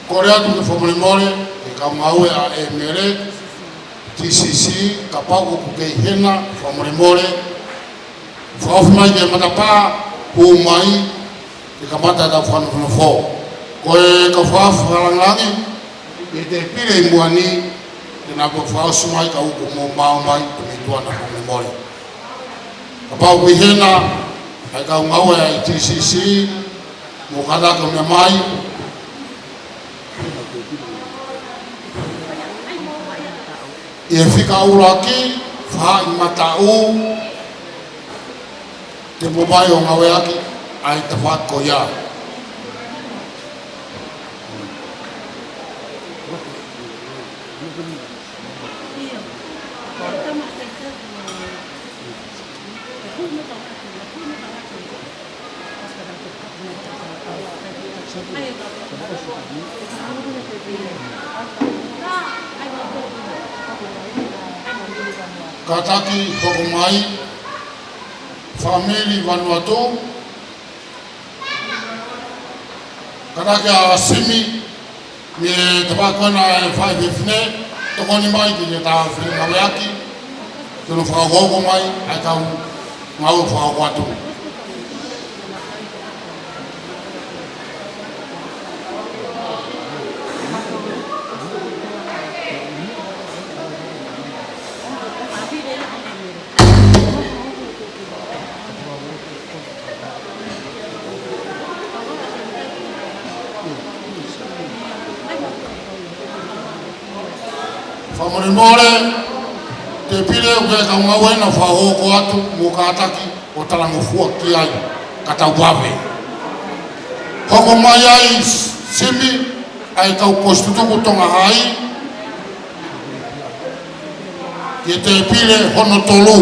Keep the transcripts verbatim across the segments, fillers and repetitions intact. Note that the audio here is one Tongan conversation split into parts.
Kole atu ke fakamolemole, ʻe kau ngāue ʻa e M L A, T C C, kapau ʻoku kei hena, fakamolemole, fakaofi mai ki he matapā, hū mai, ke kamata ʻetau fakanofonofo. Ko e kau fakalangilangi, ʻi he tēpile ʻi muʻa ni, ke nau fakaʻosi mai, kau ʻoku mou maʻu mai, ko e meʻa ʻi tuʻa na, fakamolemole. Kapau ʻoku ʻi hena, ʻa e kau ngāue ʻa e T C C, mou kātaki ʻo meʻa mai. ʻI he fika ʻuluaki, faʻahi mataʻu, te mou mai ʻo ngāueʻaki ʻa e tafaʻaki ko ia. Kātaki hoko mai, fāmili Vanuatu, kātaki ʻa Simi, mei he tafaʻaki ko ena ʻa e faʻē fefine, tokoni mai ki he tau fili ngāueʻaki, ke nau fakahoko mai, ʻa e kau ngāue fakahoko atu. Fakamolemole, tēpile ʻoku ʻi ai e kau ngāue ʻe fakahoko atu, mou kātaki ʻo talangofua ki ai, ka tau vave. Hoko mai ai Simi, ʻa e kau kositutuku Tonga Hai, ki he tēpile hono tolu.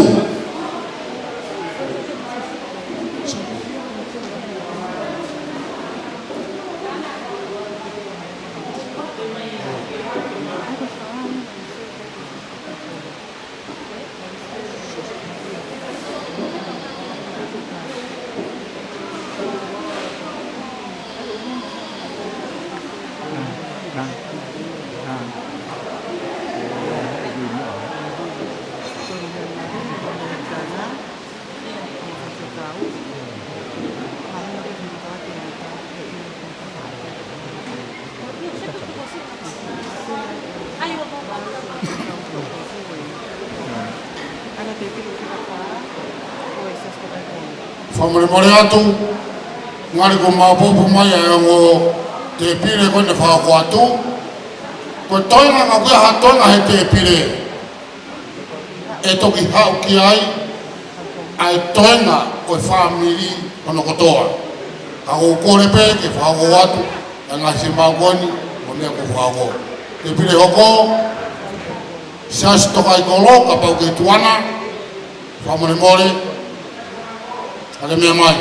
Fakamolemole atu, ngali ko e maopoopo mai ʻa e ongo tēpile ko ena fakahoko atu. Ko e toenga, ka ʻoku ʻi ai ha toenga he tēpile, ʻe toki haʻu ki ai ʻa e toenga ʻo e fāmili hono kotoa. Ka ʻoku ou kole pē ke fakahoko atu ʻa e ngaahi siʻi maʻu ko eni, ʻo meʻa kuo fakahoko. Tēpile hoko, Siasi Tokaikoló, kapau ʻoku kei tuʻa na, fakamolemole, ʻa ke meʻa mai.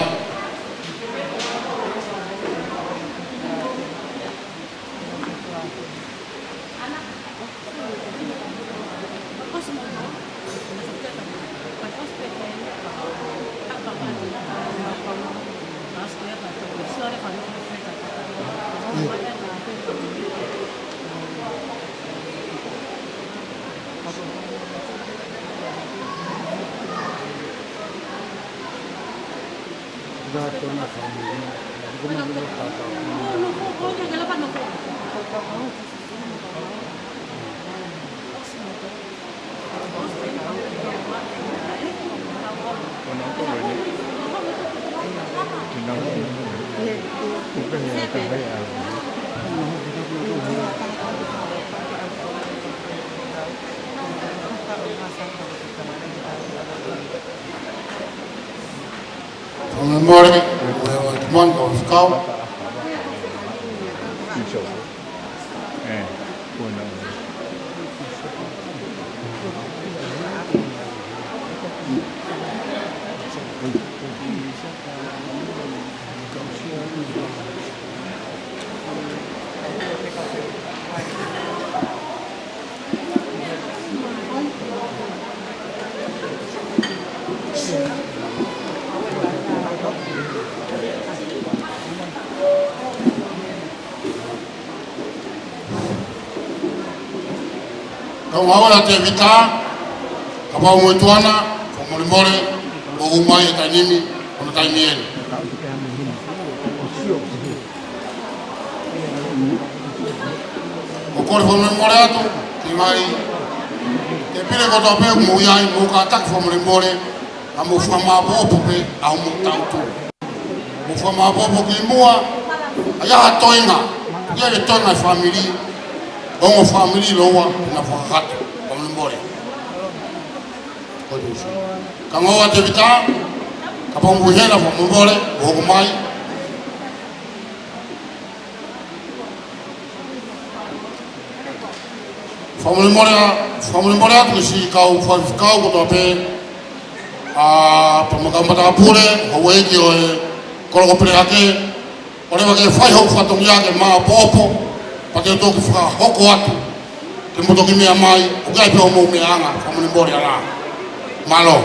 Fakamolemole, ʻe ʻe ʻe tumani kau faifekau. Kau ngāue ʻa Tēvita, kapau mo e tuʻa na, fakamolemole, ʻo ʻomai e taimi ni, ko hono taimi eni. ʻOku ou kole fakamolemole atu, ki he ngaahi tēpile kotoa pē, mou ʻi ai, mou kātaki fakamolemole, ka mou fakamāʻopoʻopo pē, ʻa hoʻomou tautu. Mou fakamāʻopoʻopo ki muʻa, ʻa ia ha toenga, ʻa ia ha toenga e fāmili, ongo fāmili lōua, na fakakakato, fakamolemole. Kau ngāue ʻa Tēvita, kapau mo e hela fakamolemole, ʻo hoko mai. Fakamolemole atu, fakamolemole atu ki siʻi kau faifekau kotoa pē, ʻa e pea mo e kau matāpule, houʻeiki ʻo e kolo ko Pelehake, ʻoua leva ke fai hoʻo fatongia ke māʻopoʻopo, pea ke toki fakahoko atu, ke mou toki meʻa mai, ʻoku ʻi ai pē hoʻomou meʻaʻanga, fakamolemole ʻalā. Mālō.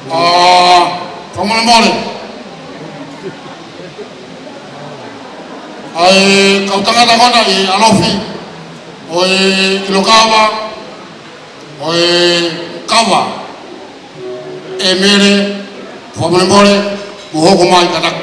ʻA, fakamolemole. ʻA e kau tangata ko ena ʻi ʻAlofi, ʻo e ʻilo kava, ʻo e kava, ʻEmele, fakamolemole, mou hoko mai kātaki.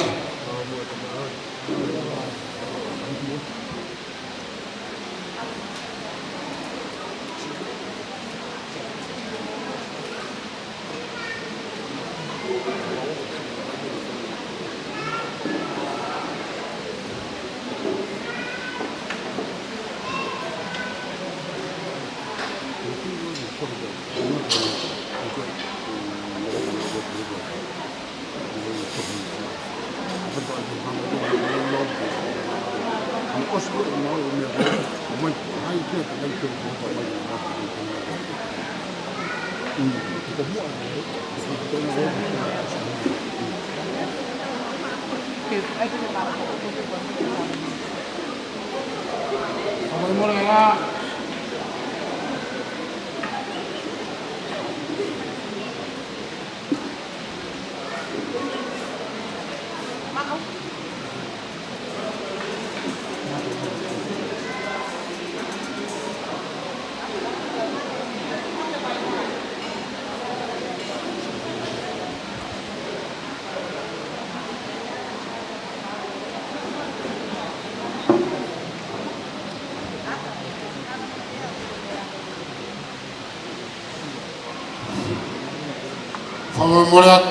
Fakamolemole atu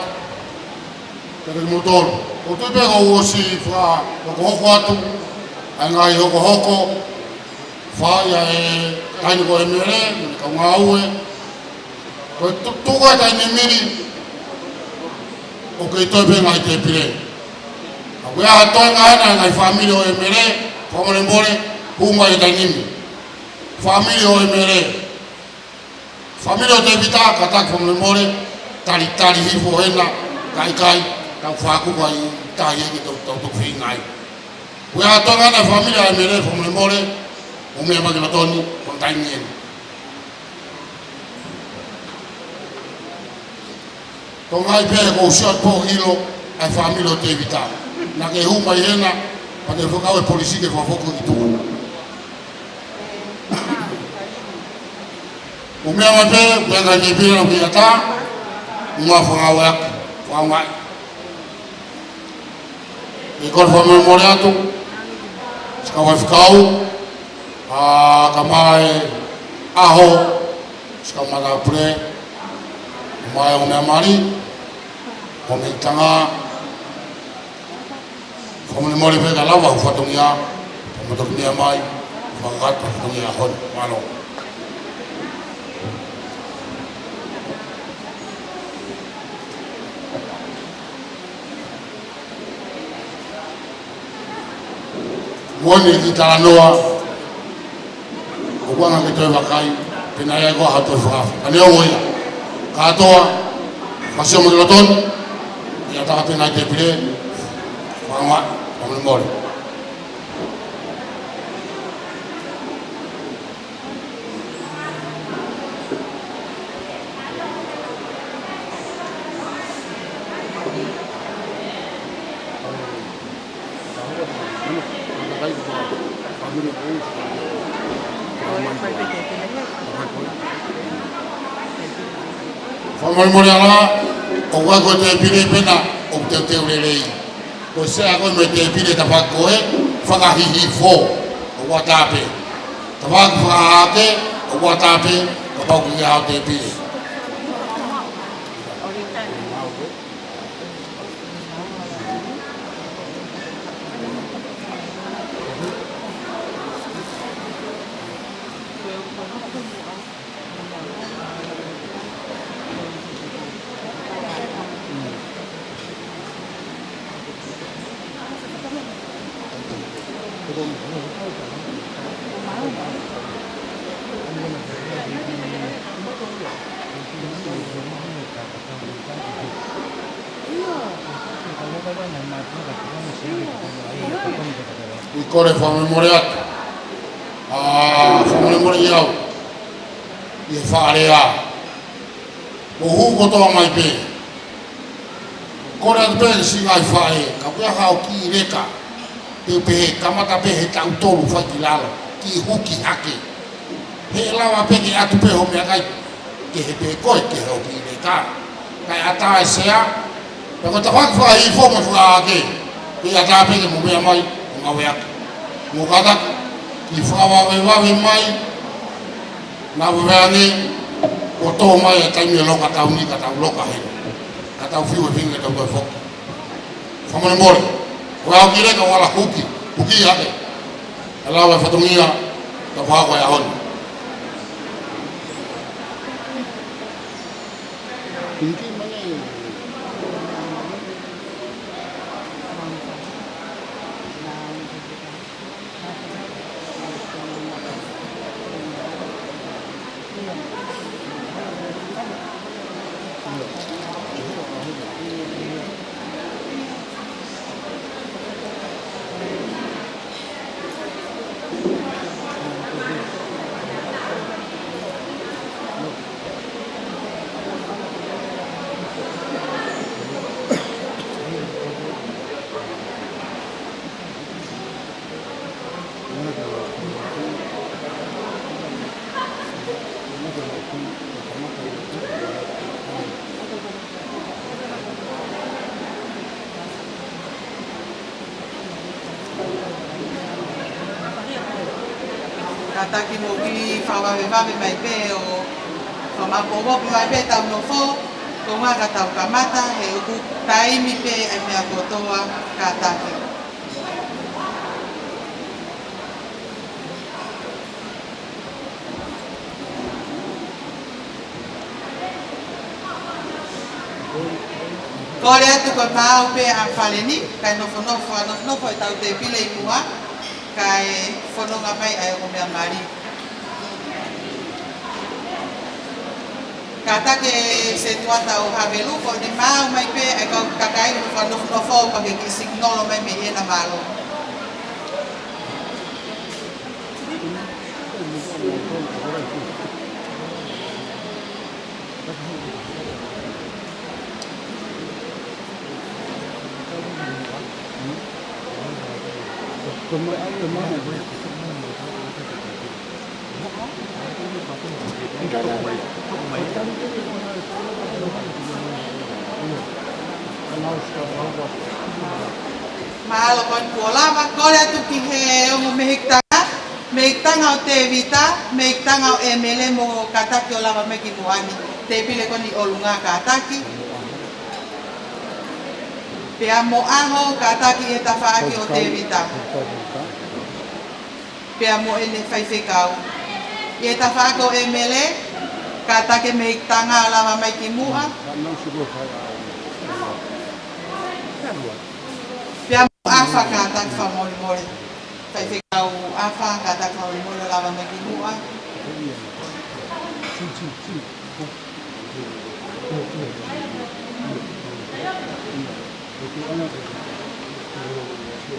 kiate kimoutolu. ʻOku ou tui pē kuo ʻosi fakahokohoko atu ʻa e ngaahi hokohoko, fai ʻa e taimi ko ʻEmele, mo e kau ngāue. Ko e tu-, tuku ʻa e taimi ni, ʻoku kei toe pē ngaahi tēpile. Ka ko e hā ha toenga ʻena e ngaahi fāmili ʻo ʻEmele, fakamolemole, hū mai he taimi ni. Fāmili ʻo ʻEmele. Fāmili ʻo Tēvita, kātaki fakamolemole, talitali hifo hena, kaikai, tau fākuku ai, tahi ʻe ki tau, tau tuku feinga ai. Ko e hā ha toenga ʻena e fāmili ʻa ʻEmele, fakamolemole, mou meʻa mai ki loto ni, ko e taimi eni. Tonga ai pē ko e ʻosi atu pē ʻilo ʻa e fāmili ʻo Tēvita. Naʻa ke hū mai hena, pea ke fakau e polisi ke fakafoki ki tuʻa. Mou meʻa mai pē, pea ka ke pila ki ata, mou fakau ʻaki, fakau mai. ʻOku ou kole fakamolemole atu, siʻi kau faifekau, ʻa e kau mai ʻaho, siʻi kau matāpule, kau mai ʻo meʻa mali, kau mai tanga, fakamolemole pē ka lava hoku fatongia, ka mou toki meʻa mai, fakakakato fatongia ʻaho ni, mālō. Moʻoni e kiʻi talanoa, ʻoku anga ke toe vakai, pe naʻe ʻi ai koā ha toe fakaafe. Ka neongo ia. Kātoa, fakasio mai ki loto ni, ʻi he ʻatā pē ngaahi tēpile, fakamolemole. Fakamolemole ʻalu ā, ʻoku ʻi ai ko e tēpile pē ena ʻoku teuteu lelei. Ko e sea ko ē mei he tēpile tafaʻaki ko ē fakahihifo, ʻoku ʻatā pē. Tafaʻaki fakahahake, ʻoku ʻatā pē, kapau ʻoku ʻi ai haʻo tēpile. ʻOku ou kole fakamolemole atu. ʻA, fakamolemole ʻi au. ʻI he fakalea. Mou hū kotoa mai pē. Kole atu pē ki he siʻi ngaahi faʻē, ka ʻoku ʻi ai haʻo kiʻi leka, te u pehē, kamata pē he taʻu tolu fai ki lalo, kiʻi huki hake. He ʻe lava pē ke ʻatu pē hoʻo meʻakai kehe pē koe, kehe hoʻo kiʻi leka. Kae ʻatā e sea, pea ko e tafaʻaki fakahihifo mo e fakahahake, ʻe ʻatā pē ke mou meʻa mai, ʻo ngāueʻaki. Mou kātaki, kiʻi fakavavevave mai, naʻa vave ange, kuo tō mai e taimi e loka tauni ka tau loka heni. Ka tau fiu e feinga ke tau toe foki. Fakamolemole. Ko e ʻaho ki leka ʻo ala huki. Huki hake. ʻE lava e fatongia, ka faka ko e ʻaho ni. Kātaki mou kiʻi fakavavevave mai pē ʻo fakamaʻopoʻopo mai pē ʻetau nofo, ko e ʻuhinga ka tau kamata, he ʻoku taimi pē ʻa e meʻa kotoa, kātaki. Kole atu ko e maau pē ʻa e fale ni, kae nofonofo, ʻa nofonofo ʻetau tēpile ʻi muʻa, kae fononga mai ʻa e ongo meʻa mali. Kātaki e setuata ʻo Havelu, ko ʻene maau mai pē ʻa e kau kakai ʻo fakanofonofo pea ke kiʻi sikinolo mai mei hena, mālō. Mālō, ko eni kuo lava, kole atu ki he ongo mehikitanga, mehikitanga ʻo Tēvita, mehikitanga ʻo ʻEmele, mou kātaki ʻo lava mai ki muʻa ni. Tēpile ko eni ʻolunga, kātaki. Pea mo ʻAho, kātaki he tafaʻaki ʻo Tēvita. Pea mo ʻene faifekau. ʻI he tafaʻaki ʻo ʻEmele, kātaki e mehikitanga ʻo lava mai ki muʻa. Pea mo ʻAfa, kātaki fakamolemole. Faifekau ʻAfa, kātaki fakamolemole ʻo lava mai ki muʻa.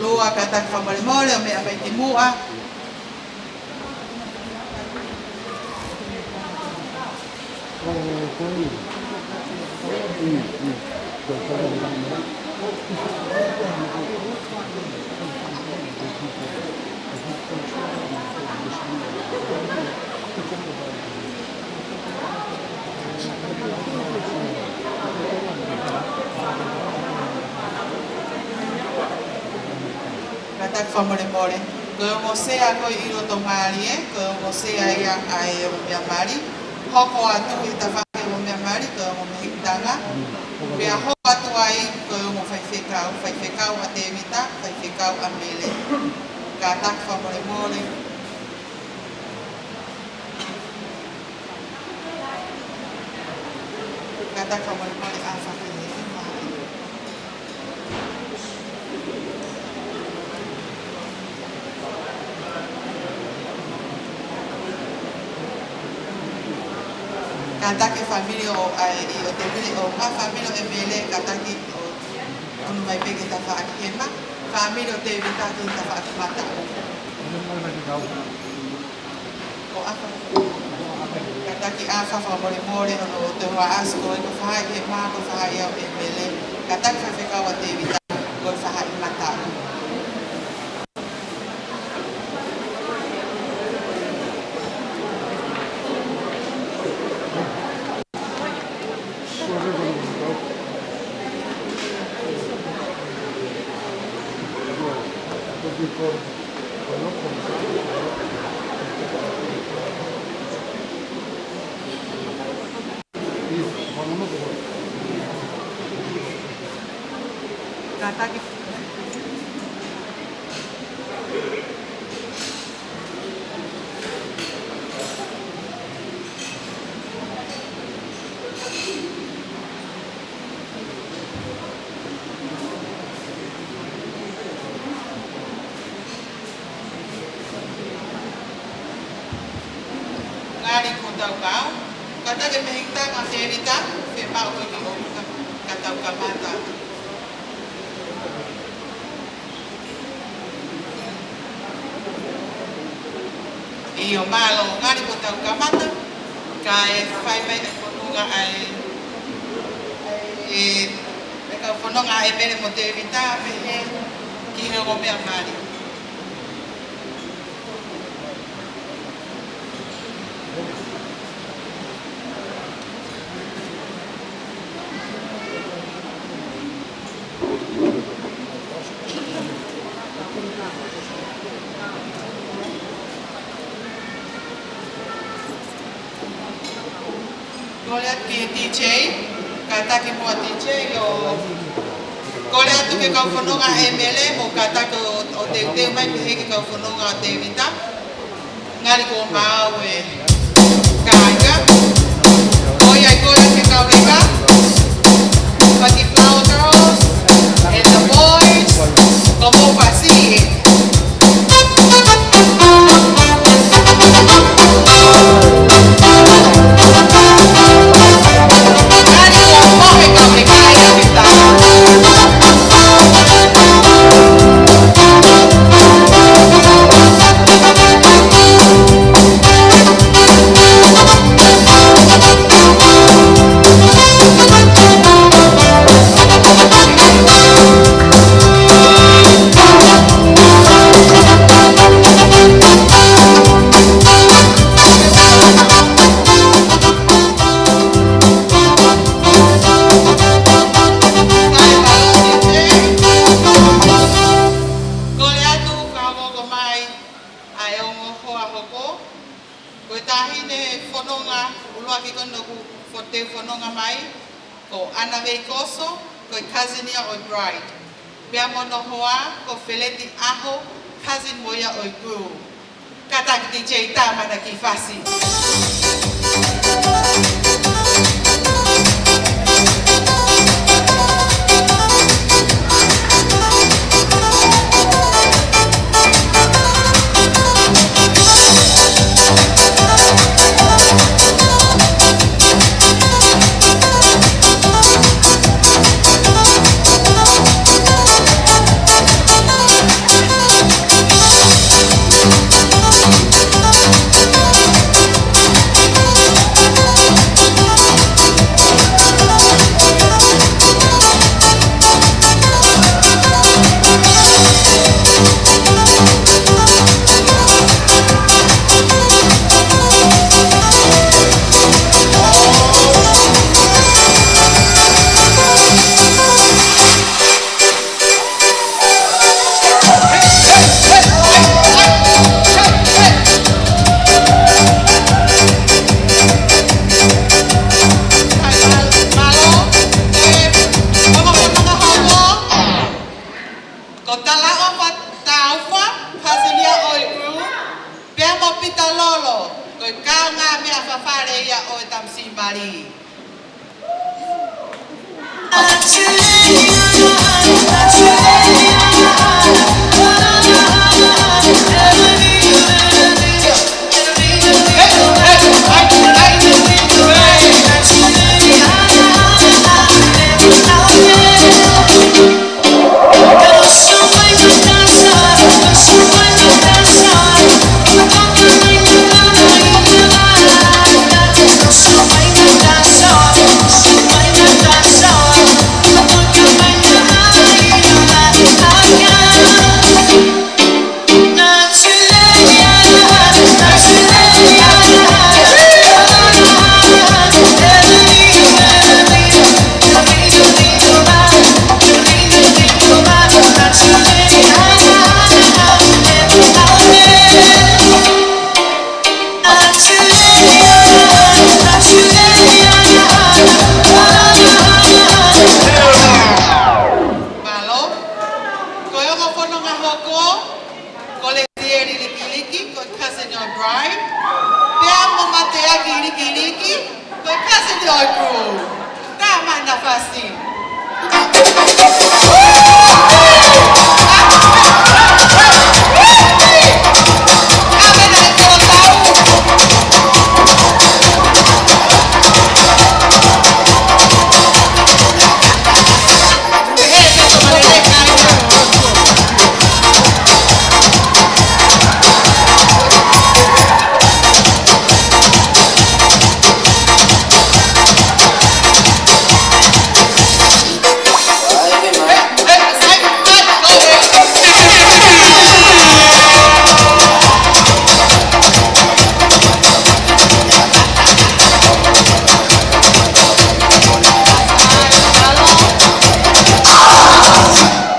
Lua, kātaki fakamolemole ʻo meʻa mai ki muʻa. Kātaki fakamolemole. Ko e ongo sea ko ē ʻi loto mālie, ko e ongo sea ia ʻa e ongo meʻa mali. Hoko atu ʻi he tafaʻaki ʻo e ongo meʻa mali, ko e ongo mehikitanga. Pea hoko atu ai ko e ongo faifekau, faifekau ʻa Tēvita, faifekau ʻa Mele. Kātaki fakamolemole. Kātaki fakamolemole ʻa e faifekau. Kātaki fāmili ʻo, ʻa e, ʻo Tēvita ʻo, ʻa e fāmili ʻo e Mele, kātaki ʻo unu mai pē ki he tafaʻaki hema, fāmili ʻo Tēvita ki he tafaʻaki mataʻu. Ko ʻAfa. Kātaki ʻAfa fakamolemole hono ʻosi ʻaʻahi ko e ko e faʻahi hema, ko e faʻahi ʻo e Mele. Kātaki faifekau ʻa Tēvita ko e faʻahi mataʻu. Kātaki. Ngali ko tau kau, kātaki mehikitanga Tēvita, fiemaʻu ko e kiʻi ʻo ka, ka tau kamata. ʻIo mālō, ngali ko tau kamata, kae fai mai e fononga ʻa e, e, e kau fononga ʻa e Mele mo Tēvita, pehē ki he ongo meʻa mali. Kole atu ki he D J, kātaki muʻa D J ʻo kole atu ki he kau fononga ʻa e Mele mo kātaki ʻo, ʻo teuteu mai pehē ki he kau fononga ʻo Tēvita. Ngali ko maʻu e kāinga. ʻOiauē, kole atu ki he kau leka. Paki Flower Girls and the boys. Ko mou pasi. Kole atu, fakaongo mai ʻa e ongo hoa hoko. Ko e taʻahine fononga ʻuluaki ko eni ʻoku fo-, teu fononga mai, ko ʻAna Veikoso, ko e cousin ia ʻo e bride. Pea mo hono hoa, ko Feleti ʻAho, cousin mo ia ʻo e groom. Kātaki D J Tāmana ki fasi. Mālō. Ko e ongo fononga hoko, ko Letieli Likiliki, ko e cousin ʻo e bride. Pea mo Mateaki Likiliki, ko e cousin ʻo e groom. Tama nafasi.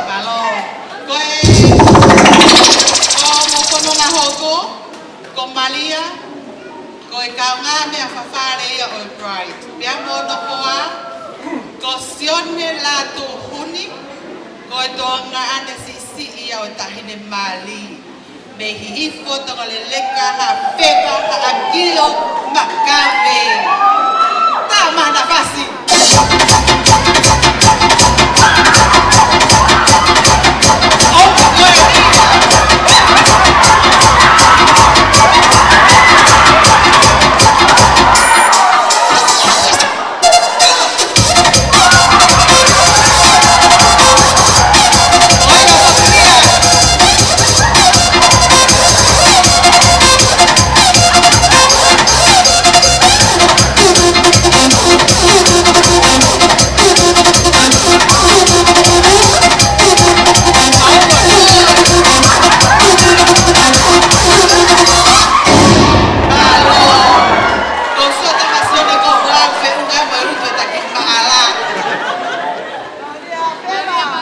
Mālō. Ko e, ko e ongo fononga hoko, ko Malia, ko e kaungāmeʻa fafale ia ʻo e bride. Pea mo hono hoa, ko Sione Lātūhuni, ko e tuongaʻane siʻisiʻi ia ʻo e Taʻahine Mali. Mei Hihifo, Tonga Leleka, Haʻafeva, Haʻakio, Makawe. Tama nafasi.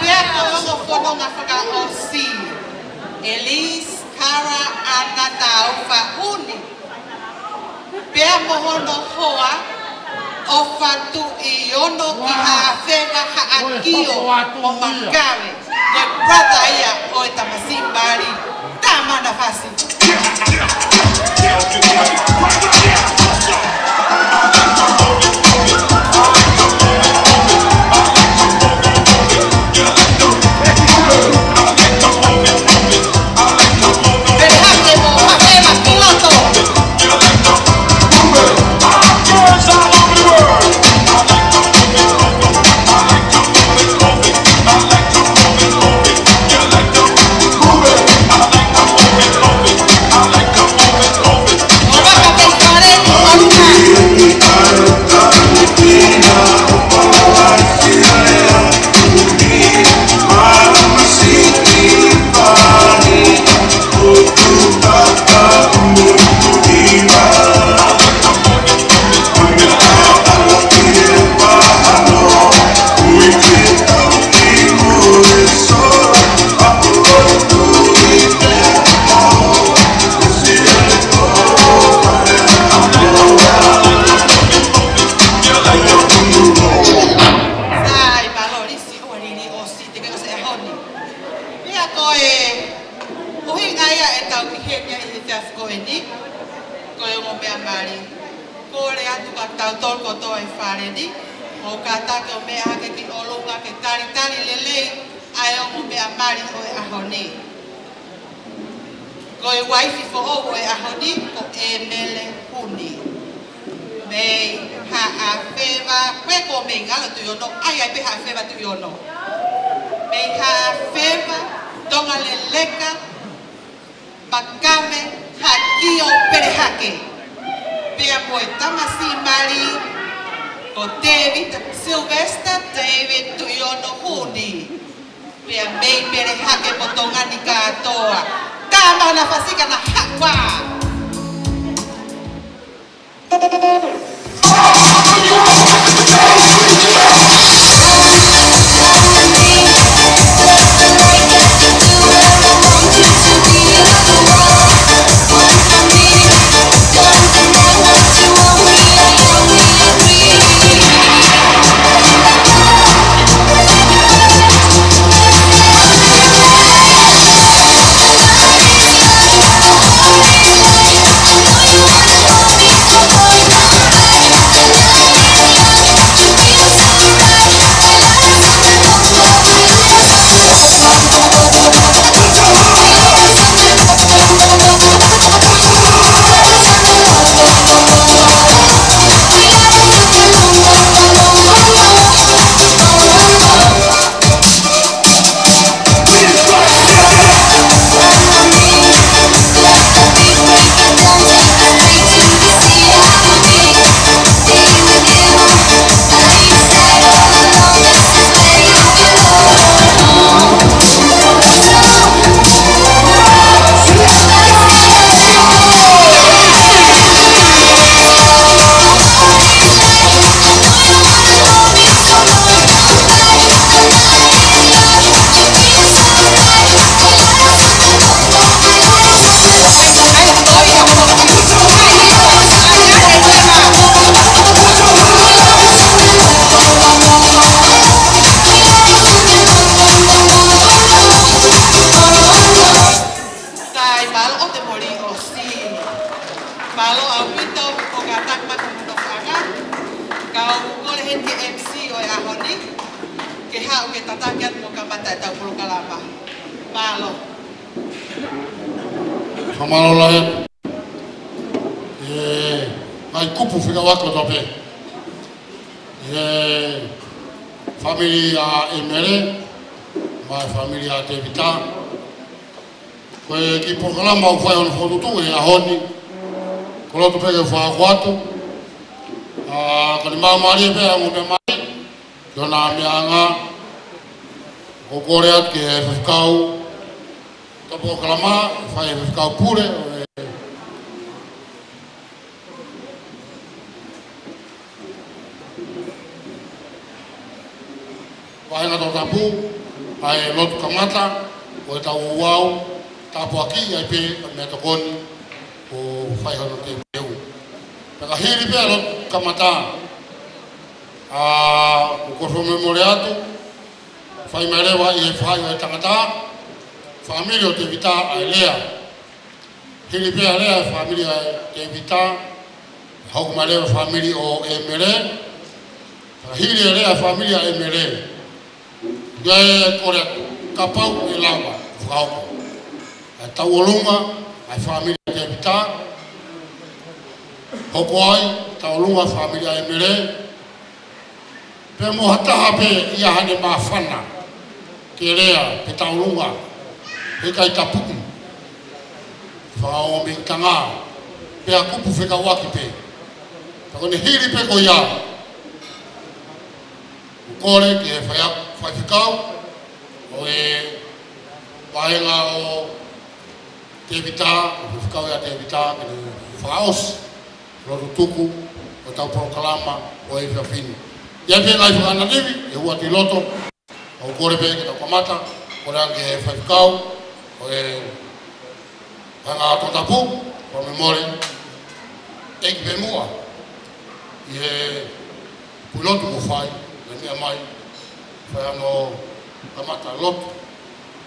Pea ko e ongo fononga fakaʻosi, Elise Kara Anataufa Huni. Pea mo hono hoa, ʻo Fatuʻiono ki Haʻafeva, Haʻakio mo Makawe. Ko e brother ia ʻo e tamasiʻi Mali. Tama nafasi. Sai, mālō Lisi, ʻoua lili ʻosi, te ke ʻosi e honi. Pea ko e ʻuhinga ia ʻetau ʻi heni ʻi he efiafi ko eni, ko e ongo meʻa mali. Kole atu kia tautolu kotoa ʻi he fale ni, ʻo kātaki ʻo meʻa hake ki ʻolunga ke talitali lelei ʻa e ongo meʻa mali ʻo e ʻaho ni. Ko e uaifi foʻou ʻo e ʻaho ni ko ʻEmele Huni. Mei Haʻafeva, ko e ko mei Ngalo Tuʻiono, ʻai ai pē Haʻafeva Tuʻiono. Mei Haʻafeva, Tonga Leleka, Makave, Hakio, Pelehake. Pea mo e tamasiʻi mali, ko Tēvita Sylvester David Tuʻiono Huni. Pea mei Pelehake mo Tonga ni kātoa. Ka mau na fasika na haʻua. Tai mālō ʻo te moli ʻosi. Mālō ʻaupito ʻo kātaki mai ki hono fanga. Ka u kole heni ki he M C ʻo e ʻaho ni ke haʻu ke tataki atu mo kamata ʻetau polokalama. Mālō. Fakamālō lahi. ʻE, ngaahi kupu fekauʻaki kotoa pē. ʻE, fāmili ʻa ʻEmele, mo e fāmili ʻa Tēvita. Ko e kiʻi polokalama ʻoku fai hono fokotuʻutuʻu he ʻaho ni, ko e lotu pē ke fakahoko atu. ʻA, ko e maumau pē ʻa e ongo meʻa mali, ki hona meʻaʻanga, ʻoku kole atu ki he faifekau, ʻetau polokalama, fai ʻe he faifekau pule, ʻo e Vahenga Tongatapu, ʻa e lotu kamata, ʻo ʻetau ouau, tāpuakiʻi ai pē ʻa e meʻatokoni, ʻo fai hono teuteu. Pea ka hili pē ʻa e lotu kamata, ʻa, ʻoku ou fakamolemole atu, fai mai leva ʻi he faʻahi ʻo e tangata, fāmili ʻo Tēvita ʻa e lea. Hili pē ʻa e lea ʻa e fāmili ʻa Tēvita, hoko mai leva fāmili ʻo ʻEmele, pea hili ʻa e lea ʻa e fāmili ʻa ʻEmele. Kae kole atu, kapau ʻe lava, fakahoko ʻa e tauʻolunga ʻa e fāmili ʻa Tēvita, hoko ai, tauʻolunga fāmili ʻa ʻEmele, pea mo ha taha pē ʻi ai haʻane māfana, ke lea, pe tauʻolunga, he ʻikai tapuʻi, fakaʻomi tanga, pea kupu fekauʻaki pē. Pea ko ʻene hili pē ko ia, ʻoku kole ki he fai-, faifekau, ʻo e vahenga ʻo Tēvita, ʻo e faifekau ʻa Tēvita, ke ne fakaʻosi, lotu tuku, ʻo ʻetau polokalama, ʻo e efiafi ni. ʻI ai pē ngaahi fakaʻanalaivi, ʻe ua ti loto, ʻoku kole pē ke tau kamata, kole ange ki he faifekau, ʻo e Vahenga Tongatapu, fakamolemole, ʻEiki pē muʻa, ʻi he puilotu kuo fai, ʻe meʻa mai, fai hono kamata lotu,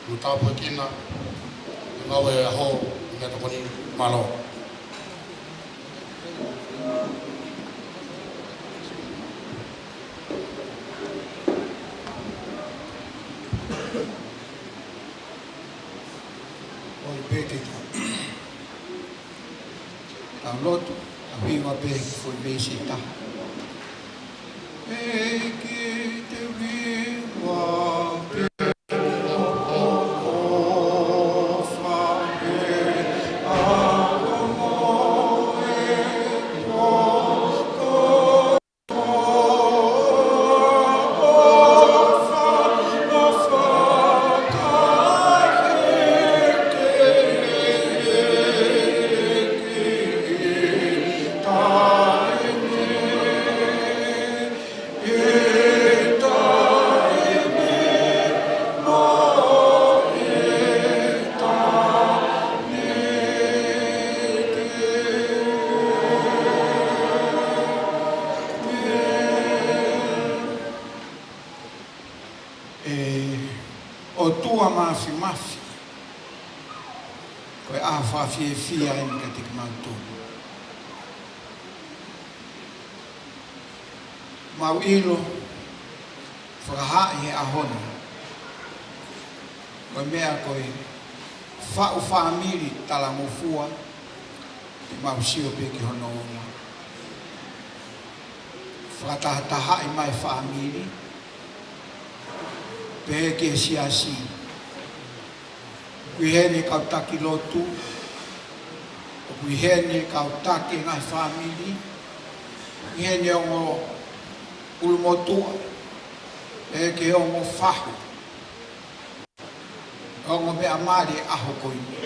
mo tāpuekina, ʻa e ngāue ʻa e ʻaho, ʻi he meʻatokoni, mālō. Pē ke tau, tau lotu, tau hiva pē he kiʻi foʻi veesi ʻe taha. ʻEiki, te u hiva pē. ʻE ʻOtua Māfimafi, ko e ʻaho fakafiefia eni kiate kimautolu. Mau ʻilo, fakahā ʻi he ʻaho ni, ko e meʻa ko e faʻu fāmili talangofua, te mau sio pē ki hono ola. Fakatahatahaʻi mai fāmili, pehē ki he siasi. ʻOku ʻi heni e kau taki lotu, ʻoku ʻi heni e kau taki e ngaahi fāmili, ʻi heni e ongo ʻulumotuʻa, pehē ki he ongo fahu, ongo meʻa mali e ʻaho ko eni.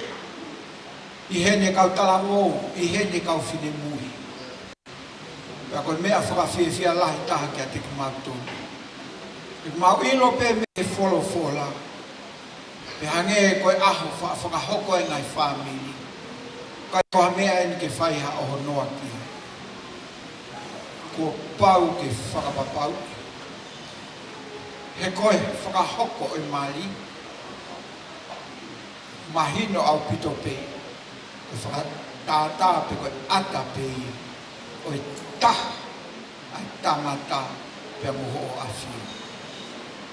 ʻI heni e kau talavou, ʻi heni e kau finemui. Pea ko e meʻa fakafiefia lahi taha kiate kimautolu. ʻOku mau ʻilo pē mei he folofola, pea hangē ko e ʻaho fa-, fakahoko e ngaahi fāmili. Ka ko ha meʻa eni ke fai ha ʻohonoa ki ai. Kuo pau ke fakapapauʻi. He ko e fakahoko e mali, mahino ʻaupito pē, ko e fakatātā pē ko e ʻata pē ia ʻo e taha ʻa e tangata pea mo hoʻo ʻafio.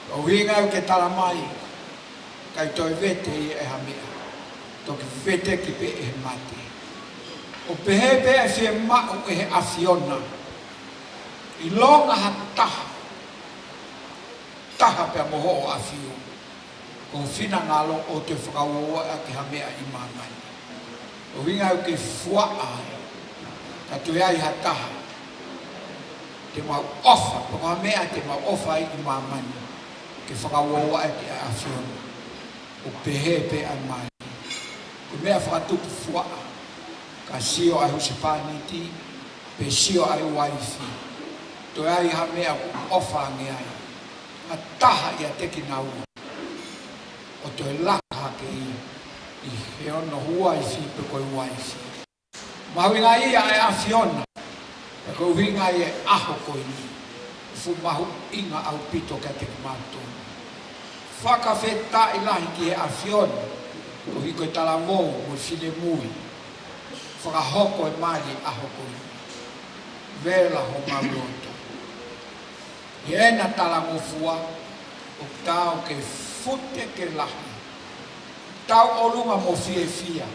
ʻUhinga ia ke tala mai, ʻikai toe vete ia ʻe ha meʻa, toki veteki pē ʻe he mate. ʻO pehē pē ʻa e fiemaʻu ʻe he ʻAfiona, ʻilonga ha taha, taha pea mo hoʻo ʻafio, ko ho finangalo ʻoua toe fakauouaʻaki ha meʻa ʻi māmani. ʻUhinga ia ke fuaʻa ai, ka toe ai ha taha te mau ʻofa, pe ko ha meʻa te mau ʻofa ai ʻi māmani, ke fakauouaʻaki ʻa e ʻAfiona. ʻO pehē pē ʻa e mali. Ko e meʻa fakatupu fuaʻa, ka sio ʻa e husepāniti, pe sio ʻa e uaifi, toe ai ha meʻa ʻoku ʻofa ange ai, ha taha ʻiate kinaua, ʻo toe laka hake ia ʻi he ono uaifi pe ko e uaifi. Mahuʻinga ia ʻa e ʻAfiona, pea ko e ʻuhinga ia e ʻaho ko eni, fuʻu mahuʻinga ʻaupito kiate kimautolu. Fakafetaʻi lahi ki he ʻAfiona, koeʻuhi ko e talavou mo e finemui, fakahoko e mali ʻaho ko eni. Vela homau loto. ʻI heʻena talangofua, ʻoku taau ke fute ke lahi, tauʻolunga mo fiefia,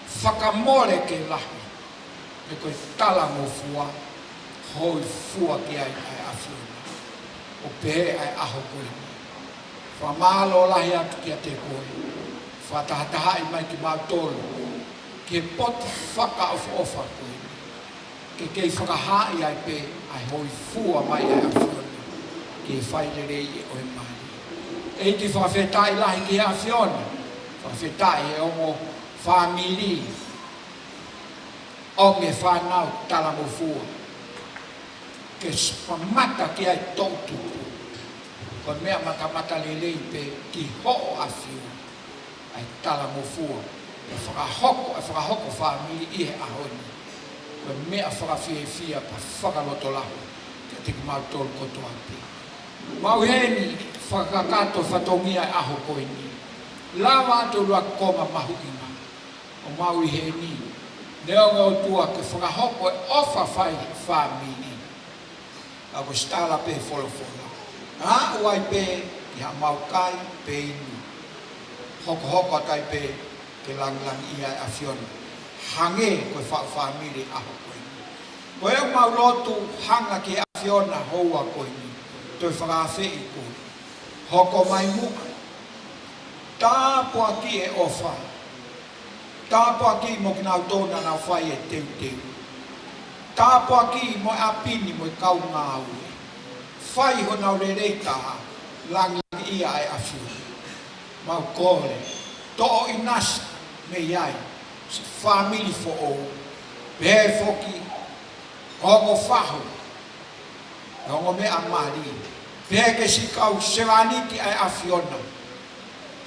fakamole ke lahi, he ko e talangofua, hōifua ki ai ʻa e ʻAfiona. ʻO pehē ʻa e ʻaho ko eni, fakamālō lahi atu kiate koe, fakatahatahaʻi mai kimautolu ki he potu fakaʻofoʻofa ko eni, ke kei fakahaaʻi ai pē ʻa e hōifua mai ʻa e ʻAfiona ki he fai lelei ʻo e mali. ʻEiki, fakafetaʻi lahi ki he ʻAfiona, fakafetaʻi he ongo fāmili, ʻomi e fānau talangofua ke s-, mamata ki ai toʻutupu. Ko e meʻa matamatalelei pē ki hoʻo ʻAfio ʻa e talangofua, ʻa e fakahoko, ʻa e fakahoko fāmili ʻi he ʻaho ni. Ko e meʻa fakafiefia pea fakalotolahi kiate kimautolu kotoa pē. Mau ʻi heni fakakakato fatongia e ʻaho ko eni. Lava atu ʻa e konga mahuʻinga ʻo mau ʻi heni. Neongo ʻOtua ke fakahoko e ʻofa fai fāmili, ka ko e sitala pē folofola. Aʻu ai pē ki haʻamau kai pe inu. Hokohoko atu ai pē ke langilangiʻia e ʻAfiona. Hangē ko e faʻu fāmili ʻaho ko eni. Ko e ʻemau lotu hanga ki he ʻAfiona houa ko eni. Toe fakaafeʻi koe. Hoko mai muʻa. Tāpuakiʻi e ʻofa. Tāpuakiʻi mo kinautolu naʻa nau fai e teuteu. Tāpuakiʻi mo e ʻapi ni mo e kau ngāue. Fai honau lelei taha, langilangiʻia e ʻAfiona. Mau kole, toʻo ʻinasi mei ai, siʻi fāmili foʻou, pehē foki, ongo fahu, ongo meʻa mali, pehē ki he siʻi kau sevāniti ʻa e ʻAfiona.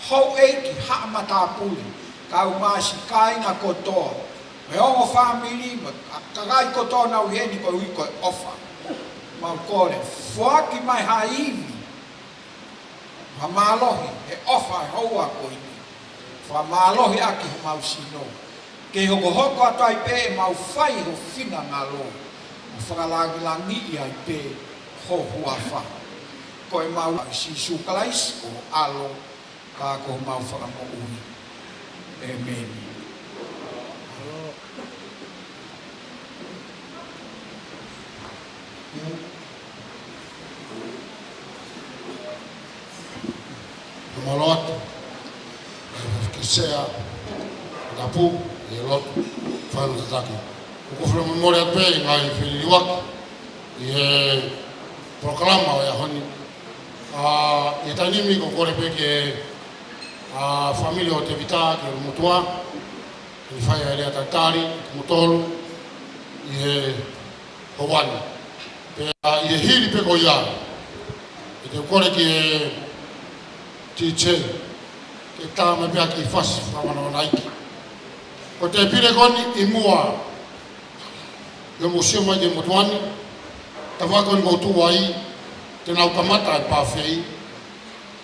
Houʻeiki, haʻa matāpule, kau masi, kāinga kotoa, mo e ongo fāmili, mo e kakai kotoa naʻa nau ʻi heni koeʻuhi ko e ʻofa. Mau kole, foaki mai ha ivi, ha mālohi, he ʻofa he houa ko eni. Fakamālohi ʻaki homau sino. Ke hokohoko atu ai pē ʻemau fai ho finangalo. Mo fakalangilangiʻi ai pē ho huafa. Ko ʻemau lau ʻia Sīsū Kalaisi ko ho ʻAlo, ka ko homau Fakamoʻui. ʻĒmeni. Mālō atu. Ke sea, tapu, ʻi he lotu, fai hono tataki. ʻOku ou fakamolemole atu pē ʻi he ngaahi feliliuaki ʻi he polokalama ʻo e ʻaho ni. ʻA, ʻi he taimi ni ʻoku ou kole pē ki he, ʻa, fāmili ʻo Tēvita, ki he motuʻa, ke fai ʻa e lea talitali, kimoutolu, ʻi he houa ni. Pea ʻi he hili pē ko ia, ʻe te u kole ki he DJ, ke tā mai pē ha kiʻi fasi fakamanavanaiki. Ko e tēpile ko eni ʻi muʻa, ʻi hoʻomou sio mai ki he motuʻa ni, tafaʻaki ko eni ʻoku tuʻu ai, te nau kamata e pāfei,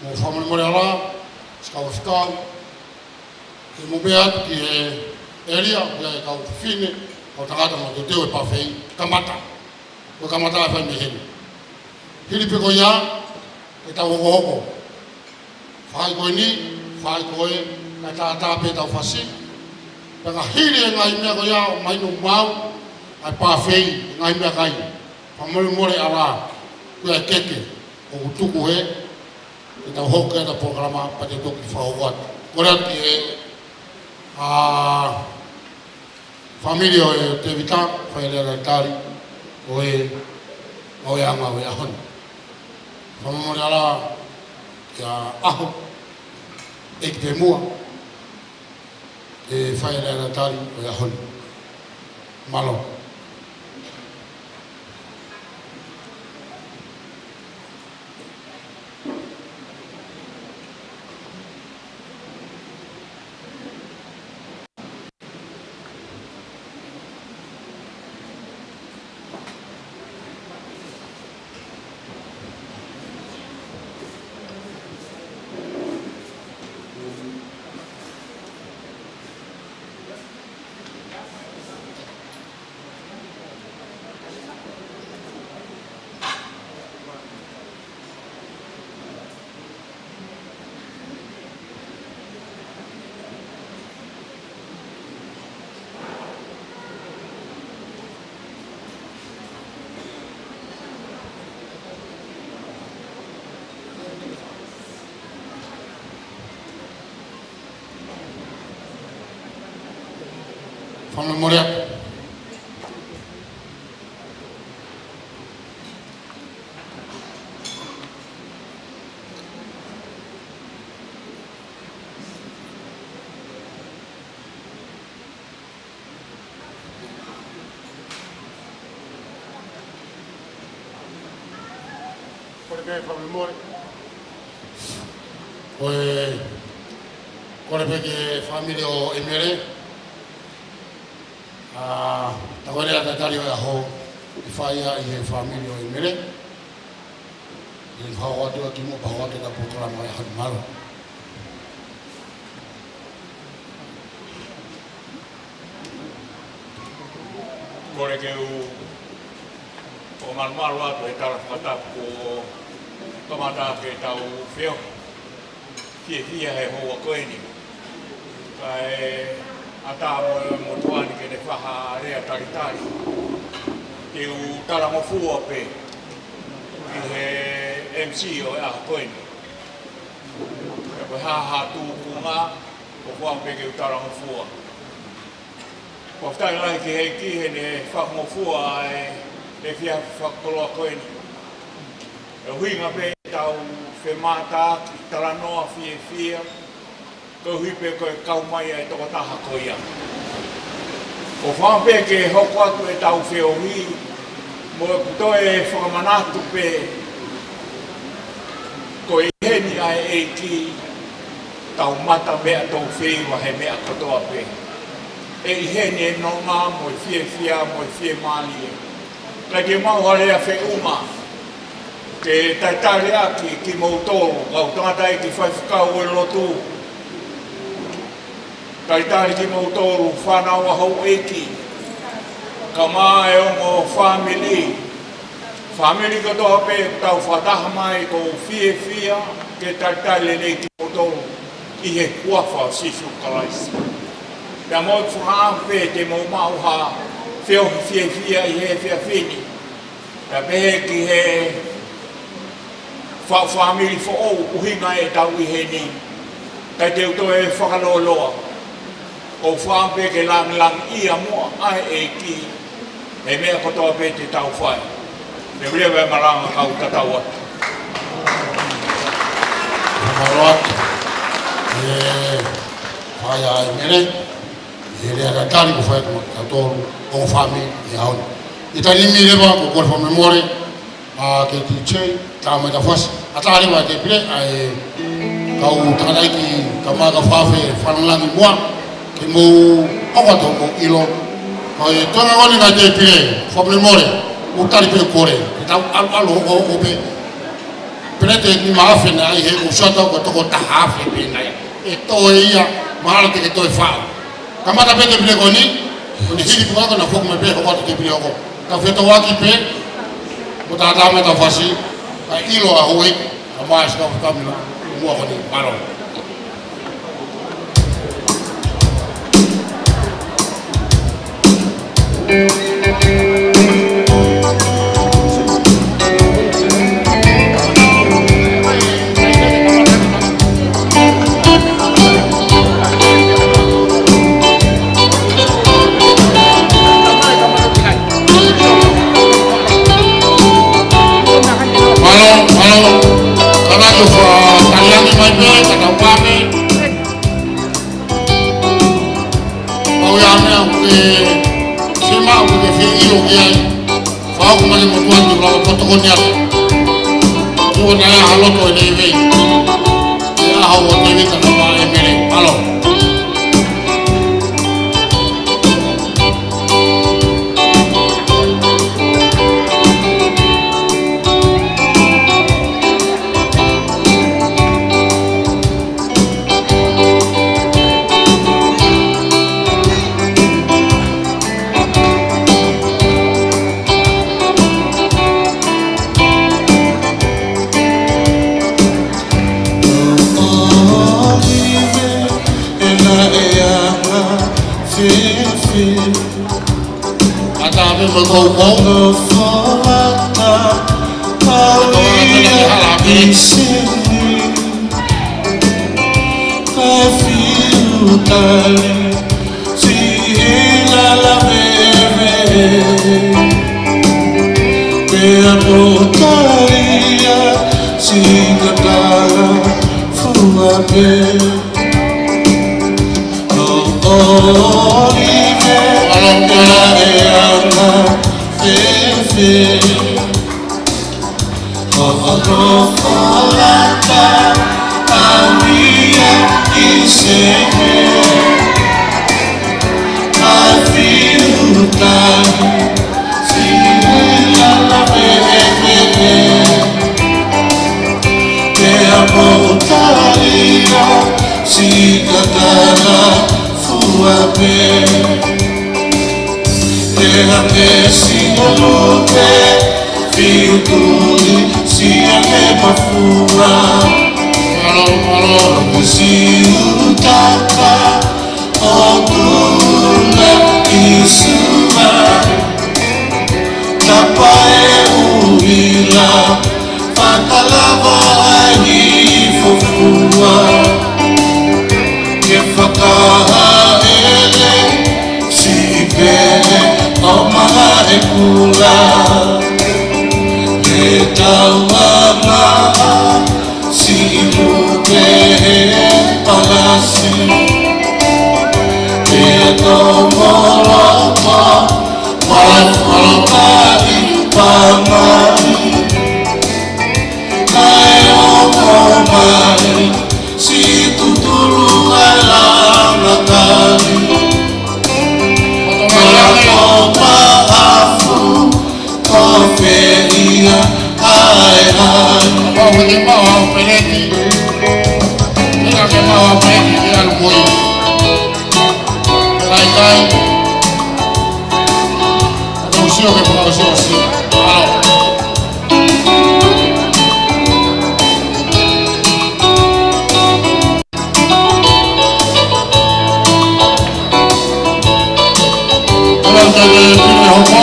mo fakamolemole ʻa e siʻi kau faifekau, ke mou meʻa atu ki he ʻēlia, ʻoku ʻi ai e kau fefine, kau tangata mo teuteu e pāfei, kamata. Ko e kamata ʻe fai mei heni. Hili pē ko ia, ke tau hokohoko. Fai ko eni, fai ko ē, kae tātā pē tau fasi. Pea ka hili e ngaahi meʻa ko ia, ʻomai ʻo maʻu, ʻa e pāfei, ngaahi meʻakai. Fakamolemole ʻa e, ko e keke, ʻoku tuku hē, ke tau hoko ki he ʻata polokalama pea te u toki fakahoko atu. Kole atu ki he, ʻa, fāmili ʻo e Tēvita, fai lea talitali, ʻo e, ʻo e anga ʻo e ʻaho ni. Fakamolemole ʻa e, kia ʻAho, ʻEiki Temua, ʻe fai lea talitali ʻo e ʻaho ni. Mālō. Fakamolemole atu. Kole pē fakamolemole. Ko e, kole pē ki he fāmili ʻo ʻEmele. ʻA, tā ko e lea talitali ʻo e ʻaho, ʻe fai ia ʻi he fāmili ʻo ʻEmele. ʻE fakahoko atu ʻaki mo pehē atu ʻeta polokalama ʻi he ʻaho ni. Mālō. Kole ke u ʻoatu e tala fakatapu kuo kamata ke tau feohi fiefia he houa ko eni. Kae ʻatā mo e motuʻa ni ke ne fai ha lea talitali. Te u talangofua pē ʻi he M C ʻo e ʻaho ko eni. Pea ko e hā ha tūkunga, ʻoku ou pehē ke u talangofua. Fakafetaʻi lahi ki he ʻEiki heʻene fakangofua ʻa e efiafi fakakoloa ko eni. ʻE ʻuhinga pē ʻetau femātaaki, talanoa, fiefia, koeʻuhi pē ko e kau mai ʻa e tokotaha ko ia. ʻOku ou fakaʻamu pē ke hoko atu ʻetau feohi, mo ʻeku toe fakamanatu pē, ko e ʻi heni ʻa e ʻEiki, tau mata meʻa tau feiva he meʻa kotoa pē. ʻE ʻi heni e nonga mo e fiefia mo e fiemālie. Kae ʻikai ke maʻu ha lea feʻunga ke talitali ʻaki kimoutolu, kau tangataʻeiki faifekau ʻo e lotu. Talitali kimoutolu fānau ʻa houʻeiki, kae ʻumaʻā e ongo fāmili. Fāmili kotoa pē tau fakataha mai, ʻoku ou fiefia ke talitali lelei kimoutolu ʻi he huafa ʻo Sīsū Kalaisi. Pea mo e fakaʻamu pē te mou maʻu ha feohi fiefia ʻi he efiafi ni. Pea pehē ki he faʻu fāmili foʻou ʻuhinga ʻetau ʻi heni. Kae te u toe fakalōloa. ʻOku ou fakaʻamu pē ke langilangiʻia muʻa ʻa e ʻEiki he meʻa kotoa pē te tau fai. Leveleva e malanga kau tatau atu. Mālō atu. ʻE, fai ʻa e mele. ʻE lea talitali kuo fai atu maʻatautolu, ongo fāmili ʻi he ʻaho ni. ʻI he taimi ni leva ʻoku ou kole fakamolemole, ʻa, ki he D J, Tama Tafasi. ʻAtā leva e tēpile, ʻa e kau tangataʻeiki, kau mai kau fakafe, fakalangilangi muʻa, ke mou hoko atu hoʻomou ʻilo. Ko e toenga ko eni ʻa e tēpile, fakamolemole, ʻoku tali pē kole, ke tau ʻalu ʻalu hoko hoko pē. Peleti ni maʻafe na ʻi he ʻoku sio atu ko e toko taha afe pē nai. ʻE toe ia, mahalo te ke toe faʻu. Kamata pē tēpile ko eni, ko eni hili pē ko ena foki mai pē hoko atu tēpile hoko. Tau fetauʻaki pē, ko Tama Tafasi, kae ʻilo ʻa houʻeiki, ka mai si ka fakamolemole, muʻa ko eni, mālō. Mālō, mālō. Kātaki ʻo fakatalitali mai pē, ka tau pā pē. Pau ia meʻa ʻoku ke sema ʻoku ke fie ʻilo ki ai. Fau mai mo tuan tu lau potoko ni atu. Tuan ai ha loto e levei. ʻE ʻaho ʻo tēvita ka pā e mele. Mālō. ʻAtā pē mo e koukou. Nofoʻata, Pauia, Iseni, Kafiutali, Siʻi Lala Veve, pea mo Talia, Siʻi Katala Fua pē. ʻO ʻOlive, ʻa e anga fēfē. ʻO Nofoʻata, Pauia, Iseni, Kafiutali, Siʻi Lala Veve, pea mo Talia, Siʻi Katala Fua pē. Te hake Siʻolupe, Fiutuli, Siʻi Ake Mafua. Mālō, mālō. Siutaka, Fakalava ʻa e hifo fua ke fakahaʻele siʻi pele ʻo Malaʻekula. Ke tauange siʻi lupe he palasi, pea toʻo mo loto, mo e fukaʻi pāmai. Kae ongo mai siʻi tutulu ʻa e langa kali. Ko Maʻafu, ko fē ia ʻa e hai? Ko ke maʻu ha peleti. Ina ke maʻu ha peleti, ke ʻalu mo ia. Kai kai. Ka tau sio ke fakaʻosiʻosi. Alo. Tolauta te pile hoko.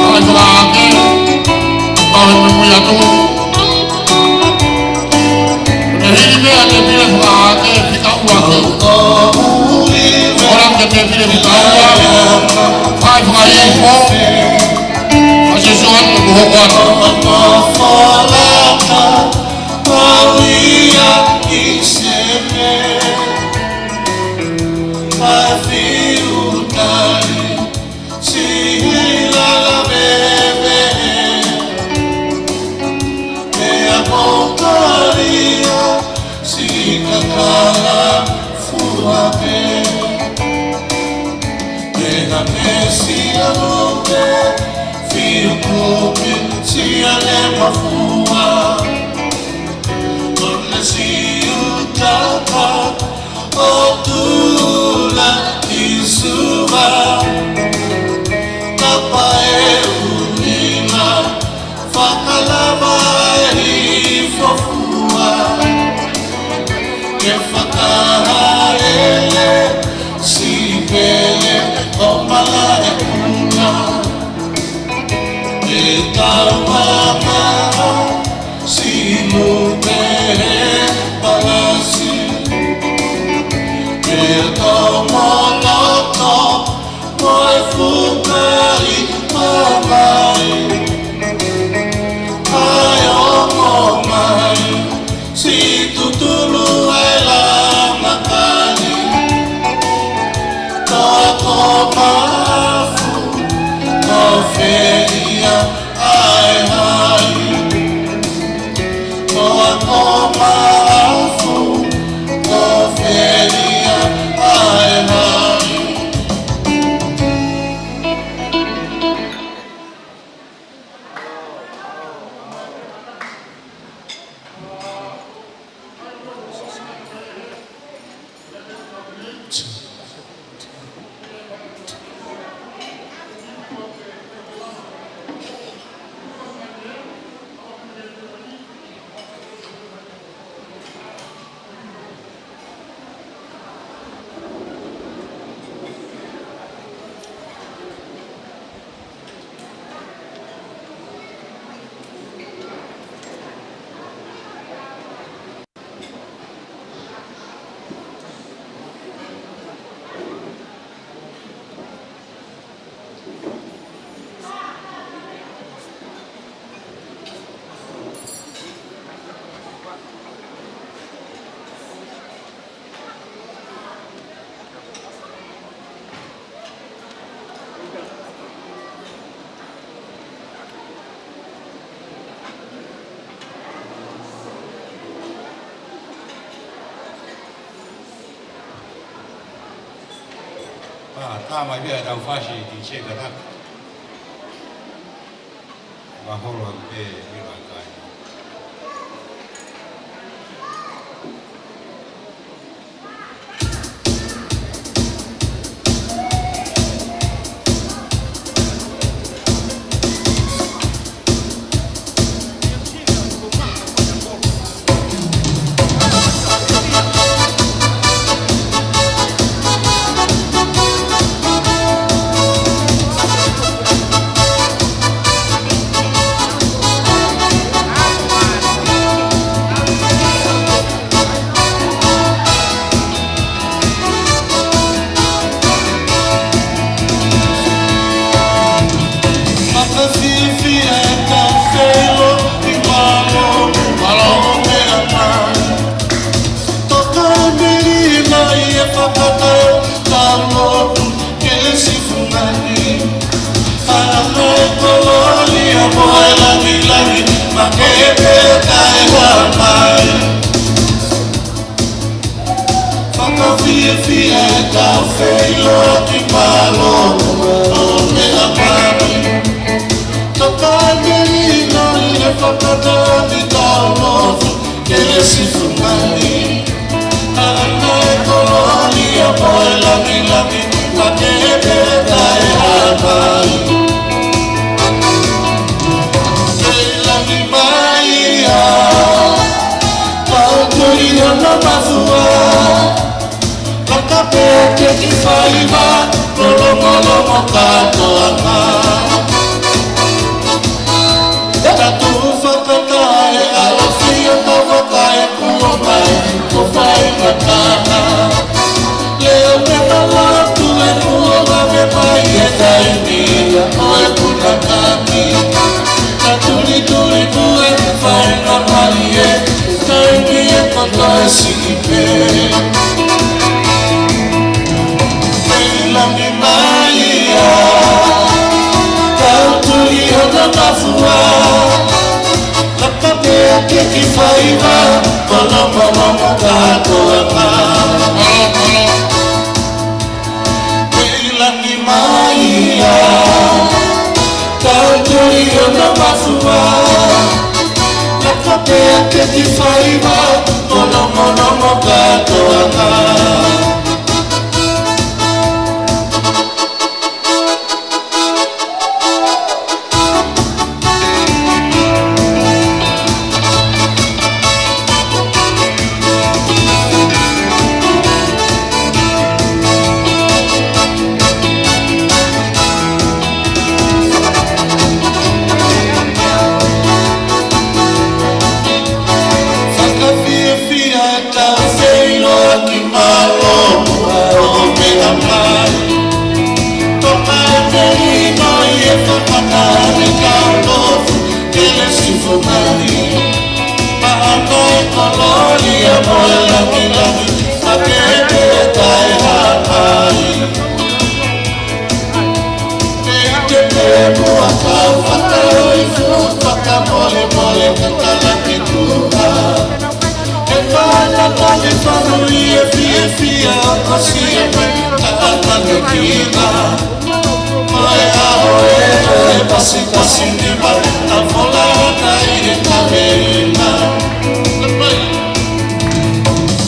Ai fakaake. Pau he mui atu. Ko e hili meʻa ke pile fakaake, fika ua ki. Tolauta te pile fika ua. Fai fakaifo. Fai sio atu ko hoko atu. Tau ia ʻi Seme, ʻa e fiu tali, siʻi lala veve, pea ko Kalia, siʻi kakala fua pē. Pea pē siʻa lupe, fiu kupi, siʻa lema fua. Kona siutaka ʻo Tula ʻi Suva. Tapa e ʻuhinga, fakalava e hifo fua ke fakahaʻele siʻi pele ʻo Malaʻekula. Ke tauange siʻi lupe he palasi, ke toʻo mo loto, mo e fukaʻi pāmai. Kae ongo mai siʻi tutulu ʻa e langa kali. Toʻa ko Maʻafu, ko fē ia ʻa e hai? Toʻa ko Maʻafu, ko fē ia ʻa e hai? Pea tā mai pē ʻetau fasi ki he kata. Maholo ʻaupito ʻi he kai. Ko e langilangi, makehe pē taʻehāmai. Fakafiefia ʻetau feʻiloaki, mālō ʻo meʻa mai. Toka e melino ʻi he fakataha ʻi tau nofo, kelesi fungani. ʻAna e kolōlia mo e langilangi, makehe pē taʻehāmai. Feʻilangi mai ia, kau tuli hono mafua. Laka pē ke ki faiva, lolongolongo kātoanga. Tatu fakataha e ʻAlo fio, tau fakae kuo mai, ko fai mataha. Leo me malatu e kuo vave mai e taimi ia ʻo e punakaki. Tatulituli pue, fai na mai e taimi e koto e siʻi pē. Feʻilangi mai ia, kau tuli hono mafua. Laka pē ke ki faiva, lolongolongo kātoanga. Feʻilangi mai ia, kau tuli hono mafua. Laka pē ke ki faiva, lolongolongo kātoanga. Fakafiefia ʻetau feʻiloaki, mālō ʻo meʻa mai. Toka e melino ʻi he fakataha ʻi tau nofo, kelesi fungani. ʻAna e kolōlia mo e langilangi, makehe pē taʻehāmai. Te te mua kau fakatau i fu, fakamolemole ka tala ki tuʻa. E fana tali fanu i e fiefia, ʻosi e pē ka ʻata ke kina. Ko e ʻaho ē, ʻe pasipasi ni mai, ta fola ta i e kavena.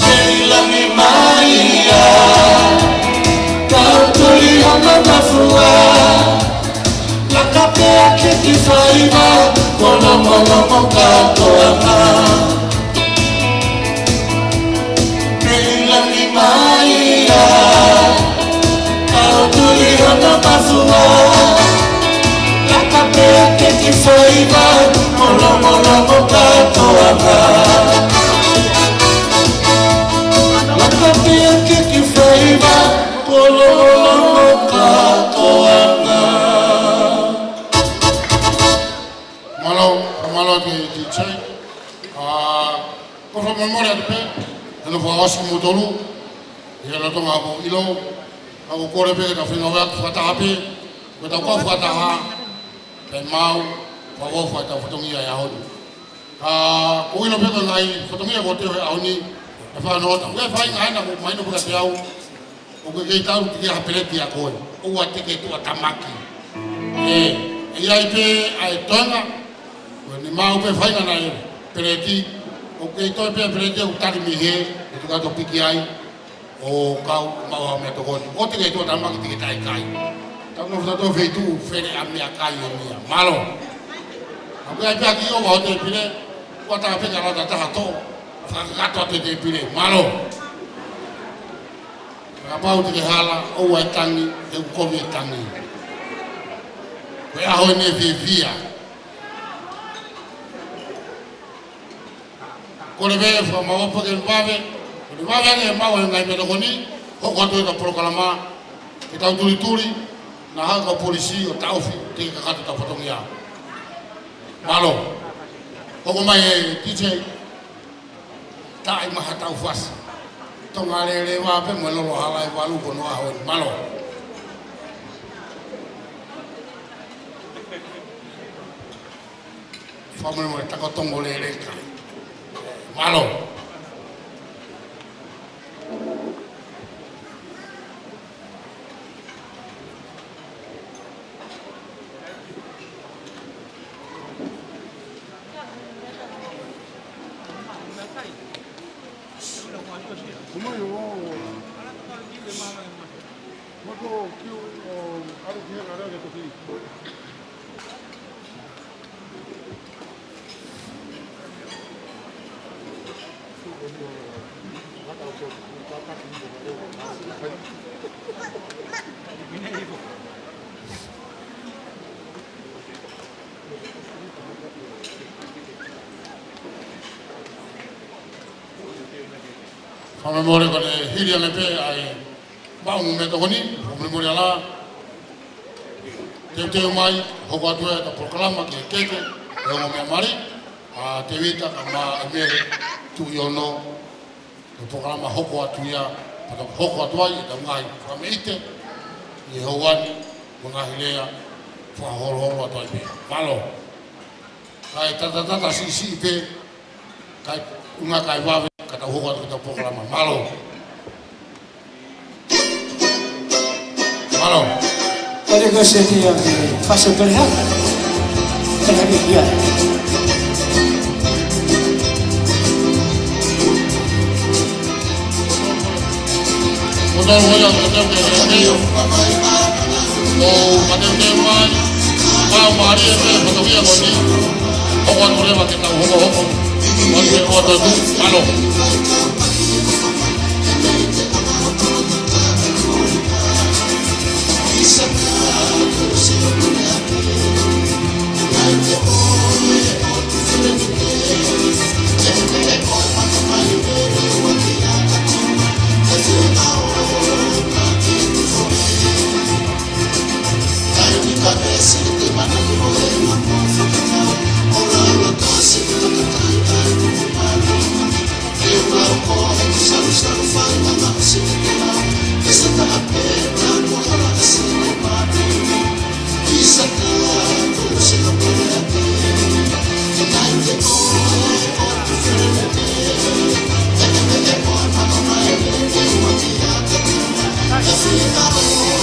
Feʻilangi mai ia, kau tuli hono mafua. Laka pē ke ki faiva, lolongolongo kātoanga. Feʻilangi mai ia, kau tuli hono mafua. Laka pē ke ki faiva, lolongolongo kātoanga. Laka pē ke ki faiva, lolongolongo kātoanga. Mālō, mālō ki he D J. ʻA, ko e fakamolemole atu pē, he ʻoku fakaʻosi kimoutolu, ʻi he lolotonga ʻoku ʻilo, ʻoku kole pē ke tau fengāueʻaki fakataha pē, ko ʻetau kau fakataha, pea mau, fakaʻofa ʻetau fatongia he ʻaho ni. ʻA, ʻoku ʻilo pē ko e ngaahi fatongia kuo teu he ʻaho ni, ʻe fānau ʻo tau. ʻOku ʻi ai e faʻahinga ʻena ʻoku mahino pē kiate au, ʻoku ʻikai ke tau tiki ha peleti ʻa koe. ʻOua te ke tuʻatamaki. ʻE, ʻe ʻi ai pē ʻa e toenga, ko ʻene maʻu pē faʻahinga naʻe peleti, ʻoku kei toe pē peleti ʻoku tali mei hē, ʻe tuku atu piki ai, ʻo kau maʻu ha meʻatokoni. ʻOua te ke tuʻatamaki, te ke taʻekai. Tau nofo tautolu he feituʻu fele ʻa meʻakai ʻe meʻa. Mālō. ʻOku ʻi ai pē ʻa ki ʻo ʻoua te pile, ʻoua te pē ka lata taha tō, fakakakato atu te pile. Mālō. Kapau te ke hala, ʻoua ʻe tangi, he ʻoku kovi e tangi. Ko e ʻaho eni ʻe fiefia. Kole pē fakamālō pē ke vave, ke vave ange ʻemau ngaahi meʻatokoni, hoko atu ʻetau polokalama, ke tau tulituli, naʻa hā kau polisi ʻo taʻofi, te ke kakato ʻetau fatongia. Mālō. Hoko mai e D J. Taʻi mai haʻatau fasi. Tonga lele vave mo e lolo hala e valu ko hono ʻaho ni. Mālō. Fakamolemole, takotongo lelei ka. Mālō. Fakamolemole, ko e hili ange pē ʻa e maʻu mo e meʻatokoni, fakamolemole ala. Teuteu mai, hoko atu ʻetau polokalama ki he keke, ʻa e ongo meʻa mali, ʻa Tevita kae ʻumaʻā ʻEmele Tuʻiono, ko e polokalama hoko atu ia, pea tau hoko atu ai ʻetau ngaahi fakameʻite ʻi he houa ni, mo e ngaahi lea fakaholoholo atu ai pē. Mālō. Kae tatatata siʻisiʻi pē, kae ʻuhinga kae vave, ka tau hoko atu ki heʻetau polokalama. Mālō. Mālō. Pale ko se tia ke fase pele ha. Pele ha ia. Ko tau hoi au, ko tau ke hoi au. Ko mateuteu mai. Pau mālie pē, ko tau ia ko ni. Hoko atu leva ke tau hokohoko. Ko ni ko tau tu. Mālō.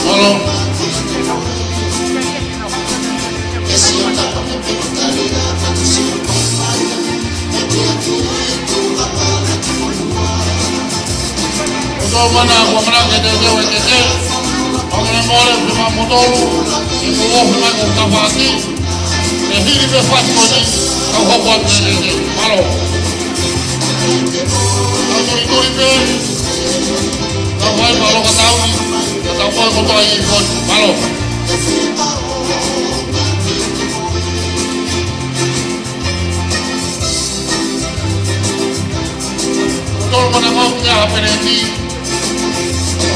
Mālō. Ko tau mana, ko mana ke te te we ke te. Fakamolemole, fima motolu, i ko wo fima ko kapati. ʻE hili pē fasi ko ni, tau hoko atu ke te. Mālō. Tau tuli tuli pē. Tau vai mālō ka tau ni. Ka tau koe ko tau i ko ni. Mālō. Tolu mana mau kia ha peneti.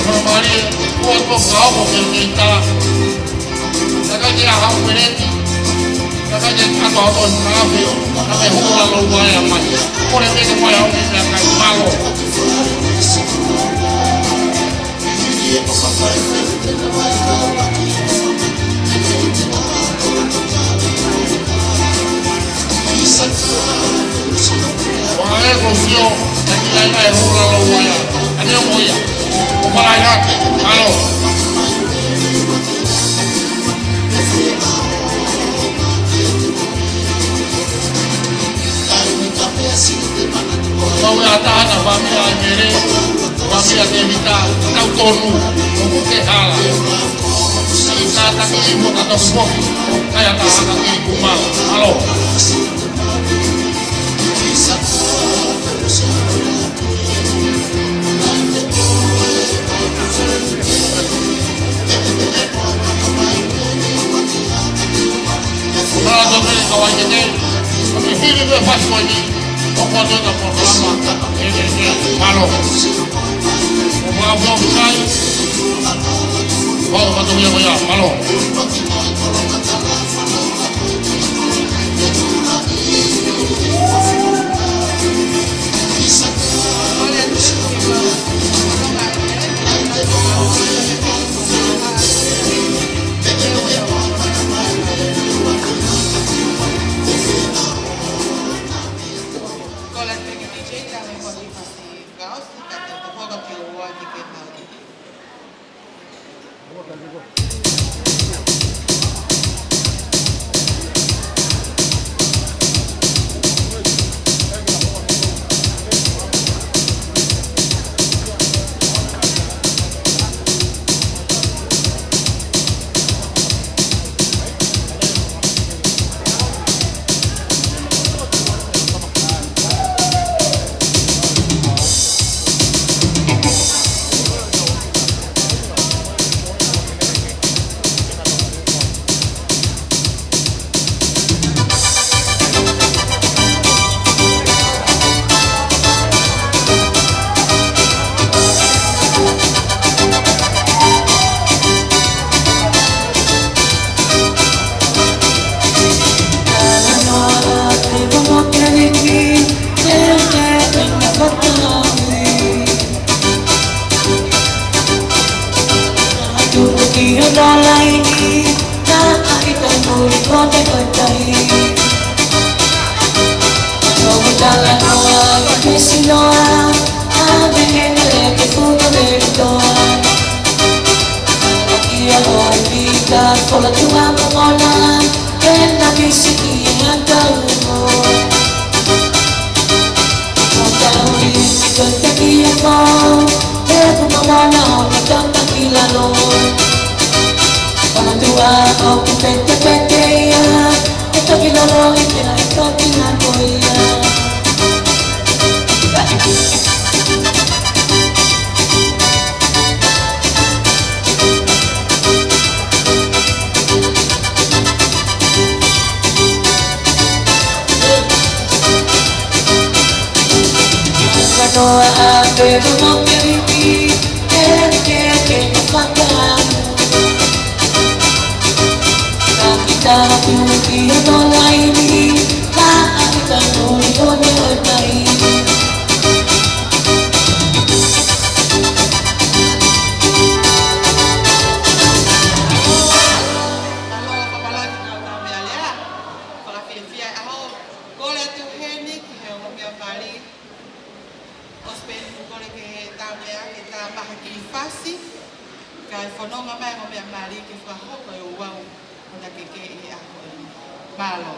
Mana mālie, ua tō ka hoko ke ke ta. Taka kia ha peneti. Taka kia kato hoko na afe. Taka hula lo ua e amai. Kole ke te mai au ni na kai mālō. Ua e ko sio, taki ai ai hula lo ua ia. Ane mo ia. Ko palai na, alo. Kau e ata ana fāmili ʻa ʻEmele, fāmili ʻa Tevita, kau tonu, ʻoku ke hala. Sai tātaki mo ka tau foki, kai ata ana ki kumau. Alo. Ko nā tō mele ka wai ke te, ka me hili me fasi wai ni, o kua tō ta polokalama, e, e, e, mālō. O kua pō kai, o kua tō mele ko ia, mālō. Ka me mo ki fasi ka ʻosi ka te toko ka te ua ki ke mau. Aloha, papalaki, kau tau mea lea. Fakafiefia e ʻaho. Kole atu heni ki he ongo meʻa mali. ʻOsi pē eni kole ke tau mea ke tau maha ki fasi. Kae fononga mai ongo meʻa mali ke fakahoko e ouau ʻo na keke ʻi he ʻaho ni. Mālō.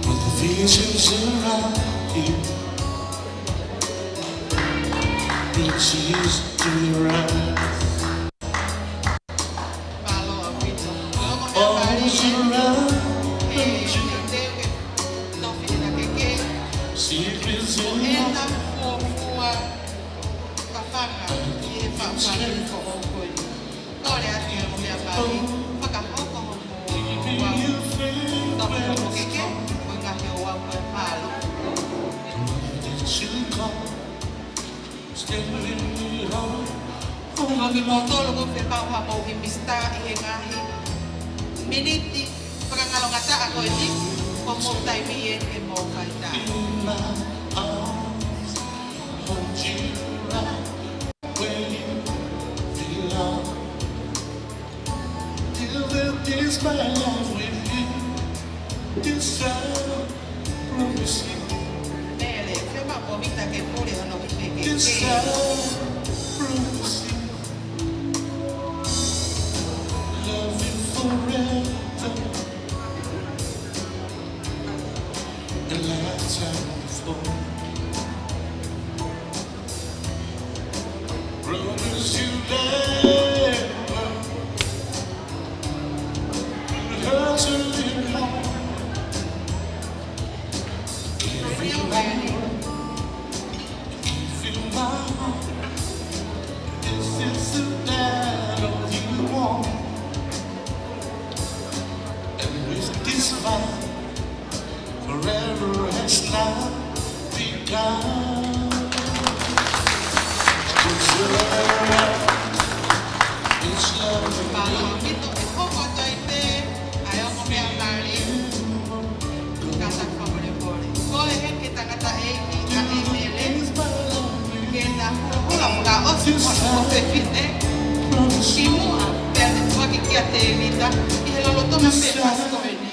With the visions around you, it is to rise. All around you, secrets in my Kole atu e ongo meʻa mali, fakahoko hoʻomou ouau. Tau mo keke, mo e ngaahi ouau ko e palo. Ko kimoutolu ʻoku fepau haʻamou ʻi misitā ʻi he ngaahi miniti fakangalongataʻa ko eni, ko hoʻomou taimi eni ke mou fai tā. Hold you right where you belong. Till the days my life with you. This I promise you. Mele, fema movita ke pule hono hine ke. This I promise you. Love you forever. A lifetime for. Promise you never hurt a little heart. Give you my heart. Give you my heart. Mālō ʻaupito, ʻe hoko atu ai pē ʻa e ongo meʻa mali. Kātaki fakamolemole. Kole heni ki he tangataʻeiki ʻa ʻEmele ke na hulaʻula fakaʻosi hono ʻofefine kimuʻa pea ne foaki kia Tēvita ʻi he lolotonga pē ʻo e ʻaho ko eni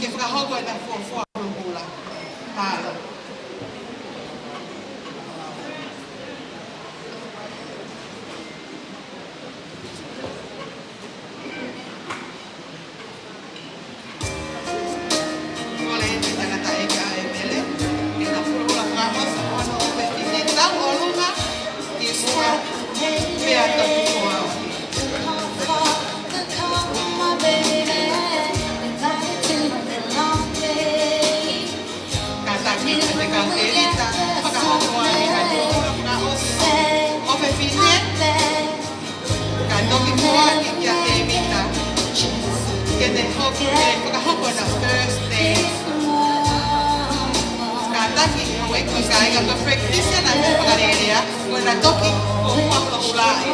ke fakahoko ʻena fuofua hulaʻula. Mālō. Kole heni ki he tangataʻeiki ʻa ʻEmele ke na hulaʻula fakaʻosi hono ʻofefine tauʻolunga kimuʻa pea toki foaki. Kātaki pē kia Tēvita fakahoko ai ʻa e hulaʻula fakaʻosi ʻofefine. Kae toki foaki kia Tēvita ke ne hoko, ke fakahoko ʻena first dance. Kātaki houʻeiki kāinga ke practice ʻena meʻa fakalelea, ko ʻena toki fuofua hulaʻula ē.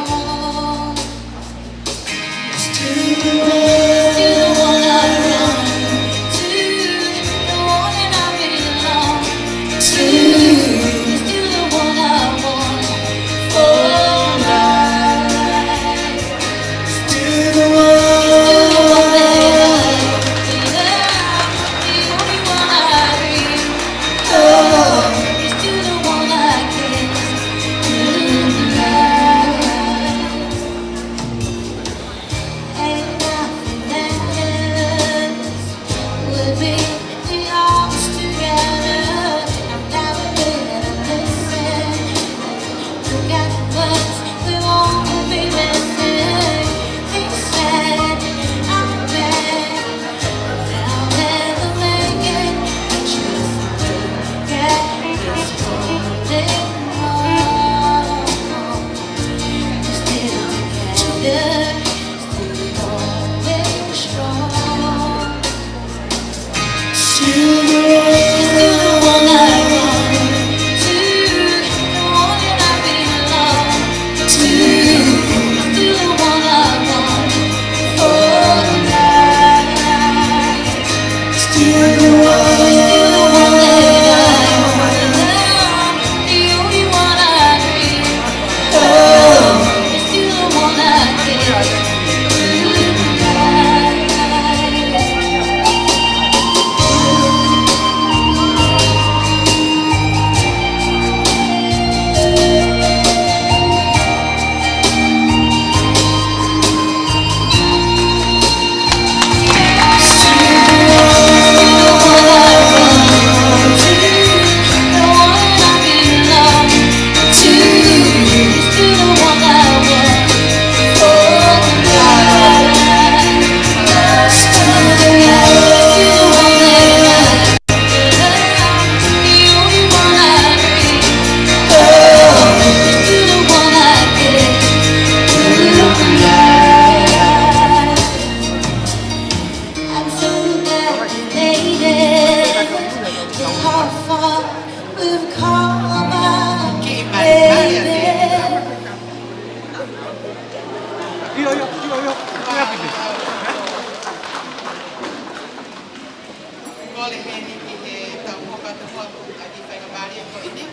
Kole heni ki he tau hoka tuha ʻa e kiʻi faingamālie ko eni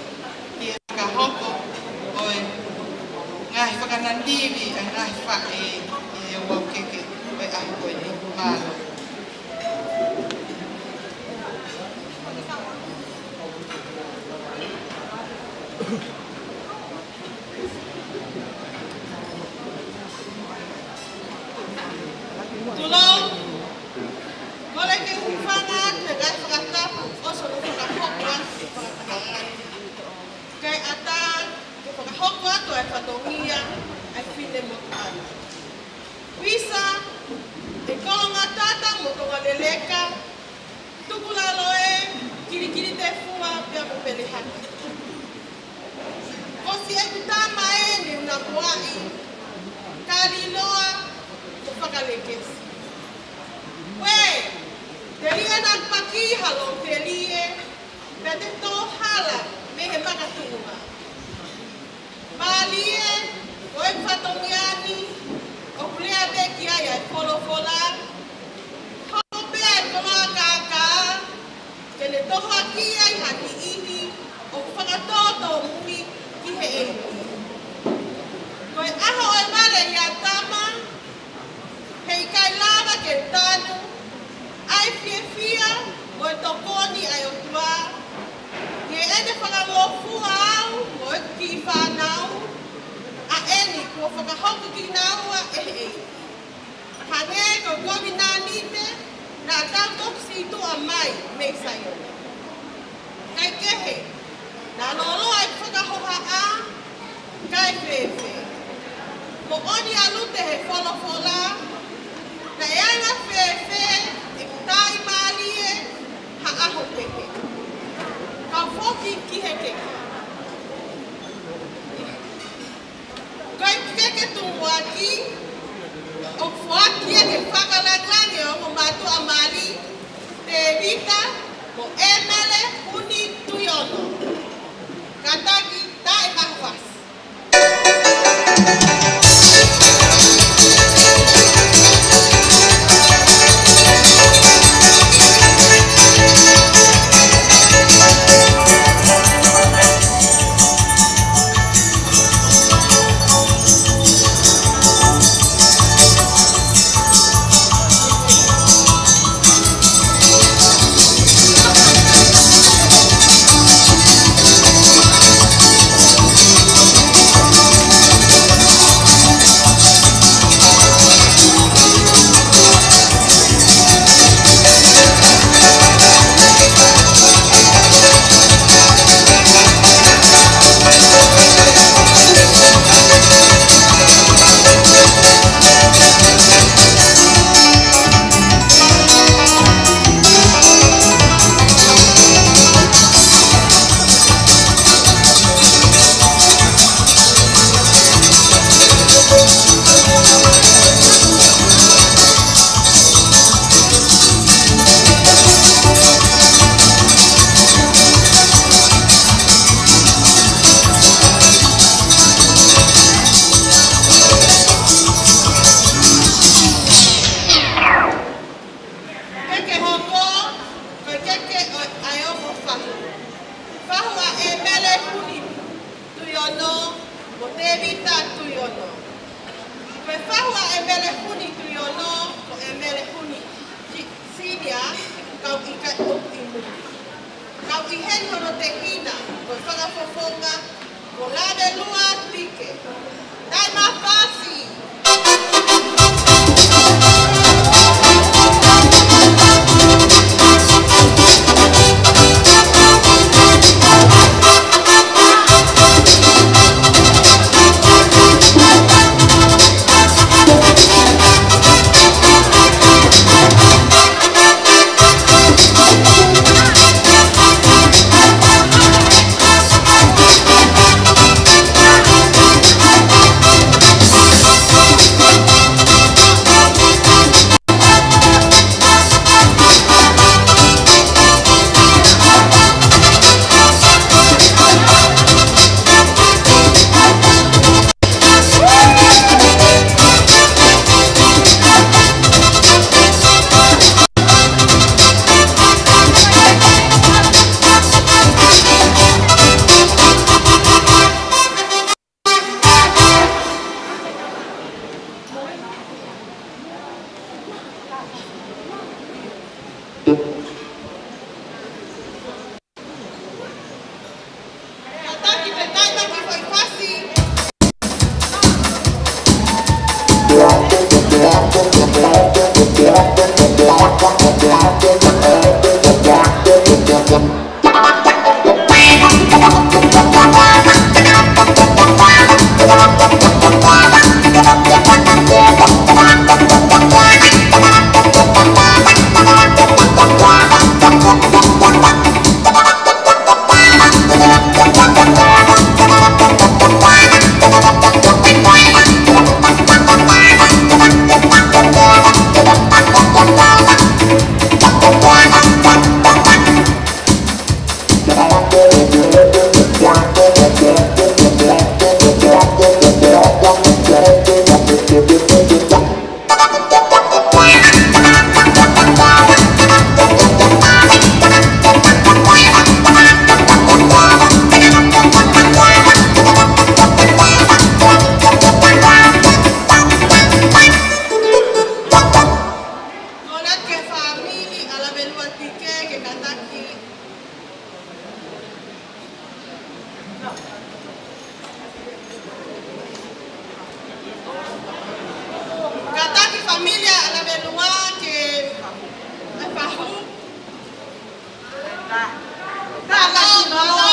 ki he fakahoko ʻo e ngaahi fakananivi ʻa e ngaahi faʻē ʻi he ʻaho keke ʻo e ʻaho ko eni. Mālō. Tulou, kole ke u hūfanga atu he ngaahi fakatapu ʻosi hono fakahoko atu e fakataha. Kae ʻatā ke fakahoko atu ʻa e fatongia ʻa e fine motuʻa ni. Visa, ʻe Kolongatata mo Tongaleleka, Tukulaloe, Kilikilitefua pea mo Pelehake. Ko siʻeku tama eni ʻoku na muaʻi, Kalinoa mo Fakalekesi. Uē, telia naʻa paki ha lou telie, pea te tō hala mei he makatuʻunga. Mālie Fatongia ni, ʻoku lea pē ki ai ʻa e folofola, hoko pē ʻa e koloa kākā, te ne tohoakiʻi ai ha niʻihi ʻoku fakatōtōmui ki he ʻEiki. Ko e ʻaho ʻo e vale ʻi Atama, heʻikai lava ke tanu ʻa e fiefia mo e tokoni ʻa e ʻOtua, ʻi heʻene fakangofua au mo ʻeku kiʻi fānau, ʻa eni kuo fakahoko kinaua ʻe he ʻEiki. Hangē ko e kovinānite naʻa tau toki sītuʻa mai mei Saione. Kae kehe, naʻa lōloa ʻeku fakahohaʻa, kae fēfē? Moʻoni ʻa Lute he folofola, naʻe anga fēfē ʻeku tāʻimālie ha ʻaho pehē. Kau foki ki he keke. Ko e keke tumuʻaki, ʻoku foaki ia ke fakalāngilangiʻi ʻa e ongo mātuʻa mali, Tēvita mo ʻEmele Huni Tuiono. Kātaki, taʻe maʻu fasi. Keke hoko, ko e keke ʻo e ʻa e ongo fahu. Fahu ʻa ʻEmele Huni Tuiono mo Tēvita Tuiono. Ko e fahu ʻa ʻEmele Huni Tuiono, ko ʻEmele Huni Senior, kau ʻi kai ʻoku ʻi mui. Kau ʻi heni hono tehina, ko e fakafofonga, ko Lavelua Tike. Taʻe maʻu fasi. Familia Alavelua ke ʻai fahu. Tala, tala.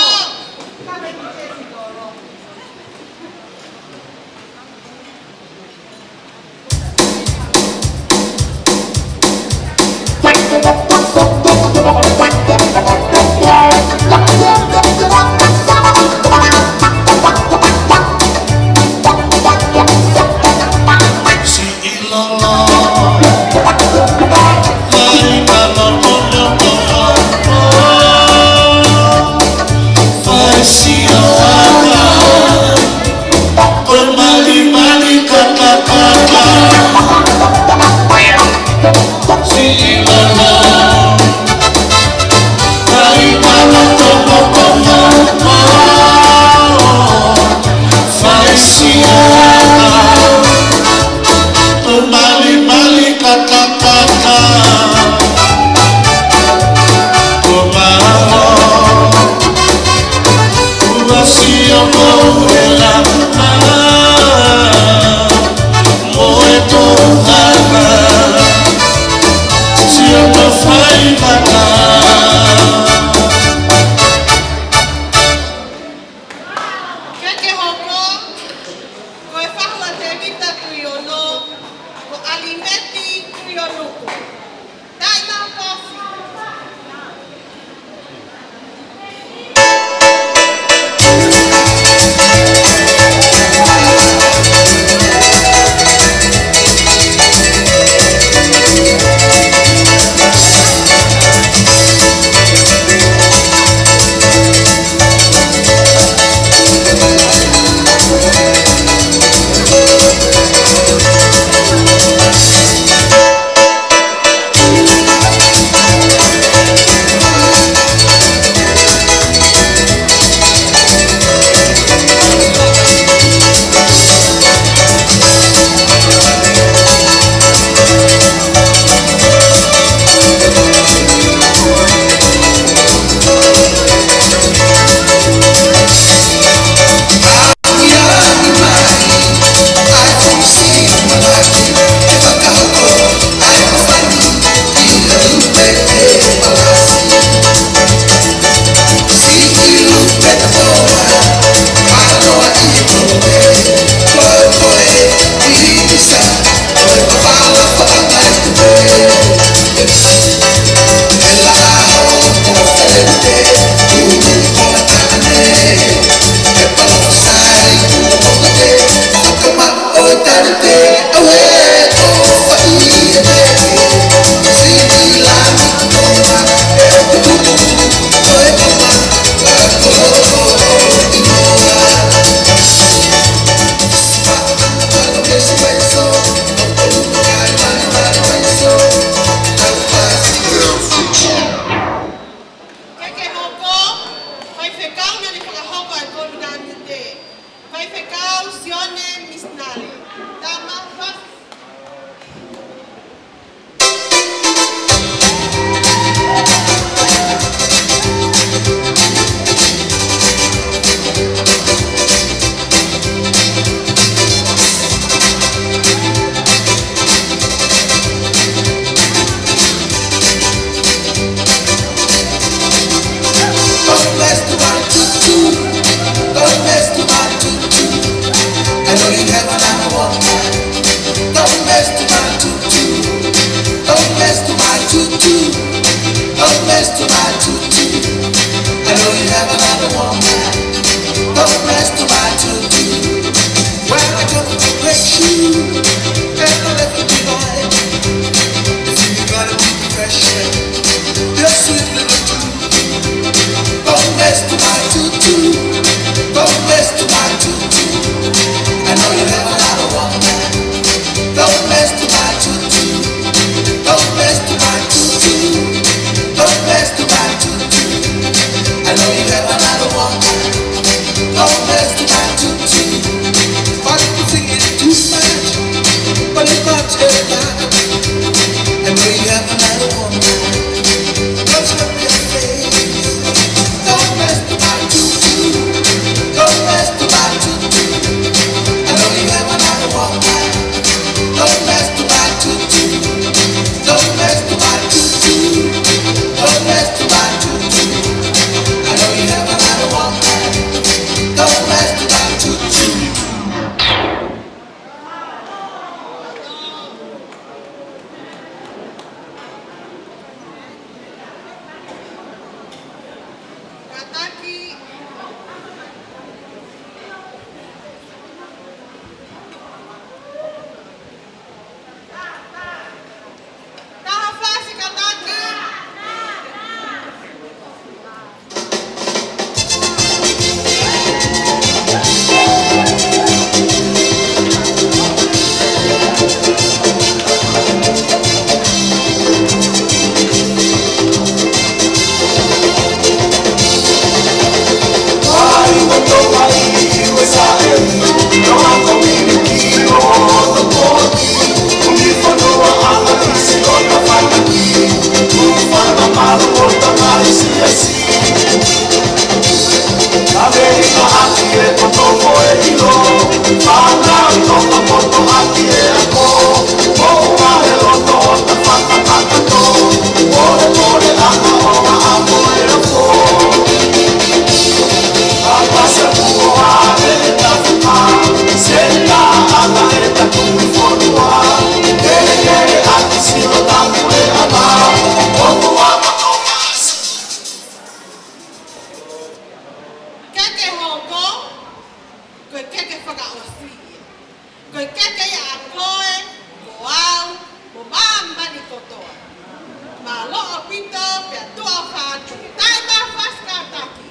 Ke ke hoko, ko e fahu ʻa Tevita Tuiono, ko ʻAlimeti Tuionuku. Taʻi mau kosi. Ke ke hoko, faifekau naʻe fakahoko ʻa e kovinānite. Faifekau Sione Misinale. Tama, fasi. Don't mess with my tutu. Don't mess with my tutu. I know you have another woman. Don't mess with my tutu. Don't mess with my tutu. Don't mess with my tutu. I know you have another woman. Don't mess with my tutu. Well, I come to bless you, and I left you behind. If you gotta be precious, your sweet little tutu. Don't mess with my tutu. Don't mess with my tutu. I know you have a lot of woman. Don't mess with my tutu. Don't mess with my tutu. Don't mess with my tutu. Ko e keke ia ʻa koe, ko au, mo māmani kotoa. Mālō ʻaupito, pea tuʻa ʻofa atu. Taimi ʻa e fasi kātaki.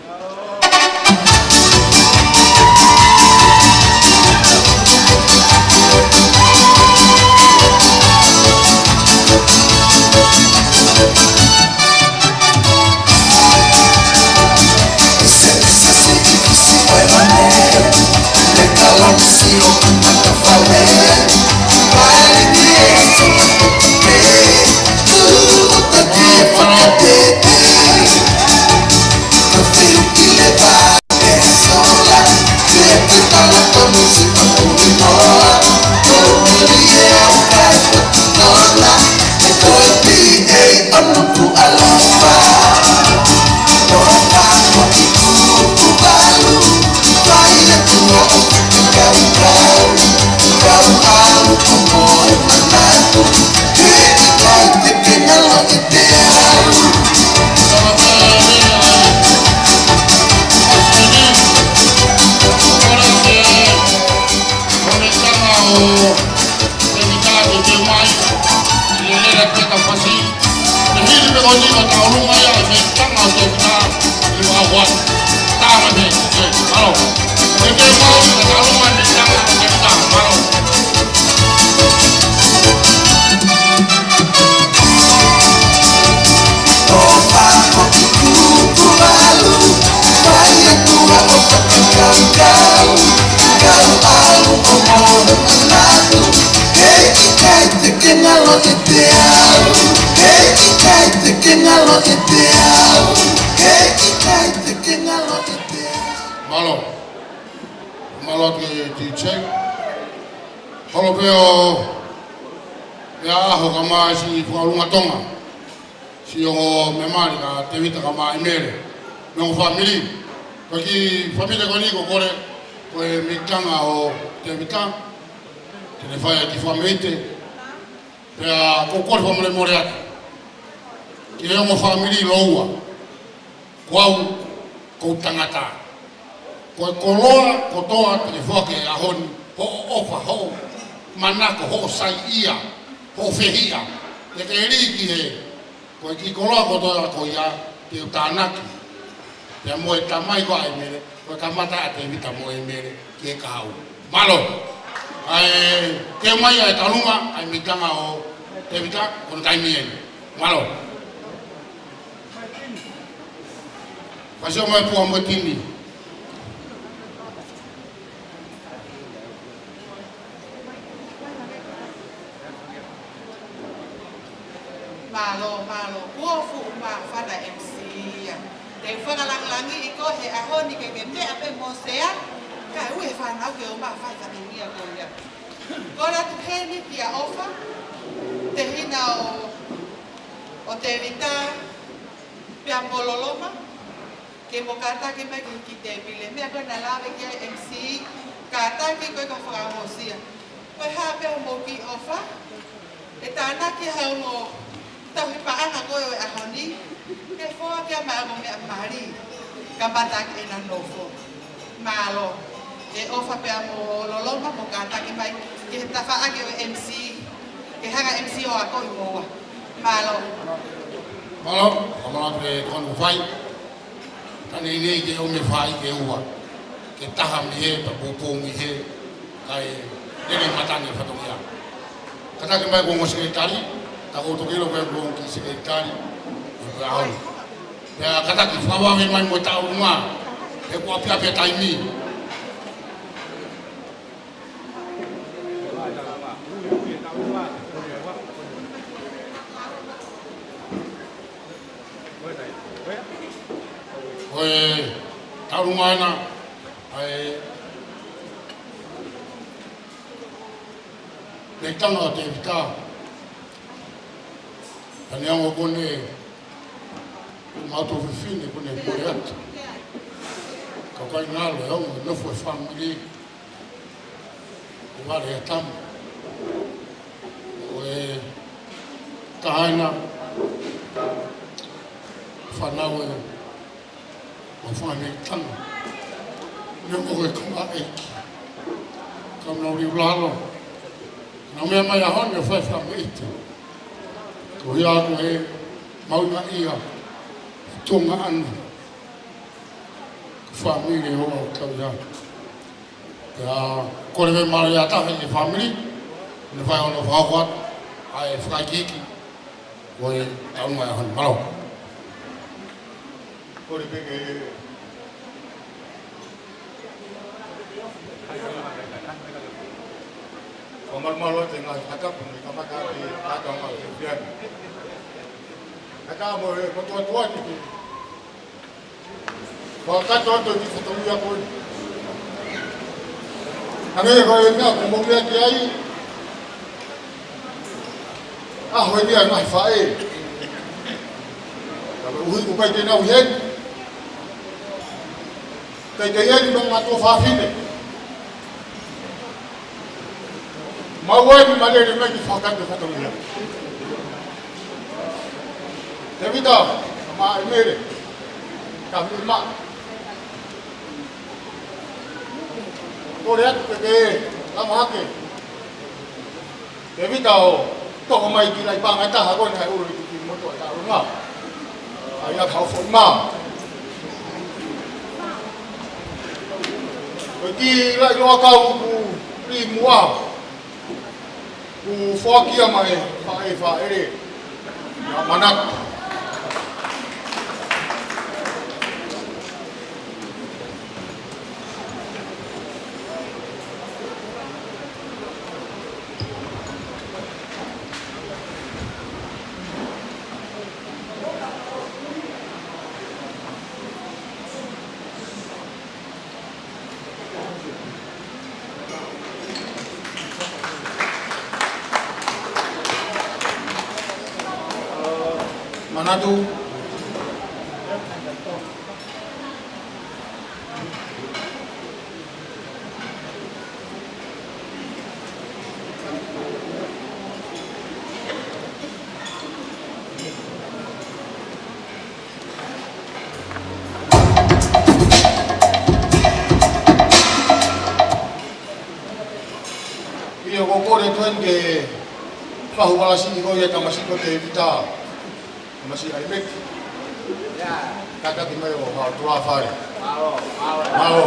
Mālō. Mālō atu ki he D J. Holo pē ʻo meʻa ʻaho kae ʻumaʻā siʻi Fakaʻulungatonga, siʻi ongo meʻa mali ko Tēvita kae ʻumaʻā ʻEmele, mo e ongo fāmili. Ko e kiʻi fāmili ko eni ko e kole, ko e mekanga ʻo Tēvita, te ne fai ʻaki e fāmili te. Pea ko e kole fakamolemole atu ki he ongo fāmili lōua. Ko au, ko e tangata. Ko e koloa kotoa te ke foaki he ʻaho ni, hoʻo ʻofa, hoʻo manako, hoʻo saiʻia, hoʻo fehiʻa. Te ke lī ki he, ko e kiʻi koloa kotoa ko ia, te u tānaki. Pea mo e tamai ko ʻEmele, ko e kamata ʻa Tēvita mo ʻEmele ki he kahaʻu. Mālō. ʻAi, keu mai ʻa e talunga, ʻa e mekanga ʻo Tēvita, ko hono taimi eni. Mālō. Fai sio mai pua mo e timi. Mālō, mālō. Kuo fuʻu māfana e M C ia. Te u fakalāngilangiʻi koe he ʻaho ni ke ke meʻa pē mo Sea. Kae ui e fānau ke ō mai ʻo fai fatongia ko ia. Kole atu heni kia ʻOfa, tehina ʻo, ʻo Tēvita, pea mo Loloma, ke mo kātaki mai ki he kiʻi tēpile. Meʻa ko ē naʻe lave ki ai e M C, kātaki ko ē ka fakaongosia. Ko e hā pē hoʻomou kiʻi ʻofa, ʻe tānaki ha ongo tauhi paʻanga ko ē ʻo e ʻaho ni, ke foaki mai ʻa e ongo meʻa mali, kamata ʻaki ʻena nofo. Mālō. ʻE ʻOfa pea mo Loloma mo kātaki mai ki he tafaʻaki ʻo e M C, ke hanga M C ʻo akoʻi moua. Mālō. Mālō, ka mālō atu e tokoni kuo fai. Ka neʻineʻi ke ʻomi e faʻahikeua ke taha mei hē, pea poupou mei hē, kae lele mata ni e fatongia. Kātaki mai ki he ongo sekelitali, ka ʻoku ou toki ʻilo ko e ongo kiʻi sekelitali, ʻo e ʻaho ni. Pea kātaki fakavave mai mo e tauʻolunga, he kuo ʻapiʻapi e taimi. Ko e tauʻolunga ena ʻa e mekanga ʻo Tēvita. Ka neongo kuo ne, ko e maʻu tuofefine kuo ne mole atu, ka ʻoku ʻikai ngalo e ongo nofo e fāmili. Ko vale e tama. Ko e taha ena fānau ʻo e fanga mekanga. Neongo ko e kamaʻeiki, ka nau liu lalo. Naʻa mea mai ʻaho ni ʻo fai fakamoʻui atu. Ko ia ko e mahuʻinga ia, tuʻunga ʻana, ko e fāmili ʻo kau ia. Pea kole mai mālō ia taha e fāmili, ne fai hono fakahoko atu ʻa e fakaikiiki ʻo e taunga ʻaho ni, mālō. Kole pē ke fakamalumalu atu e ngaahi fakatapu mei he kamata ʻa e kātoanga ʻo e fiefia ni. Kae ʻatā mo e motuʻa tuʻa ni ke fakakakato atu e kiʻi fatongia ko eni. Hangē ko e meʻa kuo mou meʻa ki ai. ʻAho eni ʻa e ngaahi faʻē. Ka koeʻuhi kuo ʻikai ke nau ʻi heni, ʻikai ke ʻi heni mo e ngaahi tuofāfine. Mau eni ma lele mai ke fakakakato e fatongia. Tēvita, mo ʻEmele, ka mi ma kole atu ke ke lama hake Tēvita ʻo toko mai ki he laʻi paʻanga ʻe taha ko eni ʻa e ʻulu ʻi he kiʻi motuʻa taʻu nga. ʻA ia ka hao foʻi mā. Ko e kiʻi laʻi loʻakau kuo lī muʻa, kuo foaki ia maʻa e faʻē fāʻele, ʻa Manatu. Manatu. ʻIo, ko e kole atu eni ke fahu vala siʻi ko ia e tamasiʻi ko Tēvita. Tamasiʻi ʻAimeki. Kātaki mai ʻo haʻu ʻo tuʻa fale. Mālō. Mālō.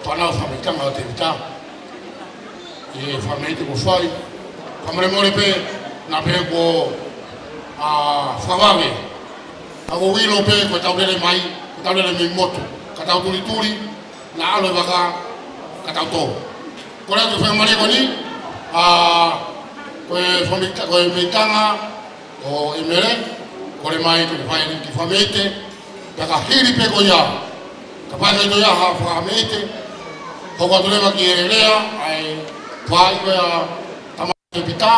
Fānau fakameʻitanga ʻo Tēvita, ʻi he fakameʻite kuo fai. Fakamolemole pē, naʻa pē kuo, ā, fakavave. Ka ʻoku ou ʻilo pē ko ʻetau lele mai, ko ʻetau lele mei motu. Ka tau tulituli, naʻa ʻalu e vaka, ka tau tō. Kole atu e faingamālie ko eni, ā, ko e fakameʻita-, ko e meʻitanga ʻo e M L A, kole mai ke fai ʻene kiʻi fakameʻite, pea ka hili pē ko ia, kapau ʻe ʻi ai ha fakameʻite, hoko atu leva ki he lea ʻa e faʻē ko ia, Tama Tēvita,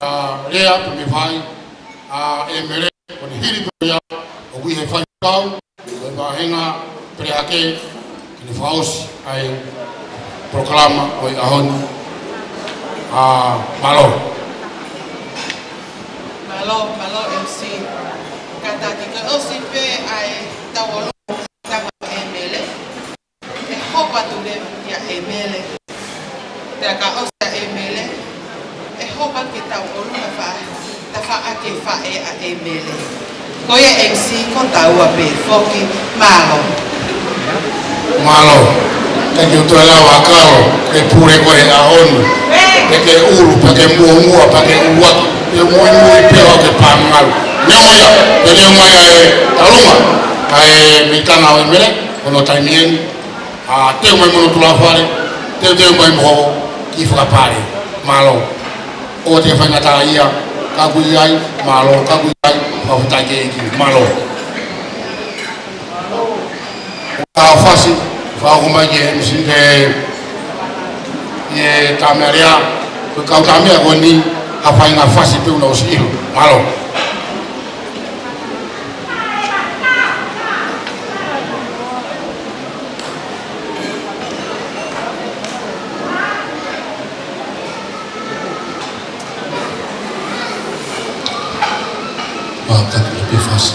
ā, lea pē mei he faʻē, ā, M L A, ko ʻene hili pē ko ia, ʻoku ʻi he faifekau, ko e vāhenga Peleake, ke ne fakaʻosi ʻa e polokalama ʻo e ʻaho ni. Ā, mālō. Mālō, mālō M C. Kātaki ke ʻosi pē ʻa e tau ʻolunga ʻa e M L A. ʻE hoko atu leva kia M L A. Pea ka ʻosi ʻa e M L A, ʻe hoko atu ke tau ʻolunga fa-, tafaʻaki e faʻē ʻa e M L A. Ko ia M C ko taua pē foki, mālō. Mālō. Thank you, toe lava kalo, ke pule ko e ʻaho ni. Pea ke ʻulu, pea ke muʻomuʻa, pea ke ʻuluaki, pea ke muimui pē ʻo ke pangalu. Neongo ia, pea neongo mai ʻa e talunga, ʻa e meʻitanga ʻo e M L A, ko hono taimi eni, ā, teu mai mo hono tulafale, teuteu mai mo hoʻo kiʻi fakapale. Mālō. ʻOua te faingataʻaʻia, ka ʻoku ʻi ai, mālō, ka ʻoku ʻi ai, fakafetaʻi ki he ʻEiki. Mālō. Ka fasi, fakahoko mai ki he M C ke, ʻi he taʻamea lea, ko e kau taʻamea ko eni, ha faʻahinga fasi pē ʻoku nau ʻosi ʻilo. Mālō. Mātaki pē fasi.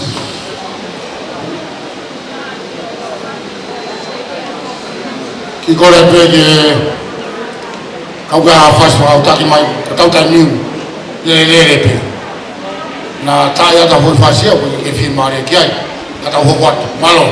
Kiʻi kole pē ke kau ka fasi fakatautaki mai, ka tau taimi ʻoku lele pē. Naʻa tau ʻai atu ha foʻi fasi ia, ʻoku ke fiemālie ki ai, ka tau hoko atu. Mālō.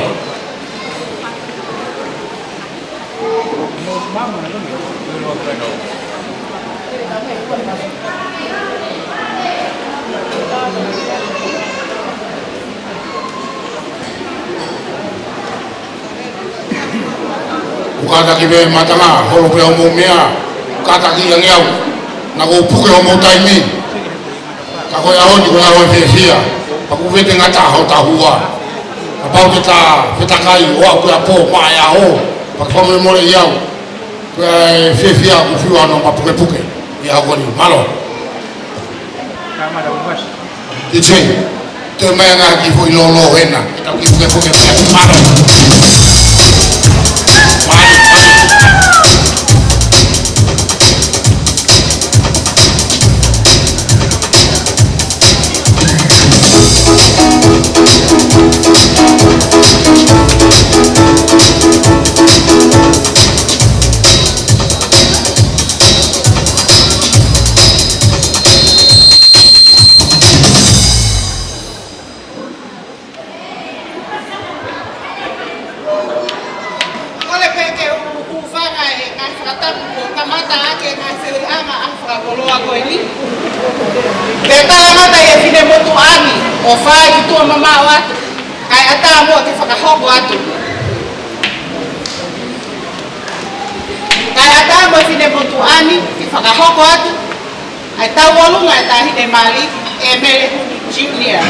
ʻOku kātaki pē mātanga, holo pē hoʻomou meʻa, kātaki ange au. Naʻa ku puke hoʻomou taimi. Ka ko e ʻaho ni ko e ʻaho ʻo e fiefia, pea ʻoku vete ngata hotau hua. Kapau te ta fetakai ʻo aʻu ki he pō maʻa e ʻaho, pea ke fakamolemoleʻi au. Ko e fiefia ʻoku fiu hono mapukepuke ʻi he ʻaho ni. Mālō. DJ, toe mai ange ha kiʻi foʻi lōlō hena. Tau kiʻi pukepuke pē. Mālō. Mālō. Kole pē ke u, u fanga e ngaahi fakatapu kuo kamata ʻaki e ngaahi filiʻanga ʻa e fakakoloa ko eni. Pea kamata ʻi he finemotuʻa ni ʻo fai ki tuʻa mamaʻo atu. Kae ʻatā muʻa ke fakahoko atu. Kae ʻatā muʻa e finemotuʻa ni ke fakahoko atu ʻa e tauʻolunga ʻa e Taʻahine Mali, ʻEmele Huni Junior.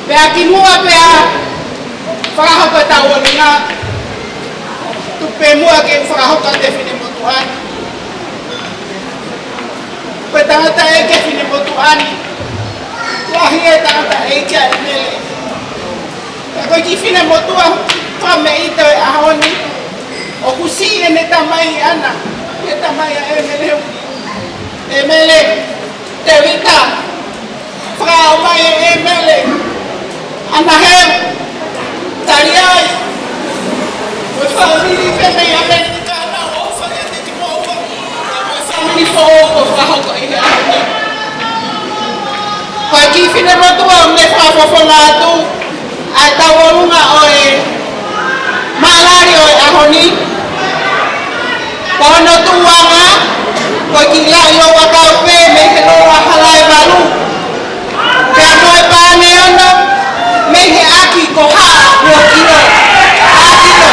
Pea kimuʻa pea fakahoko e tauʻolunga, tuku pē muʻa ke fakahoko atu e finemotuʻa ni. Ko e tangataʻeiki e finemotuʻa ni. Lahi e tangataʻeiki ʻa ʻEmele. Pea ko e kiʻi finemotuʻa fakameʻite ʻo e ʻaho ni. ʻOku siʻi ʻene tamai ʻana, ʻene tamai ʻa ʻEmele Huni. ʻEmele, Tēvita, fakaʻau mai ʻe ʻEmele. ʻAna he, tali ai. Ko e fāmili pē mei ʻAmelika na ʻofa ʻiate kimoua. Ko e fāmili foʻou kuo fakahoko ʻi he ʻaho ni. Ko e kiʻi finemotuʻa ʻoku ne fakafofonga atu ʻa e tauʻolunga ʻo e maʻalali ʻo e ʻaho ni. Ko e kiʻi laʻi lou ʻakau pē mei he lou ʻa Halaevalu. Pea mo e paane ono mei he ʻaki ko Haʻa Huakilo. Haʻa Kilo.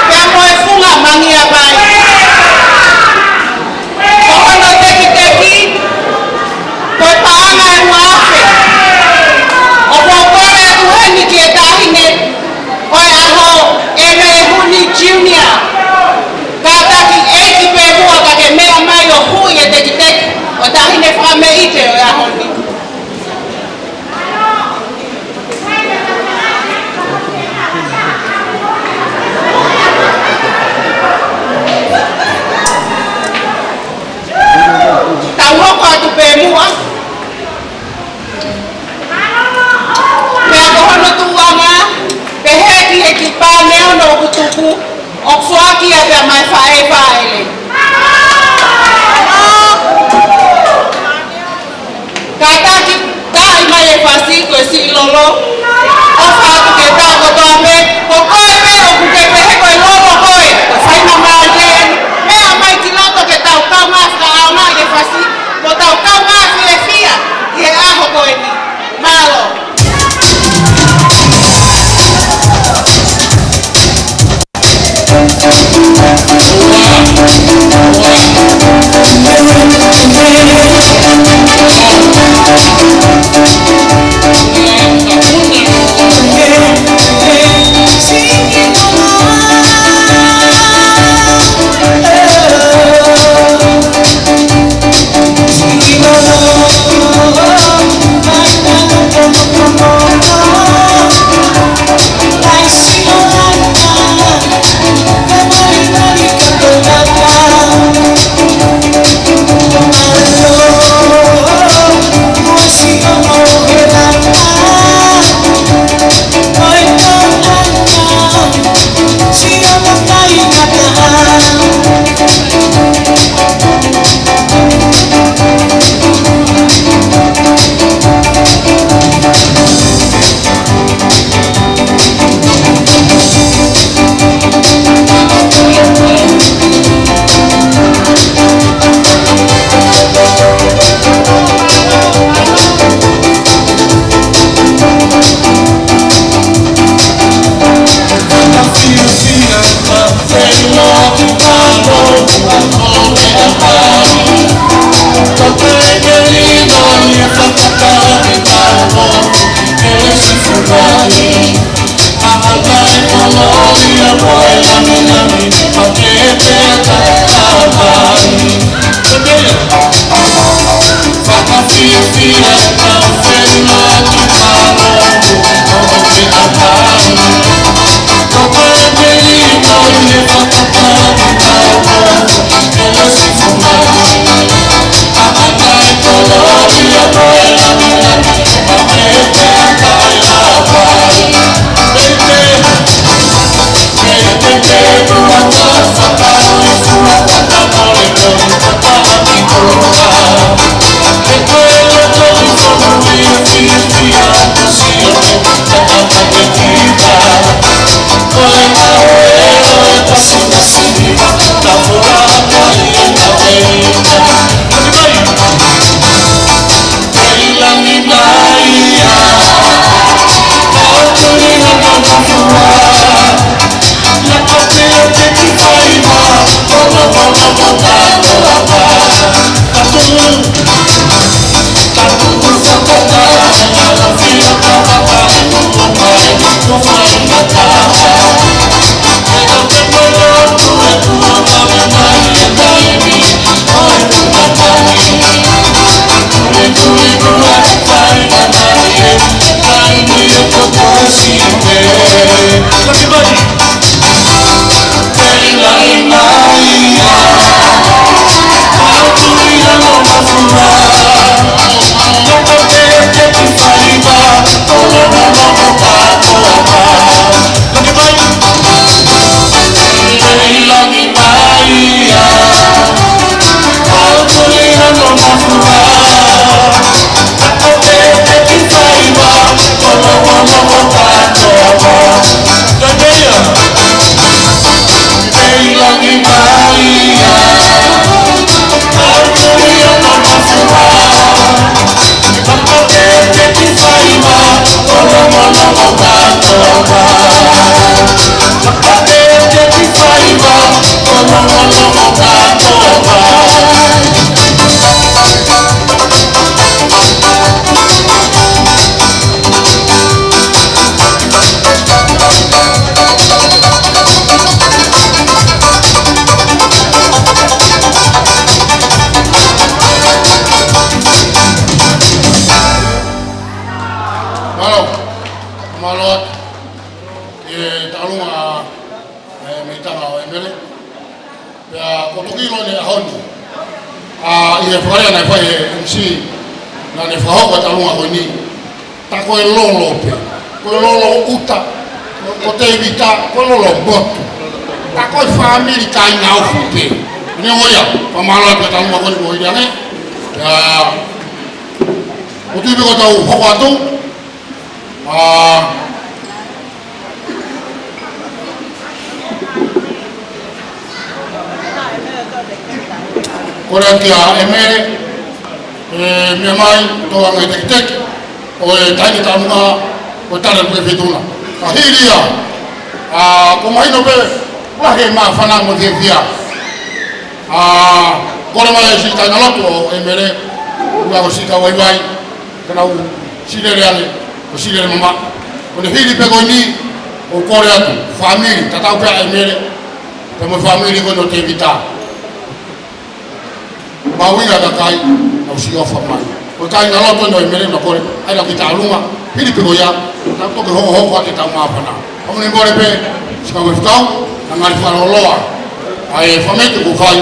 Pea mo e funga Mangia Vai. Ko hono tekiteki, ko e paʻanga ʻe ua afe. ʻOku ou kole atu heni ki he Taʻahine ʻo e ʻAho, ʻEmele Huni Junior. Kātaki ʻeiki pē muʻa ka ke meʻa mai ʻo hui e tekiteki ʻo e Taʻahine Fakameʻite ʻo e ʻaho ni. Tau hoko atu pē muʻa. Pea ko hono tuʻuʻanga, pehē ki he kiʻi paane ono ʻoku tuku, ʻoku foaki ia pea mei he faʻē fāʻele. Kātaki taaʻi mai e fasi ko e siʻi lolo. ʻOfa atu ke tau kotoa pē, ko koe pē ʻoku ke pehē ko e lolo koe, ko e faingamālie eni. Meʻa mai ki loto ke tau kaungā fakaʻaongaʻi e fasi, mo tau kaungā fiefia ʻi he ʻaho ko eni. Mālō. ʻE Taʻalunga, ʻe, mei tanga ʻo ʻEmele. Pea ko e toki lō ne ʻaho ni. ʻA, ʻi he fakalea naʻe fai ʻe he M C, naʻa ne fakahoko ʻa e Taʻalunga ko eni. Tā ko e lolo pē. Ko e lolo ʻuta. Ko, ko Tēvita, ko e lolo motu. Tā ko e fāmili kāinga ofi pē. Neongo ia, fakamālō atu ʻa e Taʻalunga ko eni ko ʻIliange. Pea, ʻoku ou tui pē ko ʻetau hoko atu. ʻA, kole atu kia ʻEmele, ʻe, meʻa mai, tō anga e tekiteki ʻo e taʻahine Taʻalunga, ko e tala pē fetuna. Ka hili ia, ʻa, ʻoku mahino pē, lahi e māfana mo e fiefia. ʻA, kole mai e siʻi kāingalotu ʻo ʻEmele, ʻoku ʻi ai e siʻi kau vaivai, ke nau siʻi lele ange, ko e siʻi lele mamaʻo. Ko ʻene hili pē ko eni, ʻoku kole atu, fāmili, tatau pē ʻa ʻEmele, pea mo e fāmili ko eni ʻo Tēvita. Mahuʻinga e kakai, nau siʻi ʻofa mai. Ko e kāingalotu ʻo ʻEmele naʻa nau kole, ʻai ʻa e kiʻi Taʻalunga, hili pē ko ia, nau toki hokohoko atu ʻetau māfana. Ka mou mole pē, siʻi kau faifekau, naʻa ngali fakalōloa ʻa e fakamenetia kuo fai,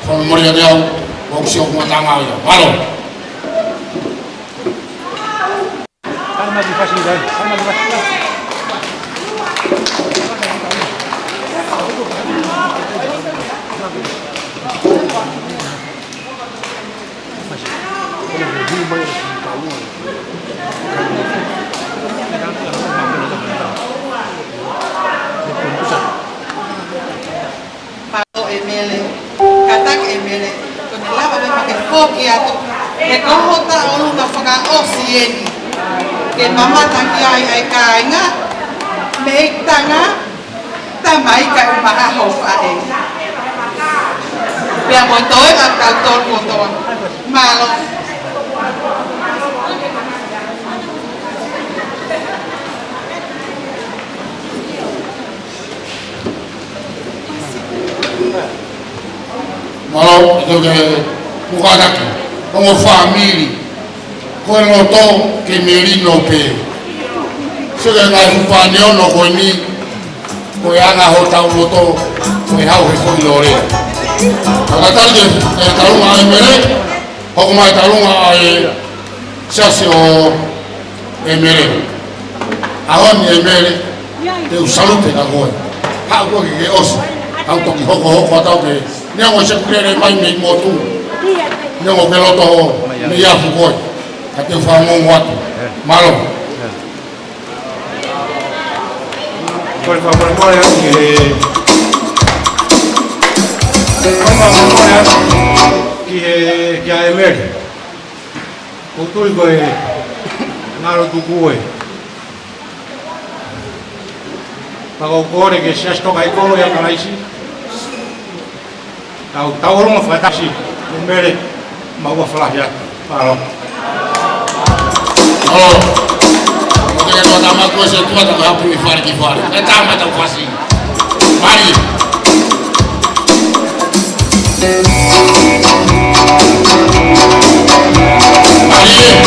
fakamolemole ange au, ʻoku ou sio ʻoku ngatanga ia. Mālō. Mālō ʻEmele, kātaki ʻEmele, ko ʻene lava pē ke foki atu, he ko hoʻo Taʻalunga fakaʻosi eni, ke mamata ki ai ʻa e kāinga, mei tanga, tamai kae ʻumaʻā hoʻo faʻē. Pea mo e toenga ʻo kitautolu kotoa. Mālō. Mālō, ʻe toki puka ʻaki. Ongo fāmili. Ko e loto ke melino pē. Sio ki he ngaahi fuʻu fāne ono ko eni. Ko e anga hotau loto, ko e hau he foʻi lole. Ka ka tali ke, ʻe Taʻalunga ʻa ʻEmele, hoko mai Taʻalunga ʻa e Siasi ʻo ʻEmele. ʻAho ni ʻEmele, te u salute kia koe. Haʻu koe ke ke ʻosi. Haʻu toki hokohoko atu ke. Neongo ʻi he sekulele mai mei motu. Neongo ke loto mei afu koe. Ka te u fakaongoongo atu. Mālō. Kole fakamolemole atu ki he, kole fakamolemole atu ki he, kia ʻEmele. ʻOku ou tui ko e ngalo tuku ē. Pea ʻoku ou kole ke Siasi Tokaikolo ʻia Kalaisi. Tau, tau ʻolunga fakatasi, ʻEmele, mau ʻofa lahi atu. Mālō. Mālō. ʻOku te ke toa tama ko e se tua tama hapu ʻi fale ki fale. E tama tau fasi. Mali. Mali.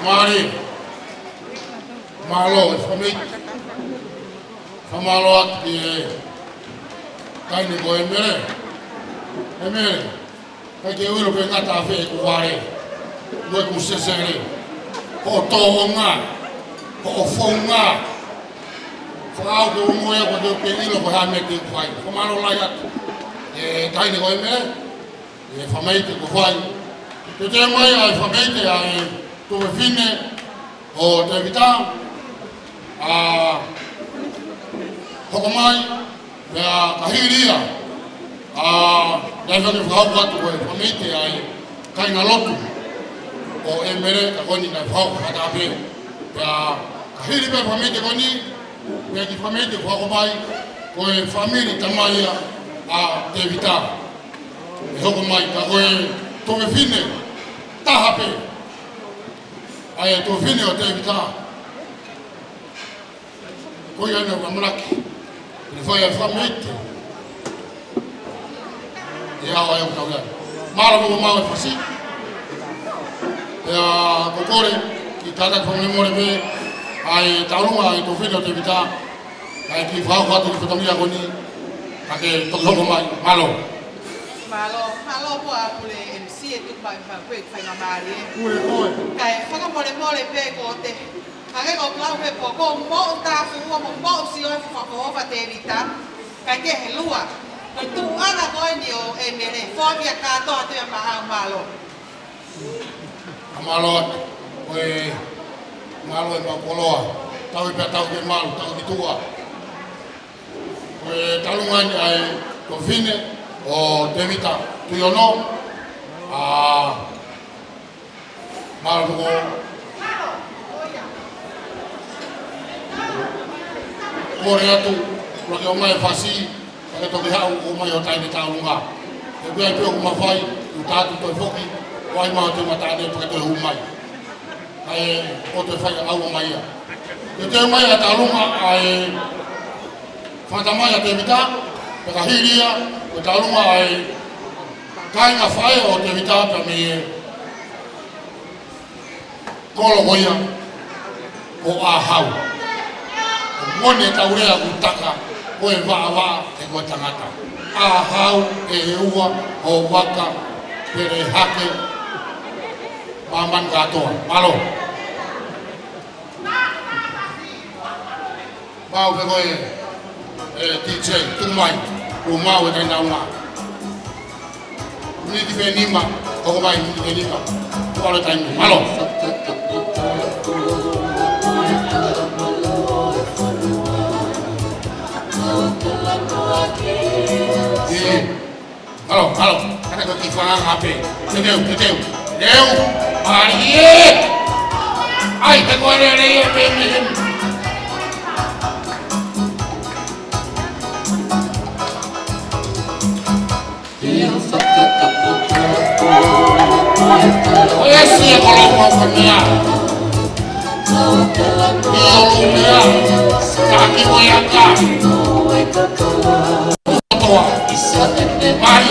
Mālō, mālō, mālō, e fāmili. Fakamālō atu ki he taʻahine ko ʻEmele. ʻEmele, ʻikai ke u ʻilo pe ngata ʻafē ʻeku vale, mo ʻeku sesele, hoʻo tōʻonga, hoʻo founga. Fakaʻau ke u ongoʻi ʻoku ʻikai ke u ʻilo ko e hā e meʻa te u fai. Fakamālō lahi atu ki he taʻahine ko ʻEmele, ʻi he fakaʻapaʻapa kuo fai. Ke toe mai ʻa e fakaʻapaʻapa ʻa e tuofefine ʻo Tēvita, ʻa, hoko mai, pea ka hili ia, ʻa, naʻe fai fakahoko atu ko e fakaʻapaʻapa ʻa e kāingalotu ʻo ʻEmele, ka ko eni naʻe fakahoko fakataha pē. Pea ka hili pē fakaʻapaʻapa ko eni, pea ki he fakaʻapaʻapa kuo hoko mai, ko e fāmili tamai ia ʻa Tēvita. ʻE hoko mai, ka ko e tuofefine taha pē. ʻA e tuofefine ʻo Tēvita. Ko ia naʻe ʻamanaki ke ne fai ʻa e fakameʻite ʻi he ʻaho ʻo e ʻaho ni. Mālō mo e maʻu e fasi. Pea ko e kole ke tau fakamolemole pē ʻa e tauʻolunga ʻa e tuofefine ʻo Tēvita. Kae kiʻi fakahoko atu e fatongia ko eni, ka ke toki hoko mai. Mālō. Mālō, mālō Pule M C ʻi he tuku mai e fakapuleʻanga mālie. Kae fakamolemole pē ko te, ka ke ko Klau he pō ko mo ta fu mo mo si o e fakafoʻou ʻa Tēvita. Kae kehe lua. Ko e tuʻunga ko eni ʻo e mele, fō kia kātoa te a maʻa mālō. ʻA mālō atu, ko e mālō e mau koloa, tau pē tau ke malu, tau ki tuʻa. Ko e tauʻolunga eni ʻa e tuofefine ʻo Tēvita Tuʻiono, ʻa mālō toko kole atu, kula ke ʻomai e fasi, pea ke toki haʻu ʻo ʻomai hoʻo taimi tauʻolunga. He ʻoku ʻi ai pē ʻoku mafai, ʻo tatu toe foki, ʻo ʻai mai hoʻo taimi tauʻolunga pea ke toe hū mai. Kae ʻoua toe fai ʻa e ʻaho mai ia. Ke toe ʻomai ʻa e tauʻolunga ʻa e fakatamai ʻa Tēvita, pea ka hili ia, ko e tauʻolunga ʻa e kāinga faʻē ʻo Tēvita pea mei he kolo ko ia ko ʻAhau. Ko e moʻoni ʻetau lea ʻoku taka, ko e vaʻavaʻa ʻe ko e tangata. ʻAhau ʻe ua ʻo vaka pele hake māmani kātoa. Mālō. Mau pē ko e, e, D J, tuku mai, kuo mau e taimi tauʻolunga. Miniti pē nima, hoko mai miniti pē nima. Kuo ʻalu e taimi, mālō. ʻIo. Mālō, mālō. Kātaki ko e kiʻi fakaanga pē. Teuteu, teuteu. Leu. Mālie. ʻAi, he ko e lele ia pē mei heni. Ko e sia ko lo mo ko mea. ʻIo, lo mea. Taki mo ia ka. Toa. Mai.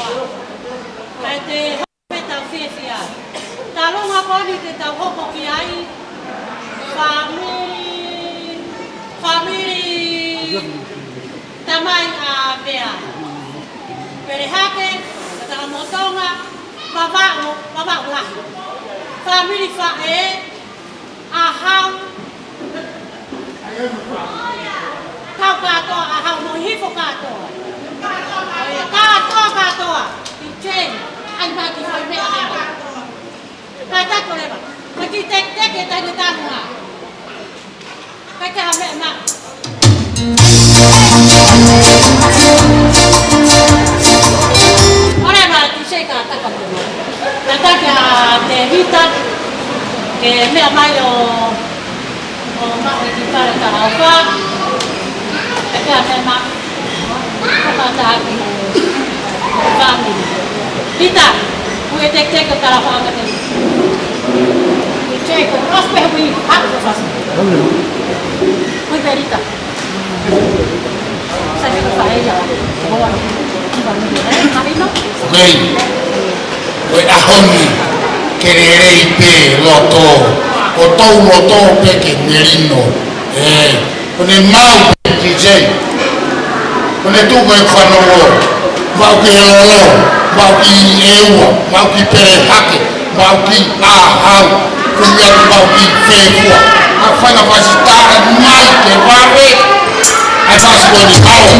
Kae te hoko pē ʻetau fiefia. Talunga ko eni te tau hoko ki ai, fāmili, fāmili tamai ʻa Mea. Pele Hake, Tangata mo Tonga, Vavaʻu, Vavaʻu Lahi. Fāmili faʻē, ʻa Hau. Kau kātoa ʻa Hau mo Hifo kātoa. Kātoa, kātoa. ʻIkai, ʻai mai ki fai meʻa mai. Kātoa ko leva. Ka ki teketeke tai me tānga. Kai ka meʻa mai. ʻOleva, ki se ka taka pē. Ka taka te Vita, ke meʻa mai ʻo, ʻo maʻu e kiʻi fale talaʻofa. Ka meʻa mai, ka taka ki fāmili. Vita, ʻoku ke teketeke ʻo talaʻofa ʻa e fāmili. Ui, Jake, ʻo ʻosi pē hui, haʻu ko fasi. Ui, Verita. ʻOku ʻi ai, ko e ʻaho ni, ke lelei pē loto, ʻo tau loto pē ke melino. ʻE, ko ʻene maʻu pē D J. Ko ʻene tuku e fanongo. Maʻu ki Lolo, maʻu ki ʻEua, maʻu ki Pele Hake, maʻu ki ʻa Hau, kumi atu maʻu ki Fefua. ʻA fanga fasi taʻe mai ke vave, ʻa e fasi ko eni ʻaho.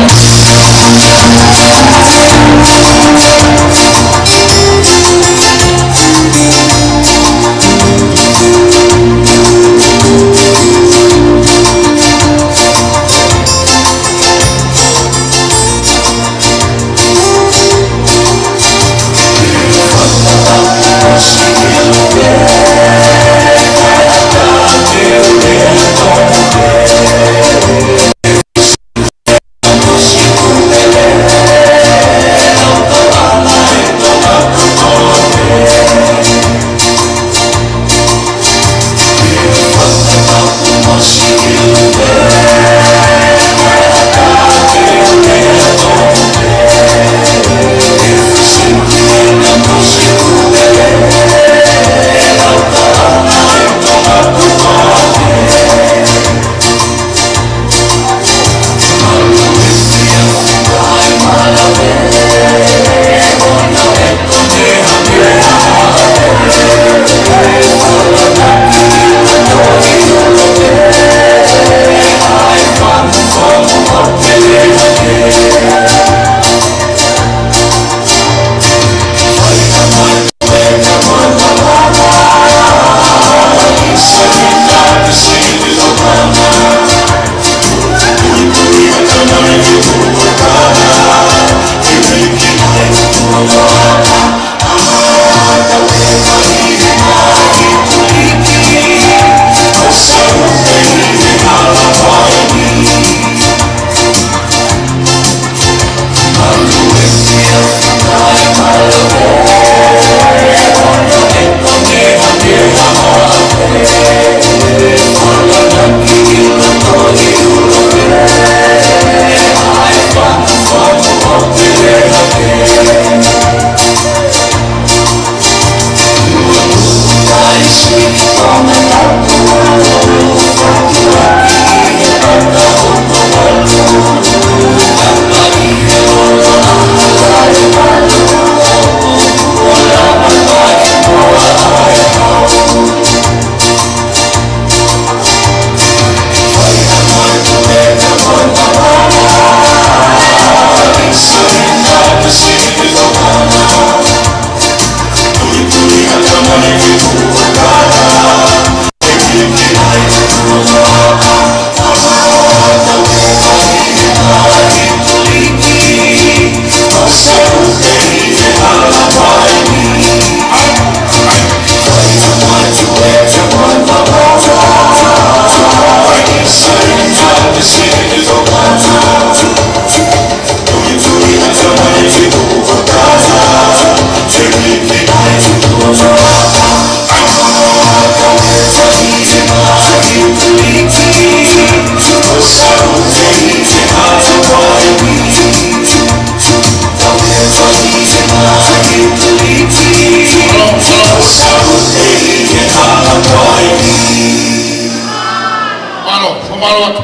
Mālō, fakamālō atu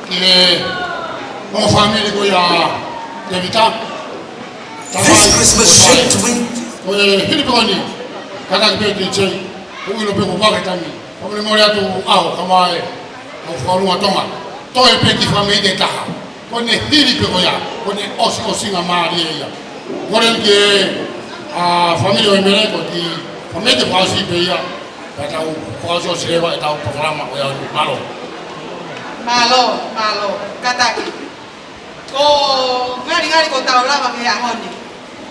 ki he ongo fāmili ko ia ʻa Tēvita. This Christmas shaped me. Ko e hili pē ko eni, kātaki pē ki he D J, ʻoku ʻilo pē ko e vake tangi. Fakamolemole atu ʻaho, kae ʻumaʻā ʻa e fakaʻolunga Tonga. Toe pē kiʻi fakameʻite ʻe taha. Ko ʻene hili pē ko ia, ko ʻene ʻosiʻosingamālie ia. Kole ki he, ʻa, fāmili ʻo e mele ko e kiʻi fakameʻite fakaʻosi pē ia. Pea tau fakaʻosiʻosi leva ʻetau polokalama ko ia. Mālō. Mālō, mālō. Kātaki. Ko e ngalingali kuo tau lava ki he ʻaho ni.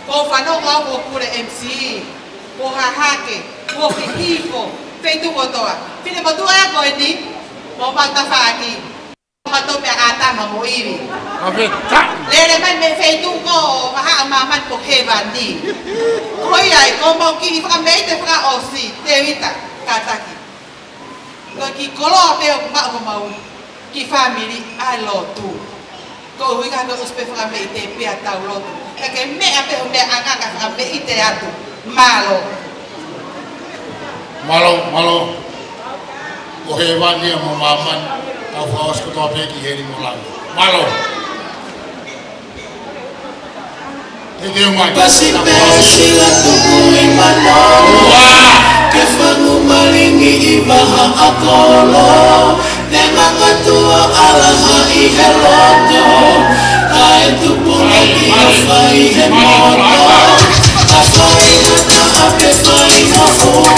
Ko e fanongo au ko Pule M C, ko Hahake, ko Hihifo, feituʻu kotoa. Finemotuʻa ia ko eni, mo mau tafaʻaki. Mau tope ʻa ʻĀtama mo ʻIvi. Afe ta. Lele mai mei he feituʻu ko Vahaʻa Māmani ko Hēvani. Ko ia ai, ko mau kiʻi fakameʻite fakaʻosi, Tēvita, kātaki. Ko e kiʻi koloa pē ʻoku maʻu homau kiʻi fāmili ʻa e lotu. Ko e ʻuhinga ko e ʻosi pē fakameʻite pea tau lotu. Ka ke meʻa pē ho meʻa ʻanga ka fakameʻite atu. Mālō. Mālō, mālō. Ko Hēvani ia mo Māmani. Tau fakaʻosi kotoa pē ki heli mo langi. Mālō. Pasi pē sila tuku ʻi mano. Ke fangu malingi ʻi Vahaʻa Kolo. Te manga tua ʻalaha ʻi he loto. Kae tupulaki ʻo fai he moto. Ka fai na ka ape fai na fua.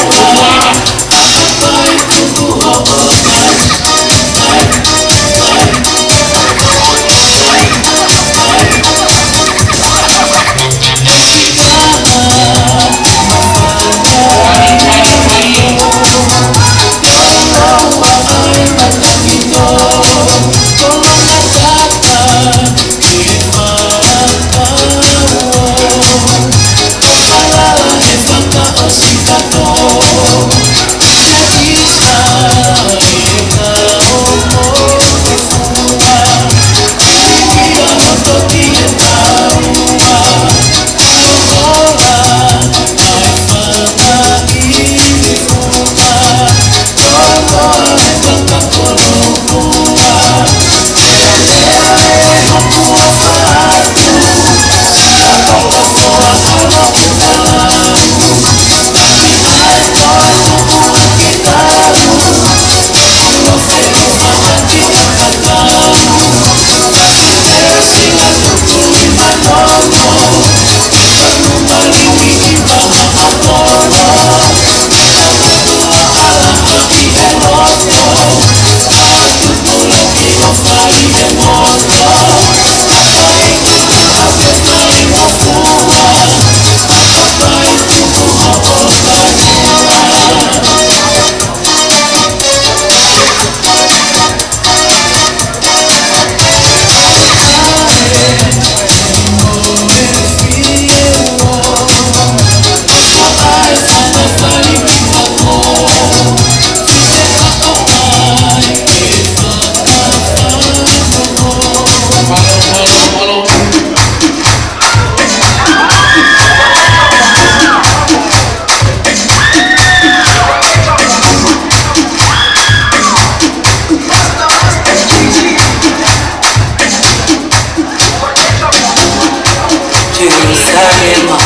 Jerusalema,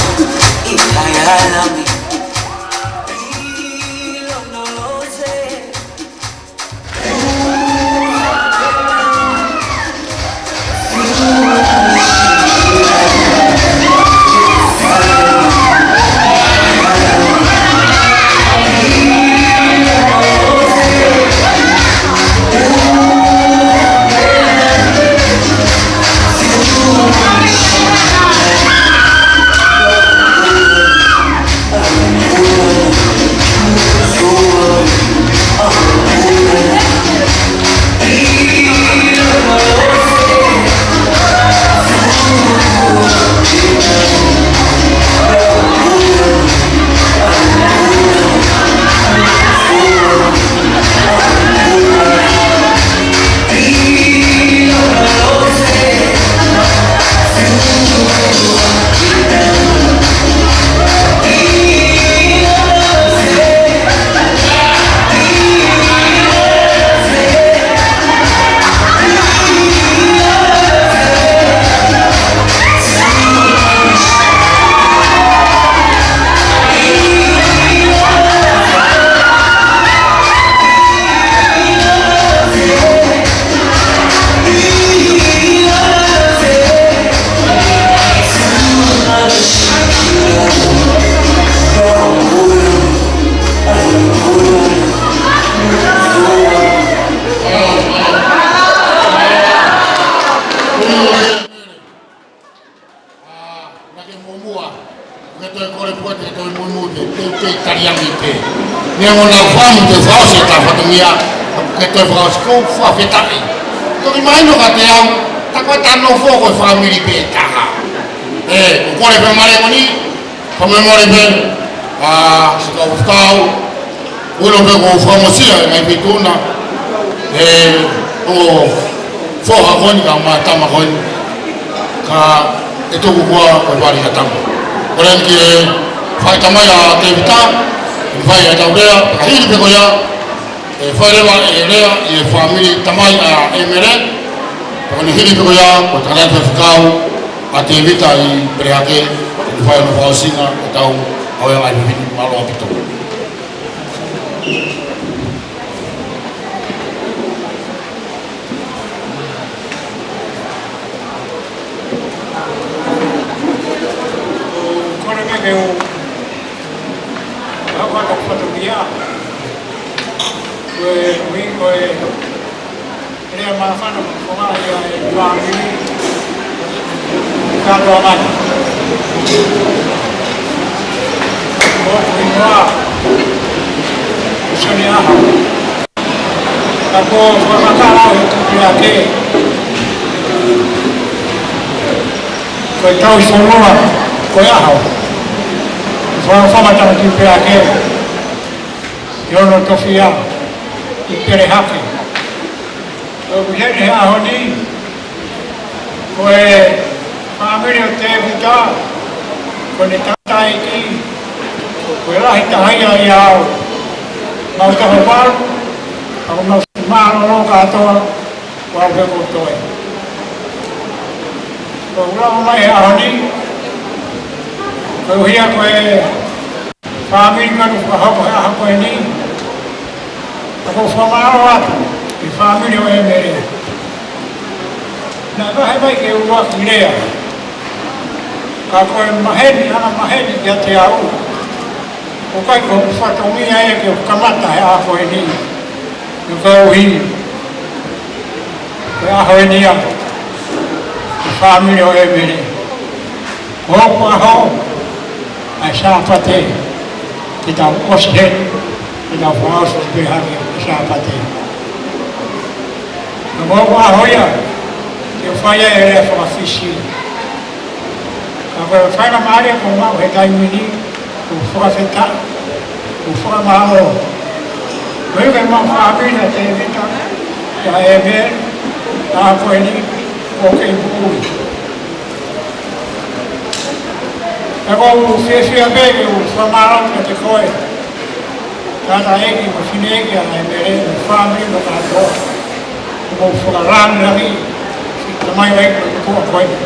ikayalami. Ka ke muʻomuʻa, ke toe kole pua te ke toe muimui pē, te u kei taliangi pē. Neongo naʻa ku fakaʻamu ke fakaʻosi e tā fatongia, ke toe fakaʻosi, ʻoku ou fakafetaʻi. Toki mahino kiate au, tā ko e tā nofo ko e fāmili pē taha. ʻE, ʻoku ou kole pē mālie ko eni, fakamolemole pē, ʻa, Sikaufukau, ʻoku ou ʻilo pē ʻoku ou fakamosia e ngaahi feituʻu na, ʻe, ʻo foha ko eni kae ʻumaʻā e tama ko eni. Ka ʻe tuku koā ko e vali ʻa e tama. Kole eni ki he faʻē tamai ʻa Tēvita, ʻe fai ʻetau lea, ka hili pē ko ia, ʻe fai leva e lea ʻi he fāmili tamai ʻa ʻEmele, ka ko eni hili pē ko ia, ko e tangataʻeiki faifekau ʻa Tēvita ʻi Pelehake, ʻe fai hono fakaʻosinga ʻetau ngāue ʻa e vivini. Mālō ʻaupito. Kole ke u hoko atu fatongia. Ko e ʻuhinga ko e lea māfana mo fakaʻosi ʻa e fāmili. Kātoa mai. Ko e hingoa Sione ʻAho. Ka ko e fakamatala ʻo e tuʻu pē ake, ko e tauhi fonua ko e ʻaho. Fakamatala tuʻu pē ake ʻi hono tofiʻa ʻi Pelehake. ʻOku ʻi heni he ʻaho ni, ko e fāmili ʻo Tēvita, ko ʻene tangataʻeiki, ko e lahi taha ia ʻia au. Mau taha valu, ka ʻoku mau mālōlō kātoa, ʻo aʻu pē ko e toe. ʻOku ou lava mai he ʻaho ni, koeʻuhi ko e fāmili naʻa nau fakahoko he ʻaho ko eni. ʻOku ou fakamālō atu ki he fāmili ʻo ʻEmele. Naʻe vahe mai ke u ʻuluaki lea. Ka ko e maheni, anga maheni kiate au. ʻOku ʻikai ko hoku fatongia ia ke u kamata he ʻaho ko eni. Koeʻuhi ko e ʻaho eni ia ʻo e fāmili ʻo ʻEmele. Ko hoku ʻaho ʻa e Sāpate, ke tau ʻosi heni, ke tau fakaʻosi pē hake e Sāpate. Ka ko hoku ʻaho ia ke u fai ai e lea faka-Fisi. Ka ko e faingamālie kuo u maʻu he taimi ni, ʻoku ou fakafetaʻi, ʻoku ou fakamālō. Koeʻuhi ko e maʻu fāmili ʻa Tēvita, ʻa ʻEmele, ʻa ko eni, ʻoku kei moʻui. Pea ʻoku ou fiefia pē ke u fakamālō kiate koe, tangataʻeiki mo e fineʻeiki ʻa ʻEmele, mo e fāmili mo kātoa. ʻOku ou fakalāngilangiʻi siʻi tamaioʻeiki mo e tuʻa ko eni.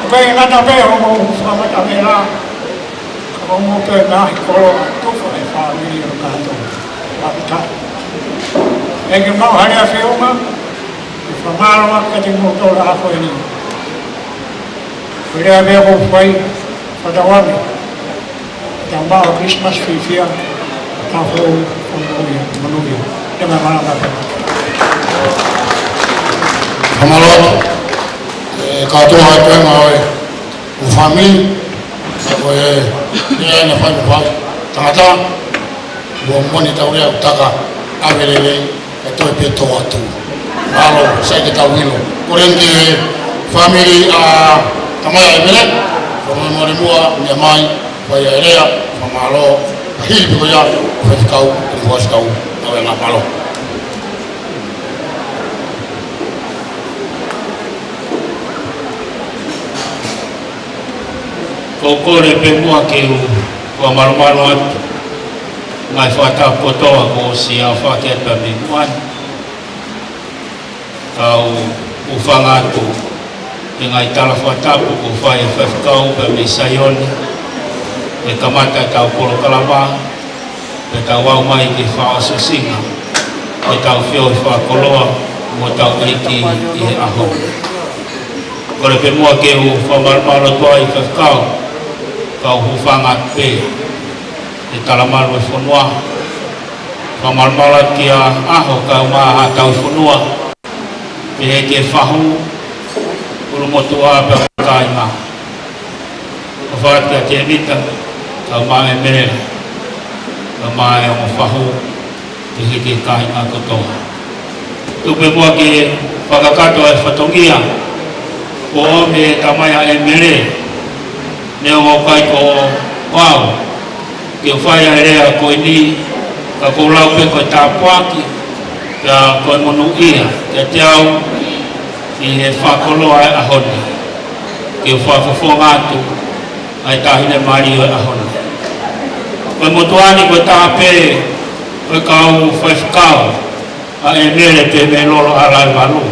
ʻOku ʻikai ngata pē hoʻomou hūfanga matamela, ka ko hoʻomou toe ngaahi koloa tufa e fāmili ʻo kātoa. Fakafetaʻi. ʻEiki, mau hale a feʻunga, ʻe fakamālō atu kiate kimoutolu he ʻaho ko eni. Ko e lea pē ʻoku ou fai, fakatauange ke tau maʻu ha Christmas fiefia, taʻu foʻou, monūʻia, monūʻia. Te ma malanga pē. Fakamālō atu. ʻE kātoa e toenga ʻo e ʻū fāmili, ka ko e lea naʻe fai mei he faʻu tangata, ʻoku moʻoni ʻetau lea ʻoku taka, ʻave lelei, kae toe pē tō atu. Mālō, sai ke tau ʻilo. Kole eni ki he fāmili ʻa tamai ʻa ʻEmele, fakamolemole muʻa, meʻa mai, fai ʻa e lea, fakamālō, ka hili pē ko ia, faifekau, ʻe fakaʻosi ʻetau ngāue, mālō. ʻOku ou kole pē muʻa ke u fakamalumalu atu ngaahi fakatapu kotoa kuo ʻosi aofaki atu pea mei muʻa ni. Kau hūfanga atu ki he ngaahi tala fakatapu kuo fai ʻe he faifekau pea mei Saione, ke kamata ʻetau polokalama, pea tau aʻu mai ki he fakaʻosiʻosinga ʻo ʻetau feohi fakakoloa mo hotau ʻEiki ʻi he ʻaho ni. Kole pē muʻa ke u fakamalumalu atu ai faifekau, kau hūfanga atu pē he talamalu ʻo e fonua. Fakamalumalu atu kia ʻAho kae ʻumaʻā haʻa tauhi fonua, pehē ki he fahu, ʻulumotuʻa pea Kāinga. ʻOfa atu kia Tēvita, kae ʻumaʻā ʻEmele, kae ʻumaʻā e ongo fahu, pehē ki he kāinga kotoa. Tuku pē muʻa ke fakakakato e fatongia kuo ʻomi ʻe he tamai ʻa ʻEmele, neongo ʻikai ko au ke u fai ʻa e lea ko eni, ka ʻoku ou lau pē ko e tāpuaki, pea ko e monūʻia kiate au ʻi he fakakoloa e ʻaho ni, ke u fakafofonga atu ʻa e taʻahine mālie ʻo e ʻaho ni. Ko e motuʻa ni ko e taha pē ʻo e kau faifekau ʻa ʻEmele pea mei Lolo ʻAhalaevalu,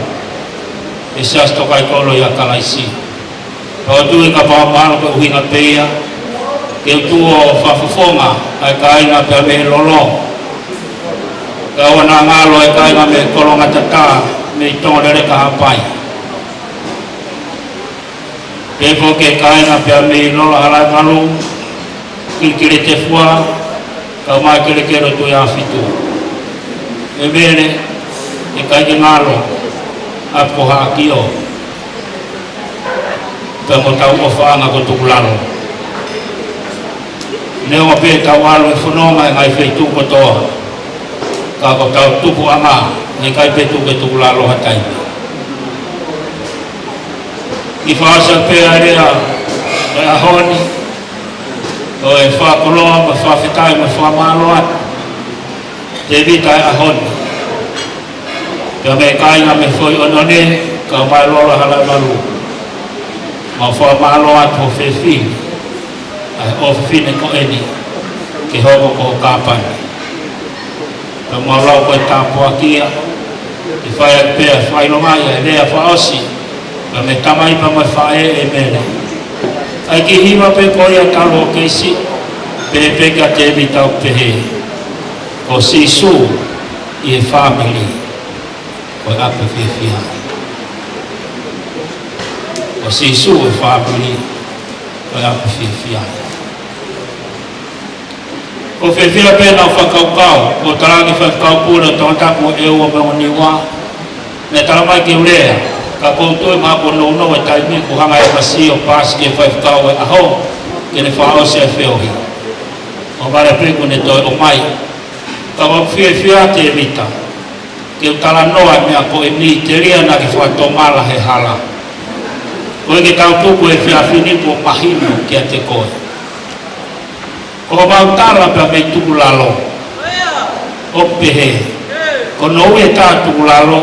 ʻi he Siasi Tokaikololo ʻia Kalaisi. Pea ʻoku ou tui kapau ʻe mahalo ko e ʻuhinga pē ia ke u tuʻu ʻo fakafofonga ʻa e kāinga pea mei Lolo. Kae ʻoua naʻa ngalo e kāinga mei Kolongatata, mei Tongoleleka, Haʻapai. Pehē foki ki he kāinga pea mei Lolo ʻAhalaevalu, Kilikilitefua, kae ʻumaʻā e kelekele ʻo Tuiafitu. ʻEmele, ʻikai ke ngalo ʻa Pukohaʻakio pea mo hotau ʻofaʻanga ko Tukulalo. Neongo pē ʻetau ʻalu ʻo fononga ʻi he ngaahi feituʻu kotoa, ka ko hotau tupuʻanga, naʻe ʻikai pē tuʻu ki Tukulalo ha taimi. Kiʻi fakaʻosi pē ʻa e lea ʻo e ʻaho ni, ʻo e fakakoloa mo e fakafetaʻi mo e fakamālō atu Tēvita ʻi he ʻaho ni. Pea mei he kāinga mei Foʻi ʻOneʻone, kae ʻumaʻā e Lolo ʻAhalaevalu, mau fakamālō atu hoʻo fefine, ʻa e ʻofefine ko eni, ke hoko ko ho kāpane. Pea mau lau ko e tāpuaki ia, ʻe fai atu pē ʻa e fakaʻilonga ia ʻi he lea fakaʻosi, pea mei he tamai pea mo e faʻē, ʻEmele. ʻA e kiʻi hiva pē ko ia talu hoʻo keisi, pehē pē kia Tēvita ʻo pehē: Ko Sīsū ʻi he fāmili, ko e ʻapi fiefia. Ko Sīsū ʻi he fāmili, ko e ʻapi fiefia. ʻOku ou fiefia pē naʻa ku fakakaukau, kuo talaange ʻe he Faifekau Pule ʻo Tongatapu ʻe ua mo e Niua, naʻe talamai ke u lea, ka ʻoku ou tui mahalo kuo nounou e taimi, kuo hanga ʻe he M C ʻo paasi ki he faifekau e ʻaho ke ne fakaʻosi ʻa e feohi. ʻOku ou vale pē kuo ne toe ʻomai. Ka ʻoku ou fiefia Tēvita ke u talanoa e meʻa ko eni, telia naʻa ke fakatomala he hala. Koeʻuhi ke tau tuku e efiafi ni kuo mahino kiate koe. Ko homau tala pea mei Tukulalo, ʻoku pehē: Ko hono ui e tā Tukulalo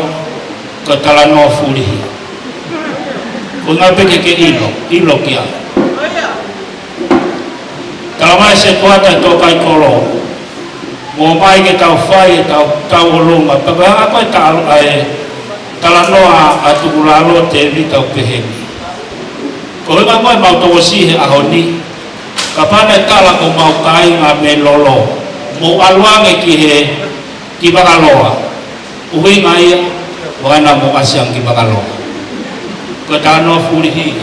ko e talanoa fulihi. Ko e ʻuhinga pē ke ke ʻilo, ʻilo ki ai. Talamai ʻe he setuata ʻo e Tokaikololo, mou ō mai ke tau fai ʻetau tauʻolunga, pea ko e anga ko ē tala-, ʻa e talanoa ʻa Tukulalo, Tēvita, ʻoku peheni. Ko e ʻuhinga ko ē ʻemau tokosiʻi he ʻaho ni, kapau naʻe tala ko homau kāinga mei Lolo, mou ʻalu ange ki he, ki Vangaloa. ʻUhinga ia, ʻoua naʻa mou ʻasi ange ki Vangaloa. Ko e talanoa fulihi.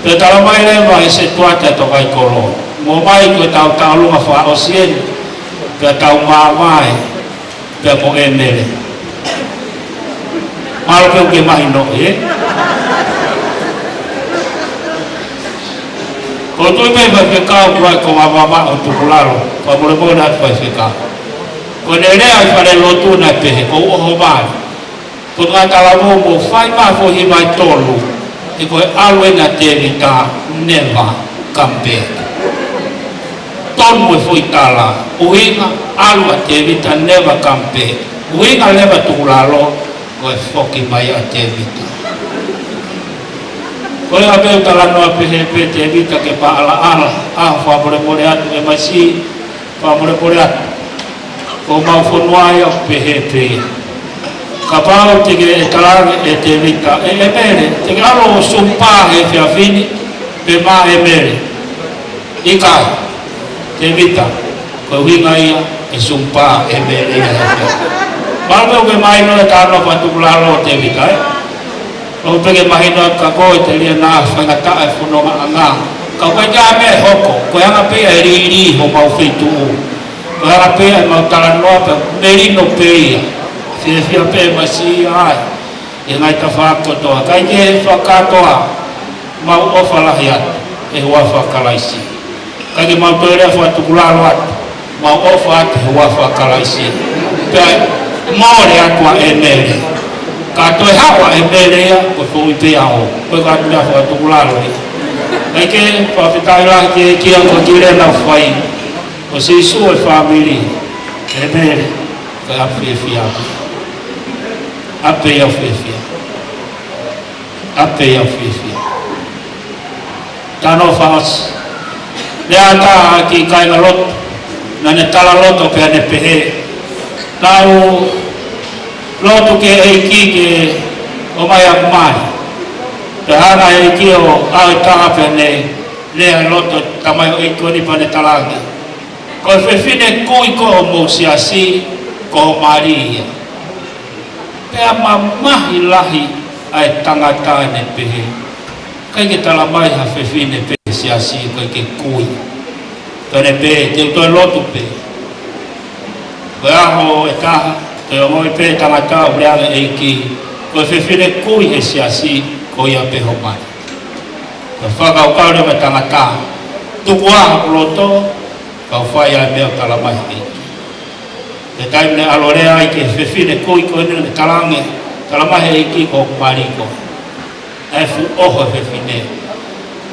Pea talamai leva ʻe he setuata ʻo e Tokaikololo, mou ō mai ko ʻetau tauʻolunga fakaʻosi eni, pea tau māvae, pea mo ʻEmele. Mahalo pē ʻoku ke mahinoʻi, ē? ʻOku ou tui pē Faifekau, ko e konga vavaʻa ʻo Tukulalo, fakamolemole atu Faifekau. Ko ʻene lea ʻi falelotu naʻe pehē, ko u ʻohovale. Ko e ngaahi talavou, mou fai mai ha foʻi hiva ʻe tolu, he ko e ʻalu eni ʻa Tēvita, never come back. Tonu e foʻi tala, ʻuhinga, ʻalu ʻa Tēvita, never come back. ʻUhinga leva Tukulalo, ko e foki mai ʻa Tēvita. Ko e ʻa e meʻa ʻoku talanoa pehē pē Tēvita ke paʻalaʻala, ʻa, fakamolemole atu M C, fakamolemole atu. Ko homau fonua ia ʻoku pehē pē ia. Kapau te ke talaange ʻe Tēvita, ʻe, ʻEmele, te ke ʻalu ʻo sumpā he efiafi ni, pe maʻa ʻEmele. ʻIkai, Tēvita, ko e ʻuhinga ia ʻe sumpā ʻEmele ia he efiafi ni. Mahalo pē ʻoku ke mahino e talanoa faka-Tukulalo Tēvita, ē? ʻOku pehē ke mahino atu kia koe telia naʻa faingataʻa e fonongaʻanga. Ka ʻoku ʻikai ke ʻi ai ha meʻa ʻe hoko, ko e anga pē ia e lī homau feituʻu. Ko e anga pē ia ʻemau talanoa pea melino pē ia. Fiefia pē M C ia ai. ʻi he ngaahi tafaʻaki kotoa. Kae ke fakakātoa, mau ʻofa lahi atu he huafa ʻo Kalaisi. Kae ke mau toe lea fakatukulalo atu, mau ʻofa atu he huafa ʻo Kalaisi. Pea mole atu ʻa ʻEmele. Ka toe haʻu ʻa ʻEmele ia, ko e foʻi pē ʻaho, ko e ka lea fakatukulalo ia. Kae ke fakafetaʻi lahi ki he ʻEiki ʻa e kiʻi lea naʻa ku fai. ʻO Sīsū e fāmili. ʻEmele, ko e ʻapi fiefia. ʻApi ia fiefia. ʻApi ia fiefia. Talanoa fakaʻosi. Lea atu ʻa e kiʻi kāingalotu, naʻa ne talaloto pea ne pehē: Naʻa ku lotu ki he ʻEiki ke ʻomai ʻaku mali. Pea hanga ʻe he ʻEiki ʻo ʻave taha pea ne lea he loto ʻo e tamaioʻeiki ko eni pea ne talaange: Ko e fefine kui ko ē ʻo homou siasi, ko hoʻo mali ia. Pea mamahi lahi ʻa e tangata, ne pehē: ʻIkai ke talamai ha fefine pē he siasi ʻoku ʻikai ke kui. Toe ne pehē: Te u toe lotu pē. Ko e ʻaho ʻe taha, toe ongoʻi pē ʻe he tangata ʻoku lea ange ʻa e ʻEiki: Ko e fefine kui he siasi, ko ia pē hoʻo mali. Pea fakakaukau leva e tangata: Tuku ā hoku loto, kau fai ʻa e meʻa ʻoku talamai ʻe he ʻEiki. Pea taimi ne ʻalu ʻo lea ai ki he fefine kui ko eni, ne talaange: Talamai ʻe he ʻEiki ko hoku mali koe. Naʻe fuʻu ʻoho e fefine,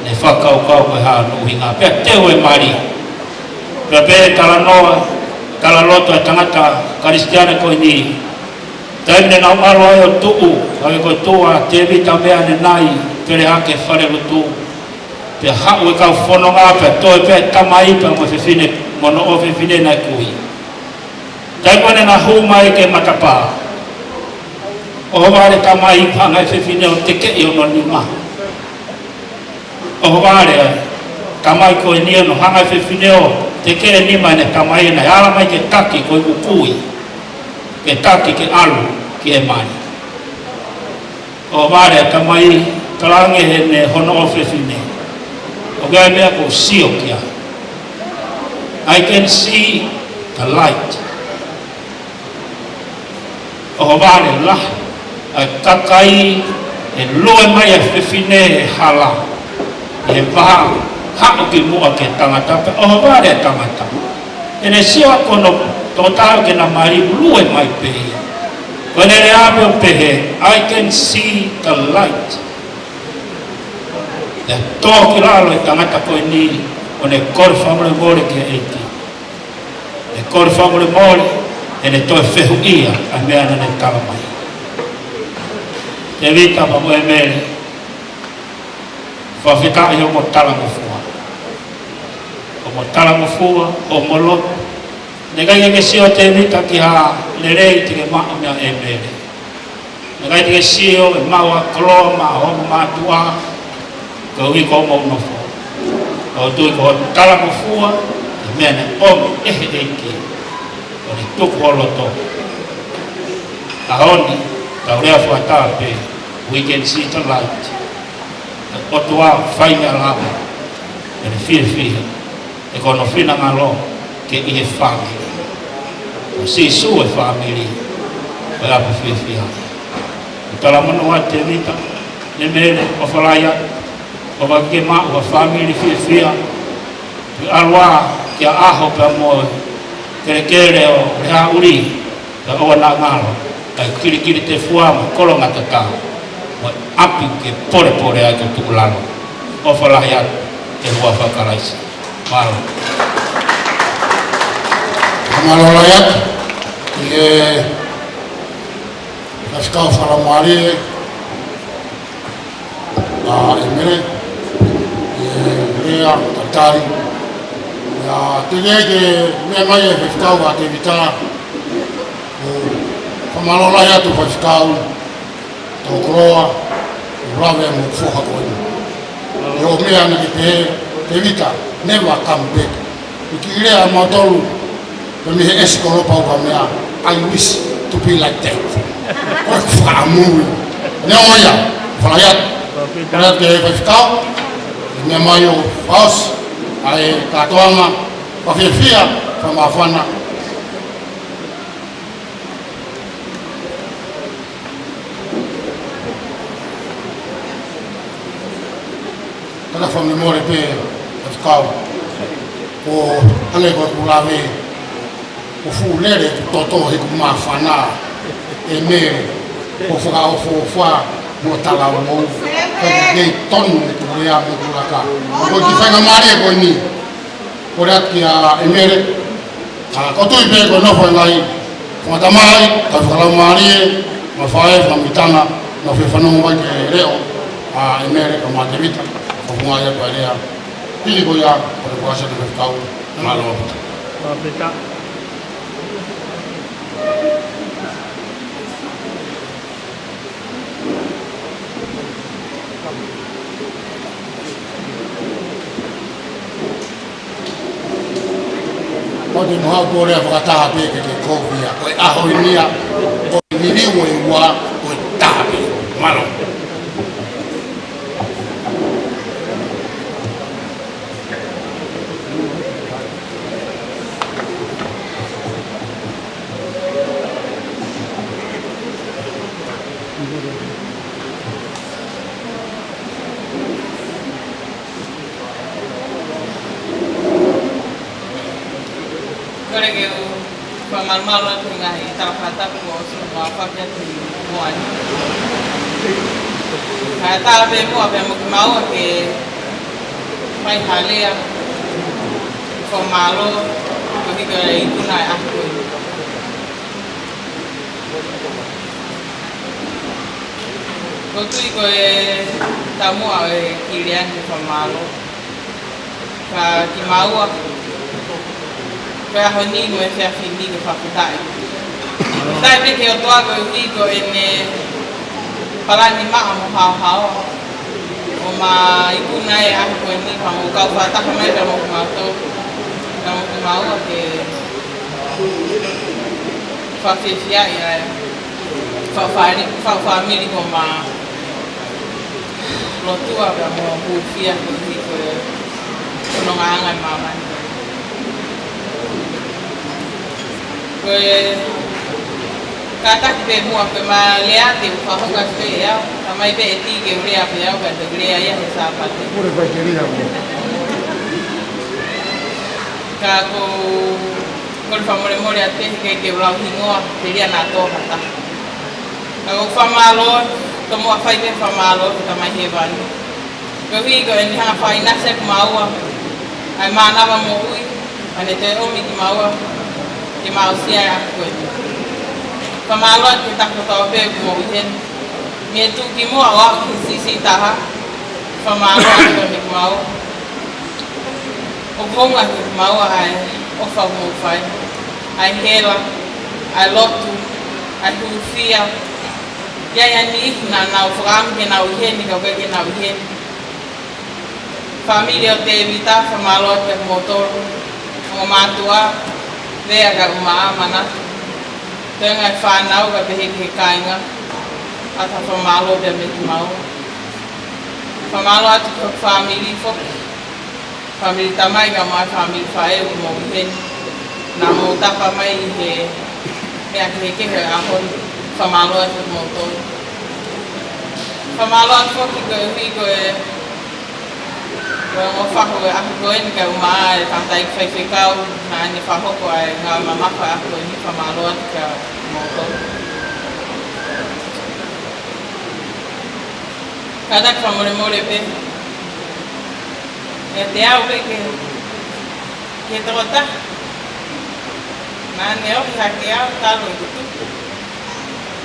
ne fakakaukau ko e hā hono ʻuhinga, pea teu e mali. Pea pehē ʻe he talanoa, talaloto ʻa e tangata Kalisitiane ko eni, taimi ne nau ʻalu ai ʻo tuʻu, hangē ko e tuʻu ʻa Tēvita mei ʻanenai, pele hake he falelotu. Pea haʻu e kau fononga, pea toe pē e tamai pea mo e fefine, mo hono ʻofefine naʻe kui. Taimi ko ē ne na hū mai ki he matapā, ʻohovale e tamai, hanga ʻe he fefine ʻo tekeʻi hono nima. ʻOhovale e tamai ko eni ʻo hanga ʻe he fefine ʻo tekeʻi e nima ʻene tamai, naʻe ala mai ke taki koeʻuhi ko e kui, ke taki ke ʻalu ki he mali. ʻOhovale e tamai, talaange ʻe heʻene, hono ʻofefine: ʻOku ʻi ai e meʻa ʻoku ou sio ki ai. I can see the light. ʻOhovale lahi ʻa e kakai, ʻe lue mai e fefine he hala, ʻi he vahaʻa, haʻu ki muʻa ki he tangata, pea ʻohovale e tangata. ʻEne sio ko hono tokotaha ke na mali, lue mai pē ia. Ko ʻene lea pē ʻo pehē: I can see the light. Pea tō ki lalo e tangata ko eni, ʻo ne kole fakamolemole ki he ʻEiki. Ne kole fakamolemole, ʻene toe fehuʻia ʻa e meʻa naʻa ne talamai. Tēvita pea mo ʻEmele, fakafetaʻi hoʻomo talangofua. Hoʻomo talangofua, hoʻomo lotu. Naʻe ʻikai ke ke sio Tēvita ki ha lelei te ke maʻu meia ʻEmele. Naʻe ʻikai te ke sio ʻe maʻu ha koloa maʻa hoʻomo mātuʻa, koeʻuhi ko hoʻomou nofo. ʻOku ou tui ko hoʻo talangofua, ko e meʻa naʻe ʻomi ʻe he ʻEiki, ʻo ne tuku ho loto. ʻAho ni, tau lea fakataha pē, we can see the light. ʻOtua fai meʻa lava, ʻene fiefia, ʻe ko hono finangalo ke ʻi he fāmili. ʻO Sīsū e fāmili, ko e ʻapi fiefia. ʻOku talamonū atu Tēvita, ʻEmele, ʻofa lahi atu, ʻofa ke maʻu ha fāmili fiefia, ke ʻalu ā ki ha ʻaho pea mo e kelekele ʻo Lehaʻuli, pea ʻoua naʻa ngalo ʻa e kilikili tefua mo e kolonga tatau, mo e ʻapi ke polepole ai ko e tukulalo. ʻOfa lahi atu he huafa ʻo Kalaisi. Mālō. Mālō lahi atu ki he faifekau fakalaumālie, ʻa ʻEmele, ʻi he lea talitali. ʻIo, te u lea ke meʻa mai e faifekau ʻa Tēvita, ʻo fakamālō lahi atu faifekau, tau koloa, ʻo lave mo e foha ko eni. ʻIo, meʻa naʻa ke pehē, Tēvita, never come back. ʻI he kiʻi lea ʻa mautolu, pea mei he ʻesikolopa ʻoku meʻa, I wish to be like that. Ko e fakaʻamu ia. Neongo ia, ʻofa lahi atu. ʻOfa lahi atu ki he faifekau, ʻi he meʻa mai ʻo fakaʻosi ʻa e kātoanga, fakafiefia, fakamāfana. Ka fakamolemole pē, ʻe kau. Ko hangē ko ʻeku lave, ko e fuʻu lele ʻeku toto he ʻoku māfana ʻa ʻEmele, ko e fakaʻofoʻofa mo e talavou. Ka ʻoku kei tonu ʻeku lea mo ʻeku laka. Ko e kiʻi faingamālie ko eni, kole atu kia ʻEmele, ʻa, ʻoku ou tui pē ko e nofo ʻa e ngaahi fakatamai, kau fakalaumālie, mo e faʻē, fakamitanga, naʻa nau fanongo mai ki he leʻo ʻa ʻEmele kae ʻumaʻā Tēvita, ko e funga ia ko e lea. Hili ko ia, ko e kuasa te kau, mālō ʻaupito. Mālō ʻaupito. Ko e moʻoni, ko e lea fakataha pē ke ke kovi ia. Ko e ʻaho ni ia, ko e liliu ʻe ua, ko e taha pē. Mālō. Kole ke u fakamālō atu he ngaahi tala fakatapu kuo ʻosi ʻo fakahoko atu ʻi muʻa ni. Kae ʻatā pē muʻa pea mo kimaua ke fai ha lea fakamālō koeʻuhi ko e ikuna ʻa e ʻaho ko eni. ʻOku ou tui ko e taumuʻa ʻo e kiʻi lea ni ke fakamālō. Ka kimaua, ko e ʻaho ni mo e efiafi ni ke fakafetaʻi. Fakafetaʻi pē ki he ʻOtua koeʻuhi ko ʻene palani maʻa mo haohaoa. ʻO ma ikuna e ʻaho ko eni pea mo kau fakataha mai pea mo kimautolu. Pea mo kimaua ke fakafiefiaʻi ʻa e fafali-, fa-, fāmili ko ma lotua pea mo hūfia koeʻuhi ko e fonongaʻanga ʻi māmani. Ko e kātaki pē muʻa ko e ma lea te u fakahoko atu pē ʻe au, ka mai pē ʻEti ke u lea pē au, ka te u lea ia he Sāpate. Pure vai ke lia mo. Ka ko, ko e fakamolemole atu pē he ʻikai ke u lau hingoa, telia naʻa tō ha taha. Ka ʻoku ou fakamālō, tomuʻa fai pē fakamālō ki he Tamai Hēvani. Koeʻuhi ko ʻene hanga ʻo fakaʻinasi ʻaki kimaua ʻa e mānava moʻui, ʻa ʻene toe ʻomi kimaua ke ma aʻusia e ʻaho ko eni. Fakamālō atu ki he taha kotoa pē ʻoku moʻui heni. Mei he tuʻukimuʻa ʻo aʻu ki he siʻisiʻi taha, fakamālō atu kiate kimaua. ʻOku hounga kiate kimaua ʻa e ʻofa ʻoku mou fai, ʻa e hela, ʻa e lotu, ʻa e hūfia. ʻI ai ha niʻihi naʻa nau fakaʻamu ke nau ʻi heni, ka ʻoku ʻikai ke nau ʻi heni. Fāmili ʻo Tēvita, fakamālō atu kiate kimoutolu, ongo mātuʻa, Lea kae ʻumaʻā Manatu. Toenga e fānau kae pehē ki he kāinga, ʻatā fakamālō pea mei kimaua. Fakamālō atu ki hoku fāmili foki. Fāmili tamai kae ʻumaʻā e fāmili faʻē ʻoku mou ʻi heni. Naʻa mou tapa mai ʻi he meʻa kehekehe he ʻaho ni. Fakamālō atu kiate kimoutolu. Fakamālō atu foki koeʻuhi ko e, ko e ongo fahu e ʻaho ko eni kae ʻumaʻā e tangataʻeiki faifekau naʻa ne fakahoko ʻa e ngāue mamafa he ʻaho ko eni, fakamālō atu kiate kimoutolu. Kātaki fakamolemole pē ʻiate au pē ki he, ki he tokotaha naʻa ne ohi hake au talu ʻeku tupu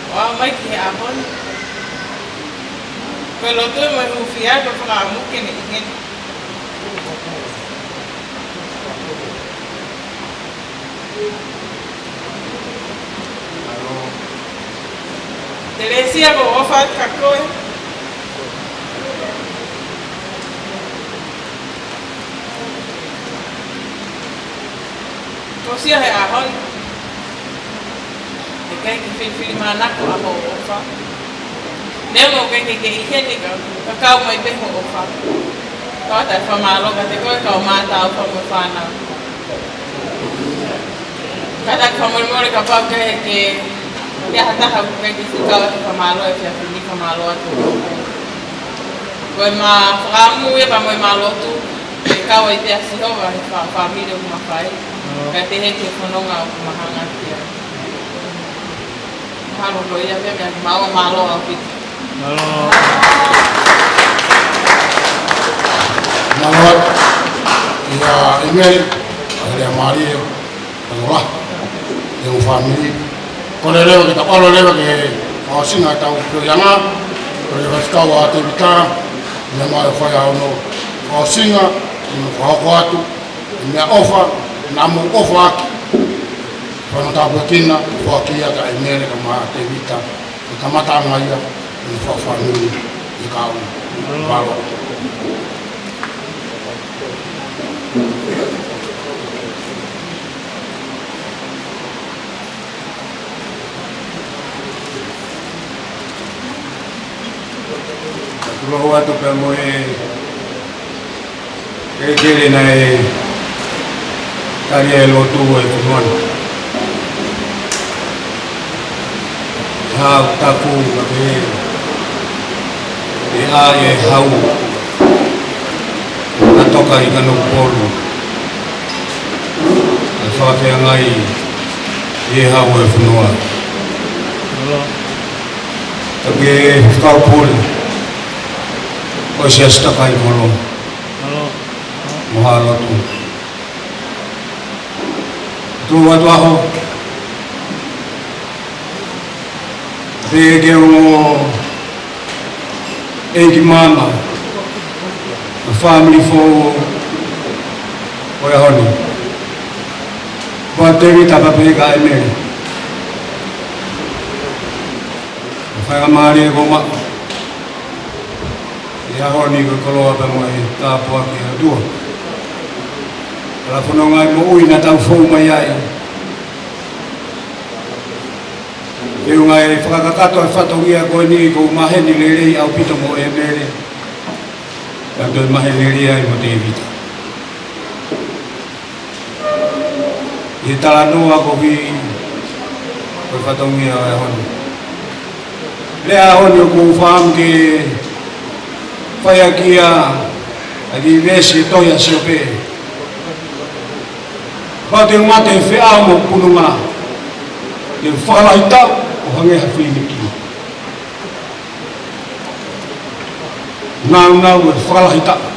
ʻo aʻu mai ki he ʻaho ni. Ko e lotu mo e hūfia ko e fakaʻamu ke ne ʻi heni. Telesia, ʻoku ou ʻofa atu kia koe. Ko e sio he ʻaho ni, ʻikai ke filifilimānako ʻa hoʻo ʻofa. Neongo ʻoku ʻikai ke ke ʻi heni ka, ka kau mai pē hoʻo ʻofa. Tauʻatāina e fakamālō kiate koe, kau mātuʻa mo e fānau. Kātaki fakamolemole kapau ʻoku ʻikai ke, ke ʻi ai ha taha ʻoku ʻikai ke fekau atu e fakamālō he efiafi ni, fakamālō atu. Ko e ma fakaʻamu ia pea mo e ma lotu, ʻe kau ai pē ʻa Sihova he fa-, fāmili ʻoku ma fai. Kae pehē ki he fononga ʻoku ma hanga ki ai. Mahalo ko ia pē meʻa, mālō, mālō ʻaupito. Mālō. Mālō. Ia, ʻEmeli, ʻa e lea mālie. Angola, ʻi he fāmili. Kole leva ke tau ʻalu leva ke fakaʻosinga ʻetau feohiʻanga, kole leva ke tau ʻa Tēvita, meʻa mai ʻo fai hono fakaʻosinga, ʻo fakahoko atu, meʻaʻofa, naʻa mou ʻofa ʻaki, fano tāpuekina, foaki ia kia ʻEmeli kae ʻumaʻā Tēvita. Ko e kamataʻanga ia ʻo e fāmili ʻi he kahaʻu. Mālō. Tulou atu pea mo e kelekele naʻe tali ʻa e lotu ʻo e fonua ni. Hau tapu ma pē ʻe ʻa e hau na toka ʻi Kanokupolu. ʻA e fakafeangai ʻi he hau ʻo e fonua. Tapu ki he Faifekau Pule, ko e Siasi Takai Kolo. Mālō. Mo haʻa lotu. Tuʻu atu ʻaho. Pehē ki he ongo ʻeiki māmā. Mo e fāmili foʻou ʻo e ʻaho ni. Ko Tēvita pea pehē kia ʻEmeli. Faingamālie kuo maʻu ʻi he ʻaho ni ko e koloa pea mo e tāpuaki ʻa e ʻOtua. Hala fononga ʻi he moʻui naʻa tau fou mai ai. Feʻunga e fakakakato e fatongia ko eni, ʻoku ou maheni lelei ʻaupito mo ʻEmeli. Ka toe maheni lelei ai mo Tēvita. ʻI he talanoa ko ē ki he fatongia ʻo e ʻaho ni. Lea ʻaho ni ʻoku ou fakaʻamu ke fai ʻaki ʻa e kiʻi veesi ʻi he tohi ʻa Siope. Kapau te u mate he feʻao mo hoku pununga, te u fakalahi taʻu ʻo hangē ha fīniki. Naunau e fakalahi taʻu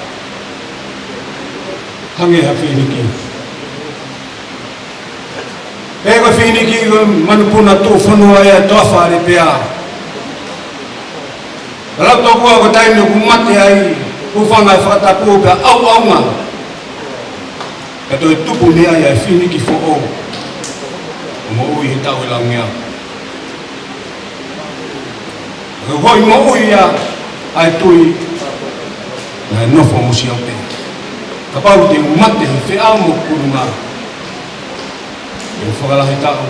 hangē ha fīniki. Pea ko e fīniki ko e manupuna tuʻufonua ia ʻo e toafa ʻa Lepea. Ka lau tokua ko e taimi ʻoku mate ai, hūfanga he fakatapu pea ʻauʻaunga. Ka toe tupu mei ai ʻa e fīniki foʻou ʻo moʻui he taʻu ʻe laungeau. Ko e hoi moʻui ia ʻa e tui naʻe nofo mo Siope. Kapau te u mate he feʻao mo hoku pununga, te u fakalahi taʻu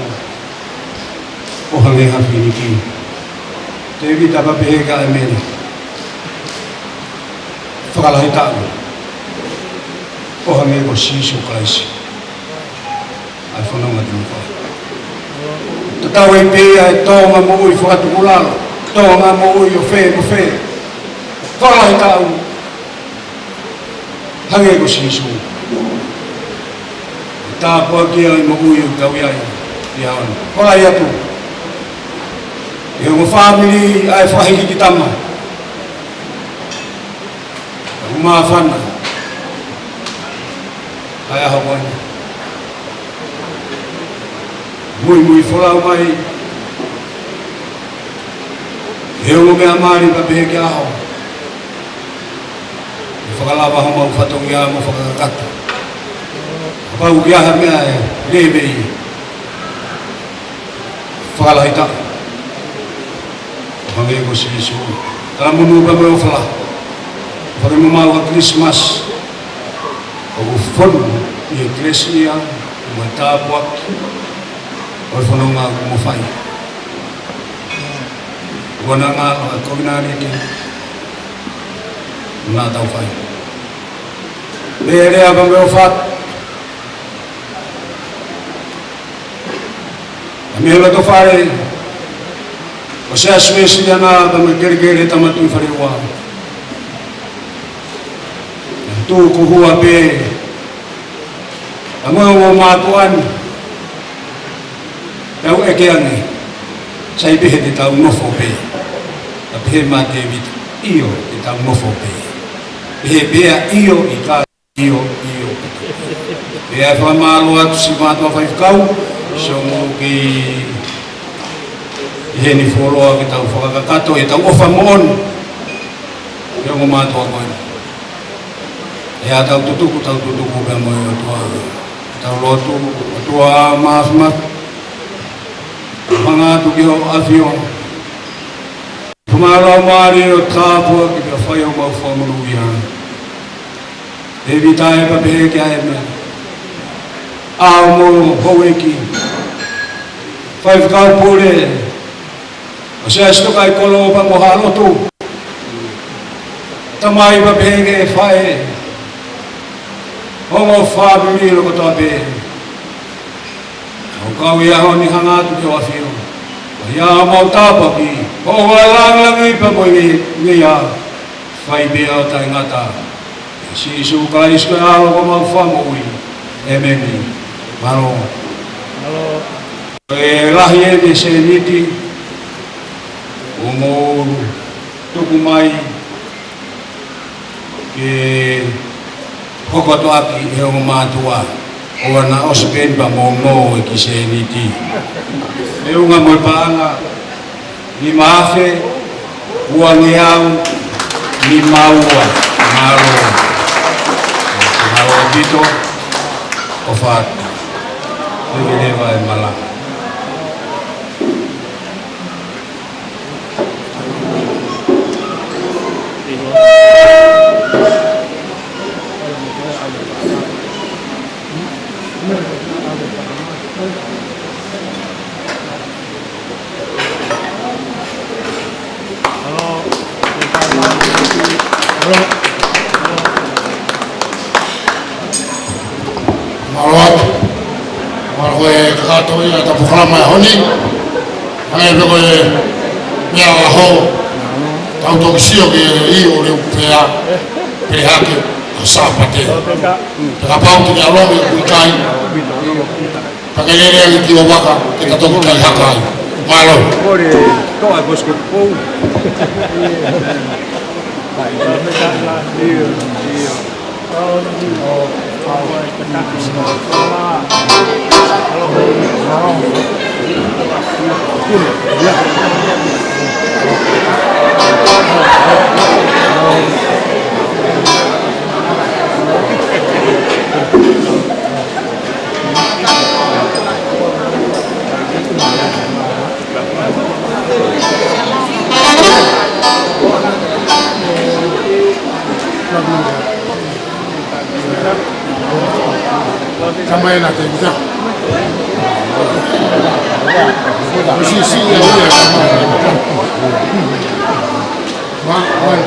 ʻo hangē ha fīniki. Tēvita pea pehē kia ʻEmeli, fakalahi taʻu ʻo hangē ko Sīsū Kalaisi. ʻA e fononga te u fai. Tatau ai pē ʻa e tōʻonga moʻui fakatukulalo, tōʻonga moʻui ʻo fē mo fē. Fakalahi taʻu hangē ko Sīsū. Tāpuaki ʻa e moʻui ʻoku tau ʻi ai ʻi he ʻaho ni. Kole atu ki he ongo fāmili ʻa e fakahikihiki tama. ʻOku māfana ʻa e ʻaho ko eni. Muimui folau mai he ongo meʻa mali pea pehē ki he ʻaho. ʻE fakalava homau fatongia mo fakakakato. Kapau ʻoku ʻi ai ha meʻa ʻe lēvei, fakalahi taʻu ʻo hangē ko Sīsū. Talamonū pea mo e ʻofa lahi. Fakemamaʻu ʻa Kilisimasi. ʻOku fonu ʻi he kelesi ia mo e tāpuaki ʻo e fononga ʻoku mo fai. Kuo na ngalo ʻa e kovinānite naʻa tau fai. Pea lea pea mo e ʻofa atu mei he loto fale ʻo e Siasi Uēsiliana pea mo e kelekele Tama Tuʻi Faleua. Tuku hua pē. Ka mo e ongo mātuʻa ni. Tau ʻeke ange. Sai pē he te tau nofo pē. Ka pehē mai ʻe Tēvita. ʻIo, te tau nofo pē. Pehē pē ʻe ia ʻio ʻikai ʻio, ʻio. Pea fakamālō atu siʻi mātuʻa faifekau. Siʻomo ki ʻi heni fuoloa ke tau fakakakato ʻetau ʻofa moʻoni. Ki he ongo mātuʻa ko eni. ʻI heʻetau tutuku, tau tutuku pea mo e ʻOtua. Tau lotu, ʻOtua Māfimafi. Hanga atu ki hoʻo ʻAfio. Fakamālō mālie ʻo tāpuaki pea fai homau fakamonūʻia. Tēvita ē pea pehē ki ai e meʻa. ʻA mo houʻeiki. Faifekau pule. ʻO e siasi tokaikoló pea mo Haʻa Lotu. Tamai pea pehē ki he faʻē. Ongo fāmili kotoa pē. ʻOku kau ʻi he ʻaho ni hanga atu ki hoʻo ʻAfio. ʻA ia mau tāpuaki. ʻOku ʻi ai e langilangi pea mo e ngeia. Fai pē ʻo taʻengata. ʻIa Sīsū Kalaisi ko e ʻAlo ko homau Fakamoʻui. ʻĒmeni. Mālō. Mālō. ʻE lahi ʻeni e sēniti. ʻOku mou tuku mai. Ke hoko atu ʻaki ʻe he ongo mātuʻa. ʻOua naʻa ʻosi pē eni pea mou nō e kiʻi sēniti. Feʻunga mo e paʻanga. Nima afe, uangeau, nima ua. Mālō. Mālō ʻaupito. ʻOfa atu. Thank you, Leva e Mala. Mālō atu. Mālō ko e kakato ia ʻeta polokalama he ʻaho ni. Hangē pē ko e meʻa ʻaho. Tau toki sio ki he ʻio ʻo e ʻū pea. Pehē hake ʻa Sāpate. Pea kapau te ke ʻalu ange ʻoku ʻikai. Pea ke lele ange ki ho vaka, ke ta toki kai haka ai. Mālō. Kore, toa ko Sikopo. Kama ena te kita. Si, si, ia, ia. One, one.